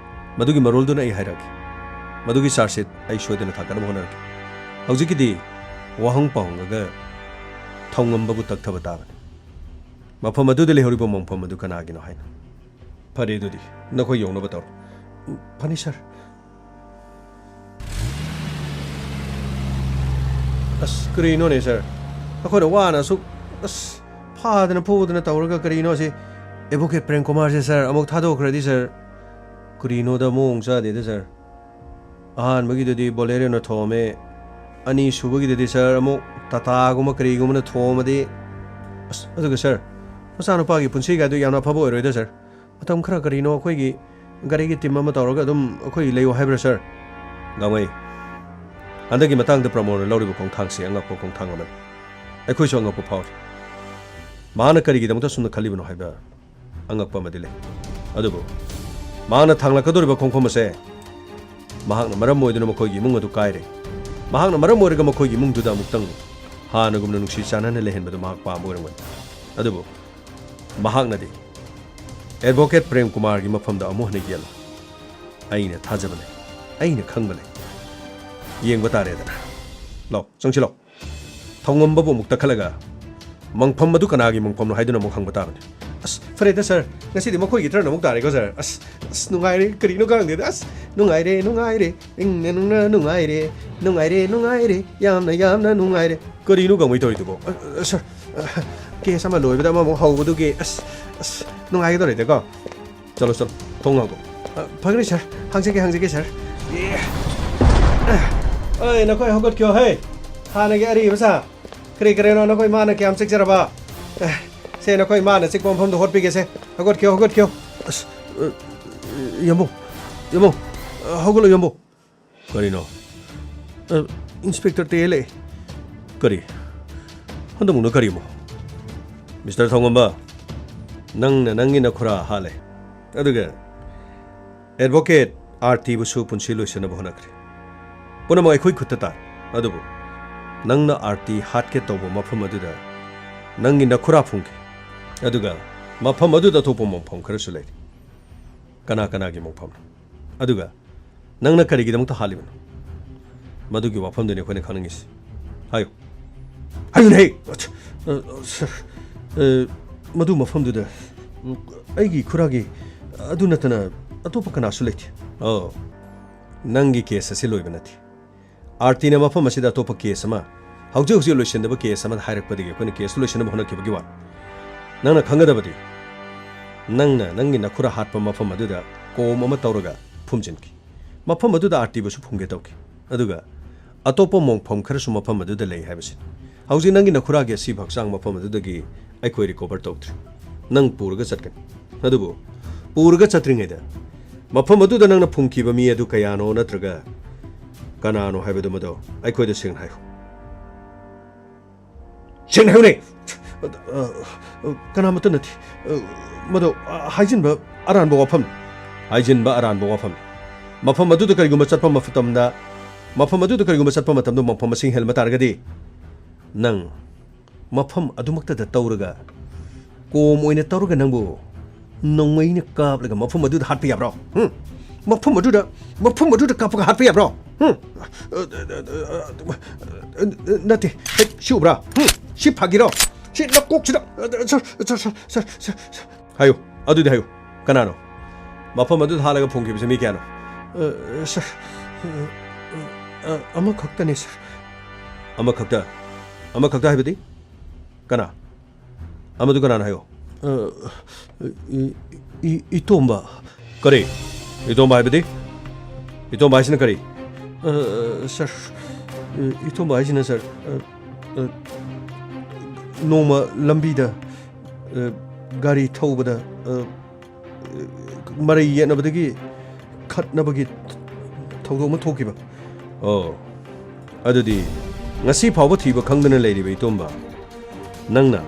ꯃꯗꯨꯒꯤ ꯃꯔꯣꯜꯗꯨꯅ ꯑꯩ ꯍꯥꯏꯔꯛꯑꯒꯦ꯫ ꯃꯗꯨꯒꯤ ꯆꯥꯔꯖ ꯁꯤꯠ ꯑꯩ ꯁꯣꯏꯗꯅ ꯊꯥꯡꯒꯠꯅꯕ ꯍꯣꯠꯅꯔꯛꯀꯦ꯫ ꯍꯧꯖꯤꯛꯀꯤꯗꯤ ꯋꯥꯍꯪ ꯄꯥꯎꯍꯪꯉꯒ ꯊꯧꯉꯝꯕꯕꯨ ꯇꯛꯊꯕ ꯇꯥꯕꯅꯤ꯫ ꯃꯐꯝ ꯑꯗꯨꯗ ꯂꯩꯍꯧꯔꯤꯕ ꯃꯪꯐꯝ ꯑꯗꯨ ꯀꯅꯥꯒꯤꯅꯣ ꯍꯥꯏꯅ꯫ ꯐꯔꯦ, ꯑꯗꯨꯗꯤ ꯅꯈꯣꯏ ꯌꯧꯅꯕ ꯇꯧꯔꯣ꯫ ꯐꯅꯤ, ꯁꯥꯔ꯫ ꯑꯁ, ꯀꯔꯤꯅꯣꯅꯦ, ꯁꯥꯔ? ꯑꯩꯈꯣꯏꯅ ꯋꯥꯅ ꯑꯁꯨꯛ, ꯑꯁ, ꯐꯥꯗꯅ ꯐꯨꯗꯅ ꯇꯧꯔꯒ ꯀꯔꯤꯅꯣ ꯁꯤ? ꯑꯦꯗꯚꯣꯀꯦꯠ ꯄ꯭ꯔꯦꯝ ꯀꯨꯃꯥꯔꯁꯦ, ꯁꯥꯔ, ꯑꯃꯨꯛ ꯊꯥꯗꯣꯛꯈ꯭ꯔꯗꯤ, ꯁꯥꯔ, ꯀꯔꯤꯅꯣꯗ ꯃꯑꯣꯡ ꯆꯥꯗꯦꯗ, ꯁꯥꯔ꯫ ꯑꯍꯥꯟꯕꯒꯤꯗꯨꯗꯤ ꯕꯣꯂꯦꯔꯣꯅ ꯊꯣꯝꯃꯦ, ꯑꯅꯤꯁꯨꯕꯒꯤꯗꯨꯗꯤ, ꯁꯥꯔ, ꯑꯃꯨꯛ ꯇꯥꯇꯥꯒꯨꯝꯕ ꯀꯔꯤꯒꯨꯝꯕꯅ ꯊꯣꯝꯃꯗꯤ, ꯑꯁ, ꯑꯗꯨꯒ, ꯁꯥꯔ, ꯃꯆꯥꯅꯨꯄꯥꯒꯤ ꯄꯨꯟꯁꯤꯒꯗꯨ ꯌꯥꯝꯅ ꯑꯐꯕ ꯑꯣꯏꯔꯣꯏꯗ, ꯁꯥꯔ꯫ ꯃꯇꯝ ꯈꯔ ꯀꯔꯤꯅꯣ ꯑꯩꯈꯣꯏꯒꯤ ꯒꯥꯔꯤꯒꯤ ꯇꯤꯝ ꯑꯃ ꯇꯧꯔꯒ ꯑꯗꯨꯝ ꯑꯩꯈꯣꯏ ꯂꯩꯌꯣ ꯍꯥꯏꯕ꯭ꯔꯥ, ꯁꯥꯔ? ꯒꯥꯡꯃꯩ, ꯍꯟꯗꯛꯀꯤ ꯃꯇꯥꯡꯗ ꯄ꯭ꯔꯃꯣꯗꯅ ꯂꯧꯔꯤꯕ ꯈꯣꯡꯊꯥꯡꯁꯤ ꯑꯉꯛꯄ ꯈꯣꯡꯊꯥꯡ ꯑꯃꯅꯤ꯫ ꯑꯩꯈꯣꯏꯁꯨ ꯑꯉꯛꯄ ꯐꯥꯎꯔꯤ꯫ ꯃꯍꯥꯛꯅ ꯀꯔꯤꯒꯤꯗꯃꯛꯇ ꯑꯁꯨꯝꯅ ꯈꯜꯂꯤꯕꯅꯣ ꯍꯥꯏꯕ ꯑꯉꯛꯄ ꯑꯃꯗꯤ ꯂꯩ꯫ ꯑꯗꯨꯕꯨ ꯃꯍꯥꯛꯅ ꯊꯥꯡꯂꯛꯀꯗꯧꯔꯤꯕ ꯈꯣꯡꯐꯝ ꯑꯁꯦ ꯃꯍꯥꯛꯅ ꯃꯔꯝ ꯑꯣꯏꯗꯨꯅ ꯃꯈꯣꯏꯒꯤ ꯏꯃꯨꯡ ꯑꯗꯨ ꯀꯥꯏꯔꯦ꯫ ꯃꯍꯥꯛꯅ ꯃꯔꯝ ꯑꯣꯏꯔꯒ ꯃꯈꯣꯏꯒꯤ ꯏꯃꯨꯡꯗꯨꯗ ꯑꯃꯨꯛꯇꯪ ꯍꯥꯟꯅꯒꯨꯝꯅ ꯅꯨꯡꯁꯤ ꯆꯥꯟꯅꯅ ꯂꯩꯍꯟꯕꯗꯨ ꯃꯍꯥꯛ ꯄꯥꯝꯕ ꯑꯣꯏꯔꯝꯒꯅꯤ꯫ ꯑꯗꯨꯕꯨ ꯃꯍꯥꯛꯅꯗꯤ ꯑꯦꯗꯚꯣꯀꯦꯠ ꯄ꯭ꯔꯦꯝ ꯀꯨꯃꯥꯔꯒꯤ ꯃꯐꯝꯗ ꯑꯃꯨꯛ ꯍꯟꯅ ꯌꯦꯠꯂꯣ꯫ ꯑꯩꯅ ꯊꯥꯖꯕ ꯂꯩ, ꯑꯩꯅ ꯈꯪꯕ ꯂꯩ꯫ ꯌꯦꯡꯕ ꯇꯥꯔꯦꯗꯅ꯫ ꯂꯥꯎ, ꯆꯪꯁꯤꯜꯂꯣ꯫ ꯊꯧꯉꯝꯕꯕꯨ ꯑꯃꯨꯛ ꯇꯛꯈꯠꯂꯒ ꯃꯪꯐꯝ ꯑꯗꯨ ꯀꯅꯥꯒꯤ ꯃꯪꯐꯝꯅꯣ ꯍꯥꯏꯗꯨꯅ ꯑꯃꯨꯛ ꯍꯪꯕ ꯇꯥꯕꯅꯤ꯫ ꯑꯁ, ꯐꯔꯦꯗ, ꯁꯥꯔ, ꯉꯁꯤꯗꯤ ꯃꯈꯣꯏꯒꯤ ꯇꯔꯟ ꯑꯃꯨꯛ ꯇꯥꯔꯦꯀꯣ, ꯁꯥꯔ꯫ ꯑꯁ, ꯑꯁ, ꯅꯨꯡꯉꯥꯏꯔꯦ, ꯀꯔꯤꯅꯣ ꯈꯪꯗꯦꯗ꯫ ꯑꯁ, ꯅꯨꯡꯉꯥꯏꯔꯦ, ꯅꯨꯡꯉꯥꯏꯔꯦ, ꯏꯪꯅ ꯅꯨꯡꯅ ꯅꯨꯡꯉꯥꯏꯔꯦ, ꯅꯨꯡꯉꯥꯏꯔꯦ, ꯅꯨꯡꯉꯥꯏꯔꯦ, ꯌꯥꯝꯅ, ꯌꯥꯝꯅ ꯅꯨꯡꯉꯥꯏꯔꯦ꯫ ꯀꯔꯤꯅꯣ ꯒꯥꯡꯃꯩ ꯇꯧꯔꯤꯗꯨꯕꯣ? ꯑ, ꯑ, ꯁꯥꯔ, ꯑ, ꯀꯦꯁ ꯑꯃ ꯂꯣꯏꯕꯗ ꯑꯃꯃꯨꯛ ꯍꯧꯕꯗꯨꯒꯤ, ꯑꯁ, ꯑꯁ, ꯅꯨꯡꯉꯥꯏꯒꯗꯧꯔꯦꯗꯀꯣ꯫ ꯆꯠꯂꯣ, ꯆꯠꯂꯣ, ꯊꯣꯡ ꯍꯥꯡꯗꯣꯛꯑꯣ꯫ ꯑ, ꯐꯒꯅꯤ, ꯁꯥꯔ, ꯍꯥꯡꯖꯒꯦ, ꯍꯥꯡꯖꯒꯦ, ꯁꯥꯔ꯫ ꯑꯦ, ꯑ, ꯑꯩ, ꯅꯈꯣꯏ ꯍꯧꯒꯠꯈꯤꯌꯣ, ꯍꯦ꯫ ꯍꯥꯟꯅꯒꯤ ꯑꯔꯤꯕ ꯁꯥ꯫ ꯀꯔꯤ ꯀꯔꯤꯅꯣ ꯅꯈꯣꯏ ꯃꯥꯅ ꯀꯌꯥꯝ ꯆꯤꯛꯆꯔꯕ? ꯑꯦ, ꯁꯦ, ꯅꯈꯣꯏ ꯃꯥꯅ ꯆꯤꯛꯄ ꯃꯐꯝꯗꯣ ꯍꯣꯠꯄꯤꯒꯦꯁꯦ꯫ ꯍꯧꯒꯠꯈꯤꯌꯣ, ꯍꯧꯒꯠꯈꯤꯌꯣ꯫ ꯑꯁ, ꯑ, ꯌꯥꯝꯕꯨꯡ, ꯌꯥꯝꯕꯨꯡ, ꯑ, ꯍꯧꯒꯠꯂꯣ, ꯌꯥꯝꯕꯨꯡ꯫ ꯀꯔꯤꯅꯣ? ꯑ, ꯏꯟꯁꯄꯦꯛꯇꯔ ꯇꯦ ꯂꯩ꯫ ꯀꯔꯤ? ꯍꯟꯗꯛꯃꯨꯛꯅ ꯀꯔꯤ ꯑꯃꯨꯛ? ꯃꯤꯁꯇꯔ ꯊꯧꯉꯝꯕ, ꯅꯪꯅ ꯅꯪꯒꯤ ꯅꯈꯨꯔꯥ ꯍꯥꯠꯂꯦ꯫ ꯑꯗꯨꯒ ꯑꯦꯗꯚꯣꯀꯦꯠ ꯑꯥꯔꯇꯤꯕꯨꯁꯨ ꯄꯨꯟꯁꯤ ꯂꯣꯏꯁꯤꯟꯅꯕ ꯍꯣꯠꯅꯈ꯭ꯔꯦ꯫ ꯄꯨꯝꯅꯃꯛ ꯑꯩꯈꯣꯏ ꯈꯨꯠꯇ ꯇꯥꯔꯦ꯫ ꯑꯗꯨꯕꯨ ꯅꯪꯅ ꯑꯥꯔꯇꯤ ꯍꯥꯠꯀꯦ ꯇꯧꯕ ꯃꯐꯝ ꯑꯗꯨꯗ ꯅꯪꯒꯤ ꯅꯈꯨꯔꯥ ꯐꯨꯝꯈꯤ꯫ ꯑꯗꯨꯒ ꯃꯐꯝ ꯑꯗꯨꯗ ꯑꯇꯣꯞꯄ ꯃꯐꯝ ꯈꯔꯁꯨ ꯂꯩꯔꯤ꯫ ꯀꯅꯥ ꯀꯅꯥꯒꯤ ꯃꯣꯡꯐꯝꯅꯣ? ꯑꯗꯨꯒ ꯅꯪꯅ ꯀꯔꯤꯒꯤꯗꯃꯛꯇ ꯍꯥꯠꯂꯤꯕꯅꯣ? ꯃꯗꯨꯒꯤ ꯋꯥꯐꯝꯗꯨꯅꯤ ꯑꯩꯈꯣꯏꯅ ꯈꯪꯅꯤꯡꯉꯤꯁꯤ꯫ ꯍꯥꯏꯌꯨ꯫ ꯍꯥꯏꯌꯨꯅꯦ! ꯑ, ꯁꯔ, ꯑ, ꯃꯗꯨ ꯃꯐꯝꯗꯨꯗ, ꯎꯝ, ꯑꯩꯒꯤ ꯈꯨꯔꯥꯒꯤ ꯑꯗꯨ ꯅꯠꯇꯅ ꯑꯇꯣꯞꯄ ꯀꯅꯥꯁꯨ ꯂꯩꯇꯦ꯫ ꯑꯣ, ꯅꯪꯒꯤ ꯀꯦꯁ ꯑꯁꯤ ꯂꯣꯏꯕ ꯅꯠꯇꯦ꯫ ꯑꯥꯔꯇꯤꯅ ꯃꯐꯝ ꯑꯁꯤꯗ ꯑꯇꯣꯞꯄ ꯀꯦꯁ ꯑꯃ ꯍꯧꯖꯤꯛ ꯍꯧꯖꯤꯛ ꯂꯣꯏꯁꯤꯟꯅꯕ ꯀꯦꯁ ꯑꯃ ꯍꯥꯏꯔꯛꯄꯗꯒꯤ ꯑꯩꯈꯣꯏꯅ ꯀꯦꯁ ꯂꯣꯏꯁꯤꯟꯅꯕ ꯍꯣꯠꯅꯈꯤꯕꯒꯤ ꯋꯥꯅꯤ꯫ ꯅꯪꯅ ꯈꯪꯒꯗꯕꯗꯤ, ꯅꯪꯅ ꯅꯪꯒꯤ ꯅꯈꯨꯔꯥ ꯍꯥꯠꯄ ꯃꯐꯝ ꯑꯗꯨꯗ ꯀꯣꯝ ꯑꯃ ꯇꯧꯔꯒ ꯐꯨꯝꯖꯤꯟꯈꯤ꯫ ꯃꯐꯝ ꯑꯗꯨꯗ ꯑꯥꯔꯇꯤꯕꯨꯁꯨ ꯐꯨꯝꯒꯦ ꯇꯧꯈꯤ꯫ ꯑꯗꯨꯒ ꯑꯇꯣꯞꯄ ꯃꯣꯡꯐꯝ ꯈꯔꯁꯨ ꯃꯐꯝ ꯑꯗꯨꯗ ꯂꯩ ꯍꯥꯏꯕꯁꯤ꯫ ꯍꯧꯖꯤꯛ ꯅꯪꯒꯤ ꯅꯈꯨꯔꯥꯒꯤ ꯑꯁꯤꯕ ꯍꯛꯆꯥꯡ ꯃꯐꯝ ꯑꯗꯨꯗꯒꯤ ꯑꯩꯈꯣꯏ ꯔꯤꯀꯣꯚꯔ ꯇꯧꯗ꯭ꯔꯤ꯫ ꯅꯪ ꯄꯨꯔꯒ ꯆꯠꯀꯅꯤ꯫ ꯑꯗꯨꯕꯨ ꯄꯨꯔꯒ ꯆꯠꯇ꯭ꯔꯤꯉꯩꯗ ꯃꯐꯝ ꯑꯗꯨꯗ ꯅꯪꯅ ꯐꯨꯝꯈꯤꯕ ꯃꯤ ꯑꯗꯨ ꯀꯌꯥꯅꯣ ꯅꯠꯇ꯭ꯔꯒ ꯀꯅꯥꯅꯣ ꯍꯥꯏꯕꯗꯨ ꯃꯗꯨ ꯑꯩꯈꯣꯏꯗ ꯁꯦꯡꯅ ꯍꯥꯏꯌꯨ꯫ ꯁꯦꯡꯅ ꯍꯥꯏꯌꯨꯅꯦ꯫ ꯑ, ꯑ, ꯀꯅꯥꯃꯠꯇ ꯅꯠꯇꯦ꯫ ꯑ, ꯃꯗꯨ, ꯑ, ꯍꯥꯏꯖꯤꯟꯕ ꯑꯔꯥꯟꯕ ꯋꯥꯐꯝꯅꯤ꯫ ꯍꯥꯏꯖꯤꯟꯕ ꯑꯔꯥꯟꯕ ꯋꯥꯐꯝꯅꯤ꯫ ꯃꯐꯝ ꯑꯗꯨꯗ ꯀꯔꯤꯒꯨꯝꯕ ꯆꯠꯄ ꯃꯇꯝꯗ, ꯃꯐꯝ ꯑꯗꯨꯗ ꯀꯔꯤꯒꯨꯝꯕ ꯆꯠꯄ ꯃꯇꯝꯗ ꯃꯣꯡꯐꯝ ꯃꯁꯤꯡ ꯍꯦꯜꯂꯝꯕ ꯇꯥꯔꯒꯗꯤ, ꯅꯪ ꯃꯐꯝ ꯑꯗꯨꯃꯛꯇꯗ ꯇꯧꯔꯒ, ꯀꯣꯝ ꯑꯣꯏꯅ ꯇꯧꯔꯒ ꯅꯪꯕꯨ ꯅꯣꯡꯃꯩꯅ ꯀꯥꯞꯂꯒ ꯃꯐꯝ ꯑꯗꯨꯗ ꯍꯥꯠꯄ ꯌꯥꯕ꯭ꯔꯣ? ꯍꯨꯝ? ꯃꯐꯝ ꯑꯗꯨꯗ, ꯃꯐꯝ ꯑꯗꯨꯗ ꯀꯥꯞꯄꯒ ꯍꯥꯠꯄ ꯌꯥꯕ꯭ꯔꯣ? ꯍꯨꯝ? ꯅꯠꯇꯦ꯫ ꯍꯦꯛ ꯁꯤ ꯎꯕ꯭ꯔꯥ? ꯍꯨꯝ? ꯁꯤ ꯐꯥꯒꯤꯔꯣ? ꯁꯤ ꯅꯀꯣꯛꯁꯤꯗ, sir, sir, sir, sir, sir, sir. ꯍꯥꯏꯌꯨ, ꯑꯗꯨꯗꯤ ꯍꯥꯏꯌꯨ꯫ ꯀꯅꯥꯅꯣ? ꯃꯐꯝ ꯑꯗꯨꯗ ꯍꯥꯠꯂꯒ ꯐꯨꯝꯈꯤꯕꯁꯤ ꯃꯤ ꯀꯌꯥꯅꯣ? ꯑ, ꯁꯔ, ꯑ, ꯑ, ꯑꯃꯈꯛꯇꯅꯤ, ꯁꯔ꯫ ꯑꯃꯈꯛꯇ? ꯑꯃꯈꯛꯇ ꯍꯥꯏꯕꯗꯤ? ꯀꯅꯥ? ꯑꯃꯗꯨ ꯀꯅꯥꯅꯣ ꯍꯥꯏꯌꯣ꯫ ꯑ, ꯏ-, ꯏ-, ꯏꯇꯣꯝꯕ꯫ ꯀꯔꯤ? ꯏꯇꯣꯝꯕ ꯍꯥꯏꯕꯗꯤ? ꯏꯇꯣꯝꯕ ꯍꯥꯏꯁꯤꯅ ꯀꯔꯤ? ꯑ, ꯁꯔ, ꯏ-, ꯏꯇꯣꯝꯕ ꯍꯥꯏꯁꯤꯅ, ꯁꯔ, ꯑ, ꯑ, ꯅꯣꯡꯃ ꯂꯝꯕꯤꯗ, ꯑ, ꯒꯥꯔꯤ ꯊꯧꯕꯗ, ꯑ, ꯃꯔꯩ ꯌꯦꯠꯅꯕꯗꯒꯤ ꯈꯠꯅꯕꯒꯤ ꯊꯧꯗꯣꯛ ꯑꯃ ꯊꯣꯛꯈꯤꯕ꯫ ꯑꯣ, ꯑꯗꯨꯗꯤ ꯉꯁꯤ ꯐꯥꯎꯕ ꯊꯤꯕ ꯈꯪꯗꯅ ꯂꯩꯔꯤꯕ ꯏꯇꯣꯝꯕ, ꯅꯪꯅ,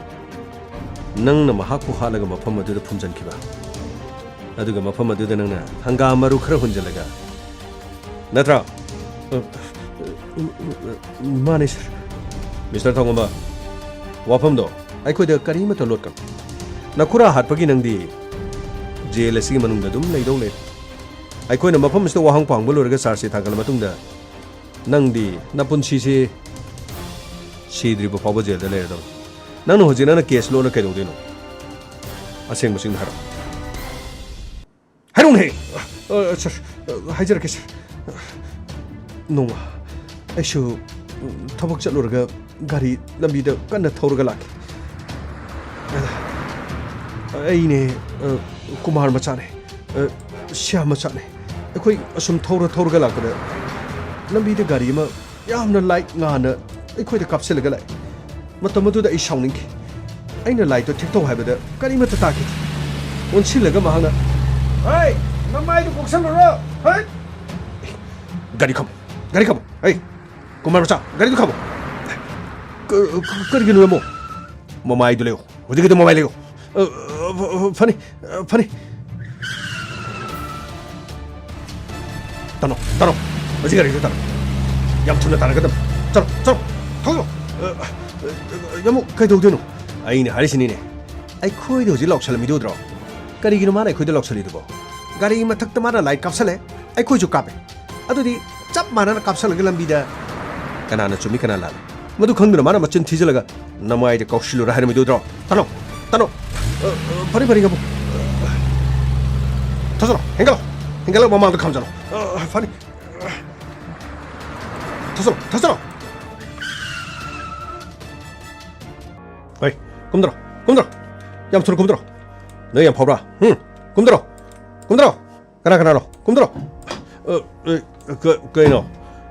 ꯅꯪꯅ ꯃꯍꯥꯛꯄꯨ ꯍꯥꯠꯂꯒ ꯃꯐꯝ ꯑꯗꯨꯗ ꯐꯨꯝꯖꯤꯟꯈꯤꯕ, ꯑꯗꯨꯒ ꯃꯐꯝ ꯑꯗꯨꯗ ꯅꯪꯅ ꯍꯪꯒꯥꯝ ꯃꯔꯨ ꯈꯔ ꯍꯨꯟꯖꯤꯜꯂꯒ, ꯅꯠꯇ꯭ꯔꯥ? ꯑ, ꯑ, ꯑ, ꯃꯥꯅꯦ, ꯁꯔ꯫ ꯃꯤꯁꯇꯔ ꯊꯣꯡꯉꯝꯕ, ꯋꯥꯐꯝꯗꯣ ꯑꯩꯈꯣꯏꯗ ꯀꯔꯤꯃꯠꯇ ꯂꯣꯠꯀꯅꯨ꯫ ꯅꯈꯨꯔꯥ ꯍꯥꯠꯄꯒꯤ ꯅꯪꯗꯤ ꯖꯦꯜ ꯑꯁꯤꯒꯤ ꯃꯅꯨꯡꯗ ꯑꯗꯨꯝ ꯂꯩꯗꯧ ꯂꯩꯔꯦ꯫ ꯑꯩꯈꯣꯏꯅ ꯃꯐꯝ ꯑꯁꯤꯗ ꯋꯥꯍꯪ ꯄꯥꯡꯕ ꯂꯣꯏꯔꯒ ꯆꯥꯔꯖ ꯁꯤꯠ ꯊꯥꯡꯒꯠꯂ ꯃꯇꯨꯡꯗ ꯅꯪꯗꯤ ꯅꯄꯨꯟꯁꯤꯁꯦ ꯁꯤꯗ꯭ꯔꯤꯕ ꯐꯥꯎꯕ ꯖꯦꯜꯗ ꯂꯩꯔꯗꯧꯅꯤ꯫ ꯅꯪꯅ ꯍꯧꯖꯤꯛ ꯅꯪꯅ ꯀꯦꯁ ꯂꯣꯟꯅ ꯀꯩꯗꯧꯗꯣꯏꯅꯣ? ꯑꯁꯦꯡꯕꯁꯤꯡꯗꯣ ꯍꯥꯏꯔꯛꯑꯣ꯫ ꯍꯥꯏꯔꯛꯎꯅꯦꯍꯦ! ꯑ, ꯑ, ꯁꯔ, ꯑ, ꯍꯥꯏꯖꯔꯛꯀꯦ, ꯁꯔ꯫ ꯅꯣꯡꯃ ꯑꯩꯁꯨ ꯊꯕꯛ ꯆꯠꯂꯨꯔꯒ ꯒꯥꯔꯤ ꯂꯝꯕꯤꯗ ꯀꯟꯅ ꯊꯧꯔꯒ ꯂꯥꯛꯈꯤ꯫ ꯑꯩꯅꯦ, ꯑ, ꯀꯨꯃꯥꯔ ꯃꯆꯥꯅꯦ, ꯑ, ꯁ꯭ꯌꯥꯝ ꯃꯆꯥꯅꯦ꯫ ꯑꯩꯈꯣꯏ ꯑꯁꯨꯝ ꯊꯧꯔ ꯊꯧꯔꯒ ꯂꯥꯛꯄꯗ ꯂꯝꯕꯤꯗ ꯒꯥꯔꯤ ꯑꯃ ꯌꯥꯝꯅ ꯂꯥꯏꯠ ꯉꯥꯟꯅ ꯑꯩꯈꯣꯏꯗ ꯀꯥꯞꯁꯤꯜꯂꯒ ꯂꯥꯛꯑꯦ꯫ ꯃꯇꯝ ꯑꯗꯨꯗ ꯑꯩ ꯁꯥꯎꯅꯤꯡꯈꯤ꯫ ꯑꯩꯅ ꯂꯥꯏꯠꯇꯣ ꯊꯦꯛꯇꯧ ꯍꯥꯏꯕꯗ ꯀꯔꯤꯃꯠꯇ ꯇꯥꯈꯤꯗꯦ꯫ ꯑꯣꯟꯁꯤꯜꯂꯒ ꯃꯍꯥꯛꯅ, "ꯍꯩ, ꯅꯃꯥꯏꯗꯨ ꯀꯣꯛꯁꯜꯂꯨꯔꯣ! ꯍꯩ!" "ꯒꯥꯔꯤ ꯈꯥꯝꯃꯣ, ꯒꯥꯔꯤ ꯈꯥꯝꯃꯣ! ꯍꯩ, ꯀꯨꯃꯥꯔ ꯃꯆꯥ, ꯒꯥꯔꯤꯗꯨ ꯈꯥꯝꯃꯣ!" "ꯀ-, ꯀ-, ꯀꯔꯤꯒꯤꯅꯣ, ꯌꯥꯝꯕꯨꯡ?" "ꯃꯃꯥꯏꯗꯨ ꯂꯩꯌꯨ, ꯍꯧꯖꯤꯛꯀꯤꯗꯨ ꯃꯃꯥꯏ ꯂꯩꯌꯨ꯫ ꯑ, ꯑ, ꯐ-, ꯐꯅꯤ, ꯑ, ꯐꯅꯤ꯫ ꯇꯥꯅꯣ, ꯇꯥꯅꯣ, ꯍꯧꯖꯤꯛ ꯒꯥꯔꯤꯗꯨ ꯇꯥꯅꯣ꯫ ꯌꯥꯝ ꯊꯨꯅ ꯇꯥꯟꯅꯒꯗꯕ꯫ ꯆꯠꯂꯣ, ꯆꯠꯂꯣ, ꯊꯧꯖꯤꯜꯂꯣ꯫" "ꯑ, ꯑ, ꯑ, ꯌꯥꯝꯕꯨꯡ, ꯀꯩꯗꯧꯗꯣꯏꯅꯣ?" "ꯑꯩꯅ ꯍꯥꯏꯔꯤꯁꯤꯅꯤꯅꯦ, ꯑꯩꯈꯣꯏꯗ ꯍꯧꯖꯤꯛ ꯂꯥꯎꯁꯜꯂꯝꯃꯤꯗꯨ ꯎꯗ꯭ꯔꯣ? ꯀꯔꯤꯒꯤꯅꯣ ꯃꯥꯅ ꯑꯩꯈꯣꯏꯗ ꯂꯥꯎꯁꯜꯂꯤꯗꯨꯕꯣ? ꯒꯥꯔꯤ ꯃꯊꯛꯇ ꯃꯥꯅ ꯂꯥꯏꯠ ꯀꯥꯞꯁꯜꯂꯦ, ꯑꯩꯈꯣꯏꯁꯨ ꯀꯥꯞꯄꯦ꯫ ꯑꯗꯨꯗꯤ ꯆꯞ ꯃꯥꯟꯅꯅ ꯀꯥꯞꯁꯜꯂꯒ ꯂꯝꯕꯤꯗ ꯀꯅꯥꯅ ꯆꯨꯝꯃꯤ, ꯀꯅꯥ ꯂꯥꯜꯂꯤ? ꯃꯗꯨ ꯈꯪꯗꯨꯅ ꯃꯥꯅ ꯃꯆꯤꯟ ꯊꯤꯖꯤꯜꯂꯒ ꯅꯃꯥꯏꯗ ꯀꯥꯎꯁꯤꯜꯂꯨꯔꯥ ꯍꯥꯏꯔꯝꯃꯤꯗꯨ ꯎꯗ꯭ꯔꯣ? ꯇꯥꯅꯣ, ꯇꯥꯅꯣ꯫ ꯑ, ꯑ, ꯐꯅꯤ, ꯐꯅꯤ, ꯌꯥꯝꯕꯨꯡ꯫ ꯊꯧꯖꯤꯜꯂꯣ, ꯍꯦꯟꯒꯠꯂꯣ, ꯍꯦꯟꯒꯠꯂꯣ, ꯃꯃꯥꯡꯗ ꯈꯥꯝꯖꯜꯂꯣ꯫ ꯑ, ꯐꯅꯤ꯫ ꯊꯧꯖꯤꯜꯂꯣ, ꯊꯧꯖꯤꯜꯂꯣ꯫ ꯍꯩ, ꯀꯨꯝꯗꯔꯣ, ꯀꯨꯝꯗꯔꯣ꯫ ꯌꯥꯝ ꯊꯨꯅ ꯀꯨꯝꯗꯔꯣ꯫ ꯅꯪ ꯌꯥꯝ ꯐꯥꯎꯕ꯭ꯔꯥ? ꯍꯨꯝ? ꯀꯨꯝꯗꯔꯣ, ꯀꯨꯝꯗꯔꯣ꯫ ꯀꯅꯥ ꯀꯅꯥꯅꯣ? ꯀꯨꯝꯗꯔꯣ꯫ ꯑ, ꯑ, ꯀ-, ꯀꯩꯅꯣ?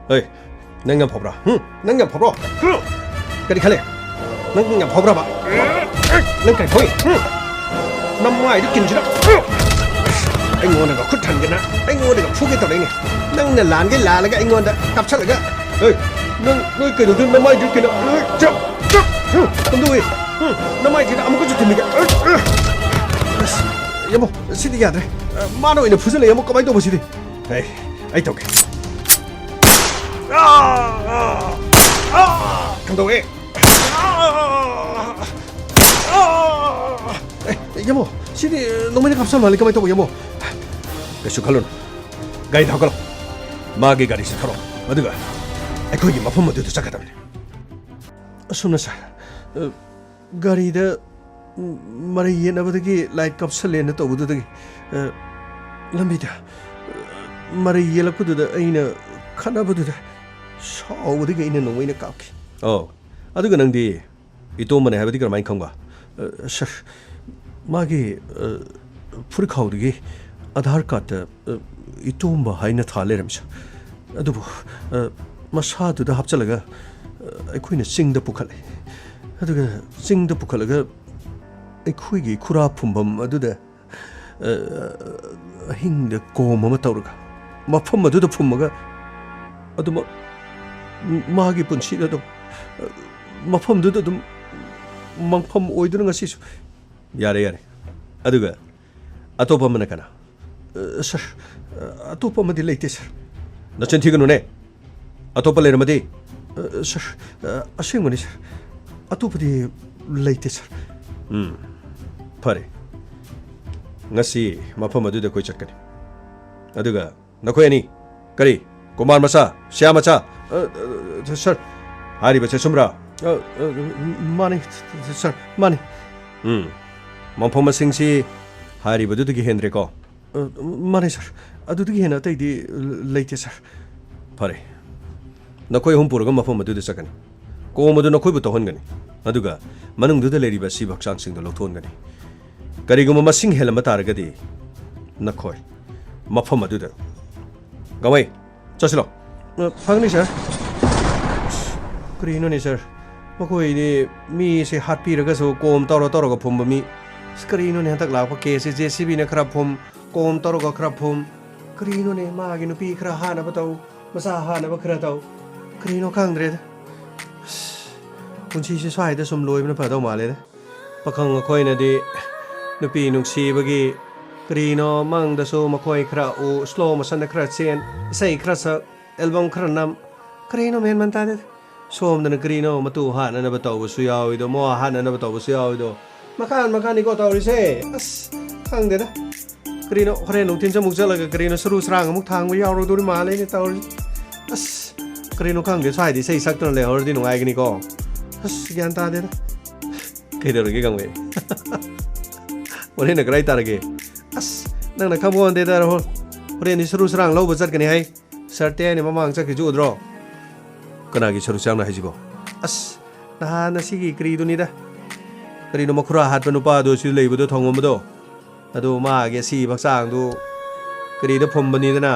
ꯍꯩ, ꯅꯪ ꯌꯥꯝ ꯐꯥꯎꯕ꯭ꯔꯥ? ꯍꯨꯝ? ꯅꯪ ꯌꯥꯝ ꯐꯥꯎꯕ꯭ꯔꯣ? ꯍꯨꯝ? ꯀꯔꯤ ꯈꯜꯂꯦ? ꯅꯪ ꯌꯥꯝ ꯐꯥꯎꯕ꯭ꯔꯕ? ꯅꯪ ꯀꯔꯤ ꯐꯥꯎꯏ? ꯍꯨꯝ? ꯅꯃꯥꯏꯗꯨ ꯀꯤꯟꯁꯤꯅ꯫ ꯑꯩꯉꯣꯟꯗꯒ ꯈꯨꯠ ꯊꯥꯡꯗꯅ, ꯑꯩꯉꯣꯟꯗꯒ ꯐꯨꯒꯦ ꯇꯧꯔꯛꯏꯅꯦ꯫ ꯅꯪꯅ ꯂꯥꯟꯒꯦ ꯂꯥꯜꯂꯒ ꯑꯩꯉꯣꯟꯗ ꯀꯥꯞꯁꯜꯂꯒ꯫ ꯍꯩ, ꯅꯪ, ꯅꯣꯏ ꯀꯩꯗꯧꯗꯣꯏꯅꯣ? ꯅꯃꯥꯏꯗꯨ ꯀꯤꯟꯅ꯫ ꯆꯞ, ꯆꯞ꯫ ꯍꯨꯝ, ꯀꯝꯗꯧꯏ? ꯍꯨꯝ, ꯅꯃꯥꯏꯗꯨꯗ ꯑꯃꯨꯛꯀꯁꯨ ꯊꯤꯟꯕꯤꯒꯦ꯫ ꯑꯁ, ꯌꯥꯝꯕꯨꯡ, ꯁꯤꯗꯤ ꯌꯥꯗ꯭ꯔꯦ꯫ ꯃꯥꯅ ꯑꯣꯏꯅ ꯐꯨꯖꯜꯂꯛꯑꯦ, ꯌꯥꯝꯕꯨꯡ, ꯀꯃꯥꯏꯅ ꯇꯧꯕ ꯁꯤꯗꯤ? ꯍꯩ, ꯑꯩ ꯇꯧꯒꯦ꯫ ꯀꯝꯗꯧꯋꯦ? ꯑꯦ, ꯌꯥꯝꯕꯨꯡ, ꯁꯤꯗꯤ ꯅꯣꯡꯃꯩꯅ ꯀꯥꯞꯁꯟ ꯃꯥꯜꯂꯤ, ꯀꯃꯥꯏꯅ ꯇꯧꯕ, ꯌꯥꯝꯕꯨꯡ? ꯀꯩꯁꯨ ꯈꯜꯂꯨꯅꯨ, ꯒꯥꯔꯤꯗ ꯍꯧꯒꯠꯂꯣ, ꯃꯥꯒꯤ ꯒꯥꯔꯤꯁꯤ ꯊꯧꯔꯣ, ꯑꯗꯨꯒ ꯑꯩꯈꯣꯏꯒꯤ ꯃꯐꯝ ꯑꯗꯨꯗ ꯆꯠꯀꯗꯕꯅꯤ꯫ ꯑꯁꯨꯝꯅ ꯁꯥꯔ, ꯑ, ꯒꯥꯔꯤꯗ, ꯎꯝ, ꯃꯔꯩ ꯌꯦꯠꯅꯕꯗꯒꯤ ꯂꯥꯏꯠ ꯀꯥꯞꯁꯜꯂꯦꯅ ꯇꯧꯕꯗꯨꯗꯒꯤ, ꯑ, ꯂꯝꯕꯤꯗ, ꯑ, ꯃꯔꯩ ꯌꯦꯠꯂꯛꯄꯗꯨꯗ ꯑꯩꯅ ꯈꯠꯅꯕꯗꯨꯗ ꯁꯥꯎꯕꯗꯒꯤ ꯑꯩꯅ ꯅꯣꯡꯃꯩꯅ ꯀꯥꯞꯈꯤ꯫ ꯑꯣ, ꯑꯗꯨꯒ ꯅꯪꯗꯤ ꯏꯇꯣꯝꯕꯅꯦ ꯍꯥꯏꯕꯗꯤ ꯀꯔꯝꯍꯥꯏꯅ ꯈꯪꯕ? ꯑ, ꯁꯥꯔ, ꯃꯥꯒꯤ, ꯑ, ꯐꯨꯔꯤꯠꯈꯥꯎꯗꯒꯤ ꯑꯙꯥꯔ ꯀꯥꯔꯠꯇ, ꯑ, ꯏꯇꯣꯝꯕ ꯍꯥꯏꯅ ꯊꯥ ꯂꯩꯔꯝꯃꯤ, ꯁꯥꯔ꯫ ꯑꯗꯨꯕꯨ, ꯑ, ꯃꯁꯥꯗꯨꯗ ꯍꯥꯞꯆꯤꯜꯂꯒ, ꯑ, ꯑꯩꯈꯣꯏꯅ ꯆꯤꯡꯗ ꯄꯨꯈꯠꯂꯦ꯫ ꯑꯗꯨꯒ ꯆꯤꯡꯗ ꯄꯨꯈꯠꯂꯒ ꯑꯩꯈꯣꯏꯒꯤ ꯈꯨꯔꯥ ꯐꯨꯝꯐꯝ ꯑꯗꯨꯗ ꯑ, ꯑꯍꯤꯡꯗ ꯀꯣꯝ ꯑꯃ ꯇꯧꯔꯒ, ꯃꯐꯝ ꯑꯗꯨꯗ ꯐꯨꯝꯃꯒ, ꯑꯗꯨꯃꯛ ꯃꯥꯒꯤ ꯄꯨꯟꯁꯤꯗ ꯑꯗꯨꯝ, ꯑ, ꯃꯐꯝꯗꯨꯗ ꯑꯗꯨꯝ ꯃꯪꯐꯝ ꯑꯣꯏꯗꯨꯅ ꯉꯁꯤꯁꯨ꯫ ꯌꯥꯔꯦ, ꯌꯥꯔꯦ꯫ ꯑꯗꯨꯒ ꯑꯇꯣꯞꯄ ꯑꯃꯅ ꯀꯅꯥ? ꯑ, ꯁꯥꯔ, ꯑ, ꯑꯇꯣꯞꯄ ꯑꯃꯗꯤ ꯂꯩꯇꯦ, ꯁꯥꯔ꯫ ꯅꯆꯤꯟ ꯊꯤꯒꯅꯨꯅꯦ꯫ ꯑꯇꯣꯞꯄ ꯂꯩꯔꯝꯃꯗꯤ? ꯑ, ꯁꯥꯔ, ꯑ, ꯑꯁꯦꯡꯕꯅꯤ, ꯁꯥꯔ꯫ ꯑꯇꯣꯞꯄꯗꯤ ꯂꯩꯇꯦ, ꯁꯥꯔ꯫ ꯎꯝ, ꯐꯔꯦ꯫ ꯉꯁꯤ ꯃꯐꯝ ꯑꯗꯨꯗ ꯑꯩꯈꯣꯏ ꯆꯠꯀꯅꯤ꯫ ꯑꯗꯨꯒ ꯅꯈꯣꯏ ꯑꯅꯤ, ꯀꯔꯤ? ꯀꯨꯃꯥꯔ ꯃꯆꯥ, ꯁ꯭ꯌꯥꯝ ꯃꯆꯥ? ꯑ, ꯑ, ꯁꯥꯔ, ꯍꯥꯏꯔꯤꯕꯁꯦ ꯆꯨꯝꯕ꯭ꯔꯥ? ꯑ, ꯑ, ꯃꯥꯅꯤ, ꯁꯥꯔ, ꯃꯥꯅꯤ꯫ ꯎꯝ, ꯃꯐꯝ ꯃꯁꯤꯡꯁꯤ ꯍꯥꯏꯔꯤꯕꯗꯨꯗꯒꯤ ꯍꯦꯟꯗ꯭ꯔꯦꯀꯣ? ꯑ, ꯃꯥꯅꯦ, ꯁꯥꯔ꯫ ꯑꯗꯨꯗꯒꯤ ꯍꯦꯟꯅ ꯑꯇꯩꯗꯤ ꯂꯩꯇꯦ, ꯁꯥꯔ꯫ ꯐꯔꯦ꯫ ꯅꯈꯣꯏ ꯑꯍꯨꯝ ꯄꯨꯔꯒ ꯃꯐꯝ ꯑꯗꯨꯗ ꯆꯠꯀꯅꯤ꯫ ꯀꯣꯝ ꯑꯗꯨ ꯅꯈꯣꯏꯕꯨ ꯇꯧꯍꯟꯒꯅꯤ꯫ ꯑꯗꯨꯒ ꯃꯅꯨꯡꯗꯨꯗ ꯂꯩꯔꯤꯕ ꯑꯁꯤꯕ ꯍꯛꯆꯥꯡꯁꯤꯡꯗꯨ ꯂꯧꯊꯣꯛꯍꯟꯒꯅꯤ꯫ ꯀꯔꯤꯒꯨꯝꯕ ꯃꯁꯤꯡ ꯍꯦꯜꯂꯝꯕ ꯇꯥꯔꯒꯗꯤ ꯅꯈꯣꯏ ꯃꯐꯝ ꯑꯗꯨꯗ꯫ ꯒꯥꯡꯃꯩ, ꯆꯠꯁꯤꯜꯂꯣ꯫ ꯑ, ꯐꯒꯅꯤ, ꯁꯥꯔ꯫ ꯀꯔꯤꯅꯣꯅꯦ, ꯁꯥꯔ? ꯃꯈꯣꯏꯗꯤ ꯃꯤꯁꯦ ꯍꯥꯠꯄꯤꯔꯒꯁꯨ ꯀꯣꯝ ꯇꯧꯔ ꯇꯧꯔꯒ ꯐꯨꯝꯕ ꯃꯤ꯫ ꯑꯁ, ꯀꯔꯤꯅꯣꯅꯦ, ꯍꯟꯗꯛ ꯂꯥꯛꯄ ꯀꯦꯁꯁꯦ ꯖꯦ ꯁꯤ ꯕꯤꯅ ꯈꯔ ꯐꯨꯝ, ꯀꯣꯝ ꯇꯧꯔꯒ ꯈꯔ ꯐꯨꯝ꯫ ꯀꯔꯤꯅꯣꯅꯦ, ꯃꯥꯒꯤ ꯅꯨꯄꯤ ꯈꯔ ꯍꯥꯠꯅꯕ ꯇꯧ, ꯃꯆꯥ ꯍꯥꯠꯅꯕ ꯈꯔ ꯇꯧ꯫ ꯀꯔꯤꯅꯣ ꯈꯪꯗ꯭ꯔꯦꯗ꯫ ꯑꯁ, ꯄꯨꯟꯁꯤꯁꯦ ꯁ꯭ꯋꯥꯏꯗ ꯁꯨꯝ ꯂꯣꯏꯕꯅ ꯐꯗꯧ ꯃꯥꯜꯂꯦꯗ꯫ ꯄꯥꯈꯪ ꯑꯩꯈꯣꯏꯅꯗꯤ ꯅꯨꯄꯤ ꯅꯨꯡꯁꯤꯕꯒꯤ ꯀꯔꯤꯅꯣ ꯃꯪꯗꯁꯨ ꯃꯈꯣꯏ ꯈꯔ ꯎ, slow motionꯗ ꯈꯔ ꯆꯦꯟ, ꯏꯁꯩ ꯈꯔ ꯁꯛ, album ꯈꯔ ꯅꯝ, ꯀꯔꯤꯅꯣ ꯃꯦꯟ ꯃꯥꯟ ꯇꯥꯗꯦꯗ꯫ ꯁꯣꯝꯗꯅ ꯀꯔꯤꯅꯣ ꯃꯇꯨ ꯍꯥꯠꯅꯅꯕ ꯇꯧꯕꯁꯨ ꯌꯥꯎꯏꯗꯣ, ꯃꯋꯥ ꯍꯥꯠꯅꯅꯕ ꯇꯧꯕꯁꯨ ꯌꯥꯎꯏꯗꯣ꯫ ꯃꯈꯥꯟ ꯃꯈꯥꯟꯅꯤꯀꯣ ꯇꯧꯔꯤꯁꯦ꯫ ꯑꯁ, ꯈꯪꯗꯦꯗ꯫ ꯀꯔꯤꯅꯣ, ꯍꯣꯔꯦꯟ ꯅꯨꯡꯊꯤꯟꯁꯨ ꯑꯃꯨꯛ ꯆꯠꯂꯒ ꯀꯔꯤꯅꯣ ꯁꯔꯨ ꯁꯔꯥꯡ ꯑꯃꯨꯛ ꯊꯥꯡꯕ ꯌꯥꯎꯔꯗꯣꯔꯤ ꯃꯥꯜꯂꯦꯅꯦ ꯇꯧꯔꯤꯁꯦ꯫ ꯑꯁ, ꯀꯔꯤꯅꯣ ꯈꯪꯗꯦ, ꯁ꯭ꯋꯥꯏꯗ ꯏꯁꯩ ꯁꯛꯇꯅ ꯂꯩꯍꯧꯔꯗꯤ ꯅꯨꯡꯉꯥꯏꯒꯅꯤꯀꯣ꯫ ꯑꯁ, ꯒ꯭ꯌꯥꯟ ꯇꯥꯗꯦꯗ꯫ ꯀꯩꯗꯧꯔꯒꯦ, ꯒꯥꯡꯃꯩ? ꯍꯣꯔꯦꯟꯅ ꯀꯗꯥꯏ ꯇꯥꯔꯒꯦ? ꯑꯁ, ꯅꯪꯅ ꯈꯪꯕ ꯉꯝꯗꯦꯗ, ꯔꯥꯍꯨꯜ꯫ ꯍꯣꯔꯦꯟꯗꯤ ꯁꯔꯨ ꯁꯔꯥꯡ ꯂꯧꯕ ꯆꯠꯀꯅꯤ ꯍꯥꯏ꯫ ꯁꯥꯔ ꯇꯦꯅꯤ ꯃꯃꯥꯡ ꯆꯠꯈꯤꯁꯨ ꯎꯗ꯭ꯔꯣ? ꯀꯅꯥꯒꯤ ꯁꯔꯨ ꯁꯔꯥꯡꯅꯣ ꯍꯥꯏꯁꯤꯕꯣ? ꯑꯁ, ꯅꯍꯥꯟ ꯑꯁꯤꯒꯤ ꯀꯔꯤꯗꯨꯅꯤꯗ꯫ ꯀꯔꯤꯅꯣ ꯃꯈꯨꯔꯥ ꯍꯥꯠꯄ ꯅꯨꯄꯥꯗꯣ ꯁꯤꯗ ꯂꯩꯕꯗꯣ, ꯊꯣꯡꯉꯝꯕꯗꯣ? ꯑꯗꯨ ꯃꯥꯒꯤ ꯑꯁꯤꯕ ꯍꯛꯆꯥꯡꯗꯨ ꯀꯔꯤꯗ ꯐꯨꯝꯕꯅꯤꯗꯅ?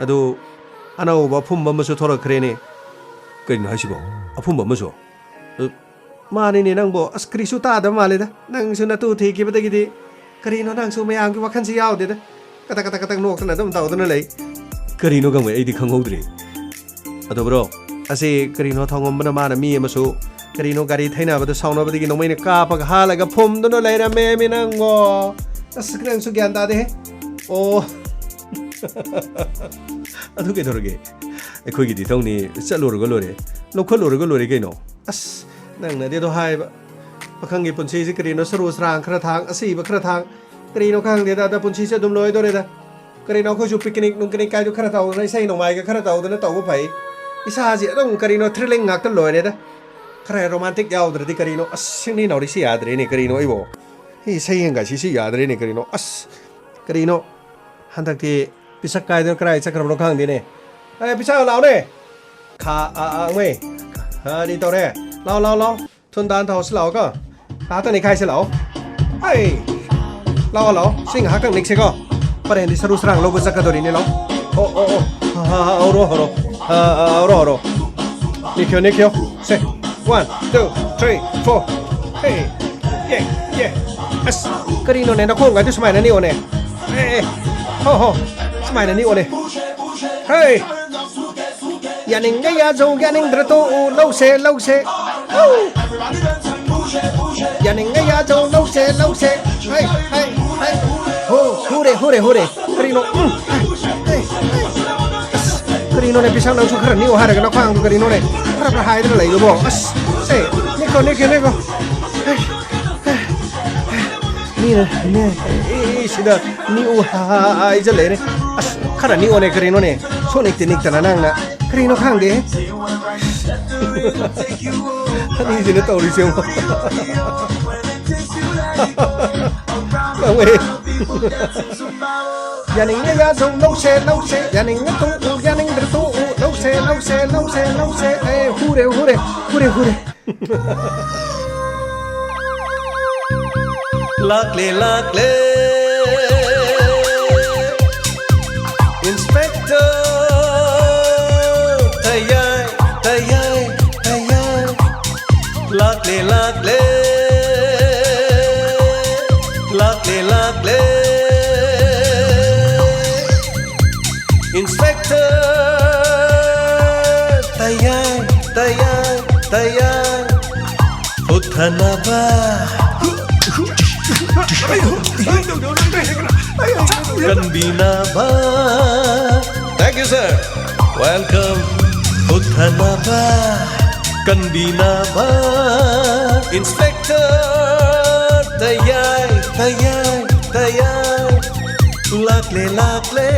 ꯑꯗꯨ ꯑꯅꯧꯕ ꯑꯐꯨꯝꯕ ꯑꯃꯁꯨ ꯊꯣꯔꯛꯈ꯭ꯔꯦꯅꯦ꯫ ꯀꯩꯅꯣ ꯍꯥꯏꯁꯤꯕꯣ? ꯑꯐꯨꯝꯕ ꯑꯃꯁꯨ? ꯑ, ꯃꯥꯅꯤꯅꯦ ꯅꯪꯕꯣ꯫ ꯑꯁ, ꯀꯔꯤꯁꯨ ꯇꯥꯗꯕ ꯃꯥꯜꯂꯦꯗ꯫ ꯅꯪꯁꯨ ꯅꯇꯨ ꯊꯤꯈꯤꯕꯗꯒꯤꯗꯤ ꯀꯔꯤꯅꯣ ꯅꯪꯁꯨ ꯃꯌꯥꯝꯒꯤ ꯋꯥꯈꯜꯁꯤ ꯌꯥꯎꯗꯦꯗ꯫ ꯀꯇꯛ ꯀꯇꯛ ꯀꯇꯛ ꯅꯣꯛꯇꯅ ꯑꯗꯨꯝ ꯇꯧꯗꯨꯅ ꯂꯩ꯫ ꯀꯔꯤꯅꯣ ꯈꯪꯕ ꯑꯩꯗꯤ ꯈꯪꯍꯧꯗ꯭ꯔꯦ꯫ ꯑꯗꯣ ꯕ꯭ꯔꯣ, ꯑꯁꯤ ꯀꯔꯤꯅꯣ ꯊꯣꯡꯉꯝꯕꯅ ꯃꯥꯅ ꯃꯤ ꯑꯃꯁꯨ ꯀꯔꯤꯅꯣ ꯒꯥꯔꯤ ꯊꯩꯅꯕꯗ ꯁꯥꯎꯅꯕꯗꯒꯤ ꯅꯣꯡꯃꯩꯅ ꯀꯥꯞꯄꯒ ꯍꯥꯠꯂꯒ ꯐꯨꯝꯗꯨꯅ ꯂꯩꯔꯝꯃꯦ ꯃꯤ ꯅꯪꯕꯣ꯫ ꯑꯁ, ꯅꯪꯁꯨ ꯒ꯭ꯌꯥꯟ ꯇꯥꯗꯦꯍꯦ꯫ ꯑꯣ꯫ ꯑꯗꯨ ꯀꯩꯗꯧꯔꯒꯦ? ꯑꯩꯈꯣꯏꯒꯤꯗꯤ ꯊꯧꯅꯤ, ꯆꯠꯂꯨꯔꯒ ꯂꯣꯏꯔꯦ, ꯂꯧꯈꯠꯂꯨꯔꯒ ꯂꯣꯏꯔꯦ ꯀꯩꯅꯣ꯫ ꯑꯁ, ꯅꯪꯅꯗꯤ ꯑꯗꯣ ꯍꯥꯏꯕ꯫ ꯄꯥꯈꯪꯒꯤ ꯄꯨꯟꯁꯤꯁꯤ ꯀꯔꯤꯅꯣ, ꯁꯔꯨ ꯁꯔꯥꯡ ꯈꯔ ꯊꯥꯡ, ꯑꯁꯤꯕ ꯈꯔ ꯊꯥꯡ, ꯀꯔꯤꯅꯣ ꯈꯪꯗꯦꯗ, ꯑꯗ ꯄꯨꯟꯁꯤꯁꯦ ꯑꯗꯨꯝ ꯂꯣꯏꯗꯣꯔꯦꯗ꯫ ꯀꯔꯤꯅꯣ ꯑꯩꯈꯣꯏꯁꯨ ꯄꯤꯛꯅꯤꯛ ꯅꯨꯡꯀꯅꯤꯛ ꯀꯥꯏꯗꯨ ꯈꯔ ꯇꯧꯗꯅ, ꯏꯁꯩ ꯅꯣꯡꯃꯥꯏꯒ ꯈꯔ ꯇꯧꯗꯅ ꯇꯧꯕ ꯐꯩ꯫ ꯏꯁꯥꯁꯤ ꯑꯗꯨꯝ ꯀꯔꯤꯅꯣ ꯊ꯭ꯔꯤꯂꯤꯡ ꯉꯥꯛꯇ ꯂꯣꯏꯔꯦꯗ꯫ ꯈꯔ ꯔꯣꯃꯥꯟꯇꯤꯛ ꯌꯥꯎꯗ꯭ꯔꯗꯤ ꯀꯔꯤꯅꯣ, ꯑꯁ, ꯁꯤꯡꯂꯤ ꯅꯥꯎꯔꯤꯁꯤ ꯌꯥꯗ꯭ꯔꯦꯅꯦ ꯀꯔꯤꯅꯣ ꯑꯩꯕꯣ꯫ ꯁꯤ ꯏꯁꯩ ꯌꯦꯡꯒꯥꯏꯁꯤꯁꯤ ꯌꯥꯗ꯭ꯔꯦꯅꯦ ꯀꯔꯤꯅꯣ, ꯑꯁ, ꯀꯔꯤꯅꯣ꯫ ꯍꯟꯗꯛꯇꯤ ꯄꯤꯁꯛ ꯀꯥꯏꯗꯅ ꯀꯗꯥꯏ ꯆꯠꯈ꯭ꯔꯕꯅꯣ ꯈꯪꯗꯦꯅꯦ꯫ ꯑꯦ, ꯄꯤꯁꯛ ꯂꯥꯛꯑꯣꯅꯦ꯫ ꯈꯥ, ꯑ, ꯑ, ꯃꯣꯏ꯫ ꯀꯔꯤ ꯇꯧꯔꯦ? ꯂꯥꯎ, ꯂꯥꯎ, ꯂꯥꯎ꯫ ꯊꯨꯟ ꯇꯥꯟ ꯊꯧꯁꯤ ꯂꯥꯛꯑꯣꯀꯣ꯫ ꯉꯥꯏꯍꯥꯛꯇꯪ ꯅꯤꯛꯈꯥꯏꯁꯤ ꯂꯥꯛꯑꯣ꯫ ꯑꯩ꯫ ꯂꯥꯛꯑꯣ, ꯂꯥꯛꯑꯣ꯫ ꯁꯤ ꯉꯥꯏꯍꯥꯛꯇꯪ ꯅꯤꯛꯁꯤꯀꯣ꯫ ꯍꯣꯔꯦꯟꯗꯤ ꯁꯔꯨ ꯁꯔꯥꯡ ꯂꯧꯕ ꯆꯠꯀꯗꯧꯔꯤꯅꯦ, ꯂꯥꯛꯑꯣ꯫ ꯑꯣ, ꯑꯣ, ꯑꯣ꯫ ꯍꯥ, ꯍꯥ, ꯍꯥ, ꯍꯧꯔꯣ, ꯍꯧꯔꯣ꯫ ꯍꯥ, ꯍꯥ, ꯍꯧꯔꯣ, ꯍꯧꯔꯣ꯫ ꯅꯤꯛꯈꯤꯌꯣ, ꯅꯤꯛꯈꯤꯌꯣ꯫ ꯁꯦ꯫ One, two, three, four. ꯍꯦ꯫ ꯌꯦ, ꯌꯦ꯫ ꯑꯁ, ꯀꯔꯤꯅꯣꯅꯦ, ꯅꯈꯣꯡꯒꯗꯤ ꯁꯨꯃꯥꯏꯅ ꯅꯤꯛꯑꯣꯅꯦ꯫ ꯑꯦ, ꯑꯦ꯫ ꯍꯣ, ꯍꯣ꯫ ꯁꯨꯃꯥꯏꯅ ꯅꯤꯛꯑꯣꯅꯦ꯫ ꯍꯦ꯫ ꯌꯥꯅꯤꯡꯉꯦ ꯌꯥꯖꯧ, ꯌꯥꯅꯤꯡꯗ꯭ꯔ ꯇꯣꯛꯎ, ꯂꯧꯁꯦ, ꯂꯧꯁꯦ꯫ ꯍꯧ! ꯌꯥꯅꯤꯡꯉꯦ ꯌꯥꯖꯧ, ꯂꯧꯁꯦ, ꯂꯧꯁꯦ꯫ ꯍꯩ, ꯍꯩ, ꯍꯩ꯫ ꯍꯣ, ꯍꯨꯔꯦ, ꯍꯨꯔꯦ, ꯍꯨꯔꯦ꯫ ꯀꯔꯤꯅꯣ? ꯎꯝ, ꯍꯩ, ꯍꯩ, ꯍꯩ꯫ ꯑꯁ, ꯀꯔꯤꯅꯣꯅꯦ, ꯄꯤꯁꯛ ꯅꯪꯁꯨ ꯈꯔ ꯅꯤꯛꯑꯣ ꯍꯥꯏꯔꯒ ꯅꯈ꯭ꯋꯥꯡꯗꯣ ꯀꯔꯤꯅꯣꯅꯦ? ꯐꯔ ꯐꯔ ꯍꯥꯏꯗꯅ ꯂꯩꯗꯨꯕꯣ꯫ ꯑꯁ, ꯁꯦ, ꯅꯤꯛꯈꯣ, ꯅꯤꯛꯈꯣ, ꯅꯤꯛꯈꯣ꯫ ꯍꯩ, ꯍꯩ꯫ ꯃꯤꯅ, ꯃꯤꯅ, ꯑꯦ, ꯁꯤꯗ ꯃꯤ ꯎ ꯍꯥ, ꯍꯥ, ꯍꯥ ꯍꯥꯏꯖ ꯂꯩꯔꯦ꯫ ꯑꯁ, ꯈꯔ ꯅꯤꯛꯑꯣꯅꯦ, ꯀꯔꯤꯅꯣꯅꯦ? ꯁꯣ ꯅꯤꯛꯇꯤ ꯅꯤꯛꯇꯅ ꯅꯪꯅ꯫ ꯀꯔꯤꯅꯣ ꯈꯪꯗꯦ꯫ ꯑꯅꯤꯁꯤꯅ ꯇꯧꯔꯤꯁꯦ ꯌꯦꯡꯉꯣ꯫ ꯇꯧꯋꯦ꯫ ꯌꯥꯅꯤꯡꯉꯦ ꯌꯥꯖꯧ ꯂꯧꯁꯦ, ꯂꯧꯁꯦ꯫ ꯌꯥꯅꯤꯡꯉꯦ ꯇꯣꯛꯎ, ꯌꯥꯅꯤꯡꯗ꯭ꯔꯦ ꯇꯣꯛꯎ, ꯂꯧꯁꯦ꯫ ꯂꯧꯁꯦ, ꯂꯧꯁꯦ, ꯂꯧꯁꯦ, ꯂꯧꯁꯦ꯫ ꯑꯦ, ꯍꯨꯔꯦ, ꯍꯨꯔꯦ, ꯍꯨꯔꯦ, ꯍꯨꯔꯦ꯫ ꯂꯥꯛꯂꯦ, ꯂꯥꯛꯂꯦ꯫ Inspector ꯇꯌꯥꯏ, ꯇꯌꯥꯏ, ꯇꯌꯥꯏ꯫ ꯂꯥꯛꯂꯦ, ꯂꯥꯛꯂꯦ꯫ ꯂꯥꯛꯂꯦ, ꯂꯥꯛꯂꯦ꯫ Inspector Tayai, Tayai, ꯇꯌꯥꯏ꯫ ꯍꯨꯠꯊꯅꯕ꯫ ꯀꯟꯕꯤꯅꯕ꯫ Thank you, sir. Welcome. ꯍꯨꯠꯊꯅꯕ꯫ ꯀꯟꯕꯤꯅꯕ꯫ Inspector Tayai, Tayai, ꯇꯌꯥꯏ꯫ ꯂꯥꯛꯂꯦ, ꯂꯥꯛꯂꯦ꯫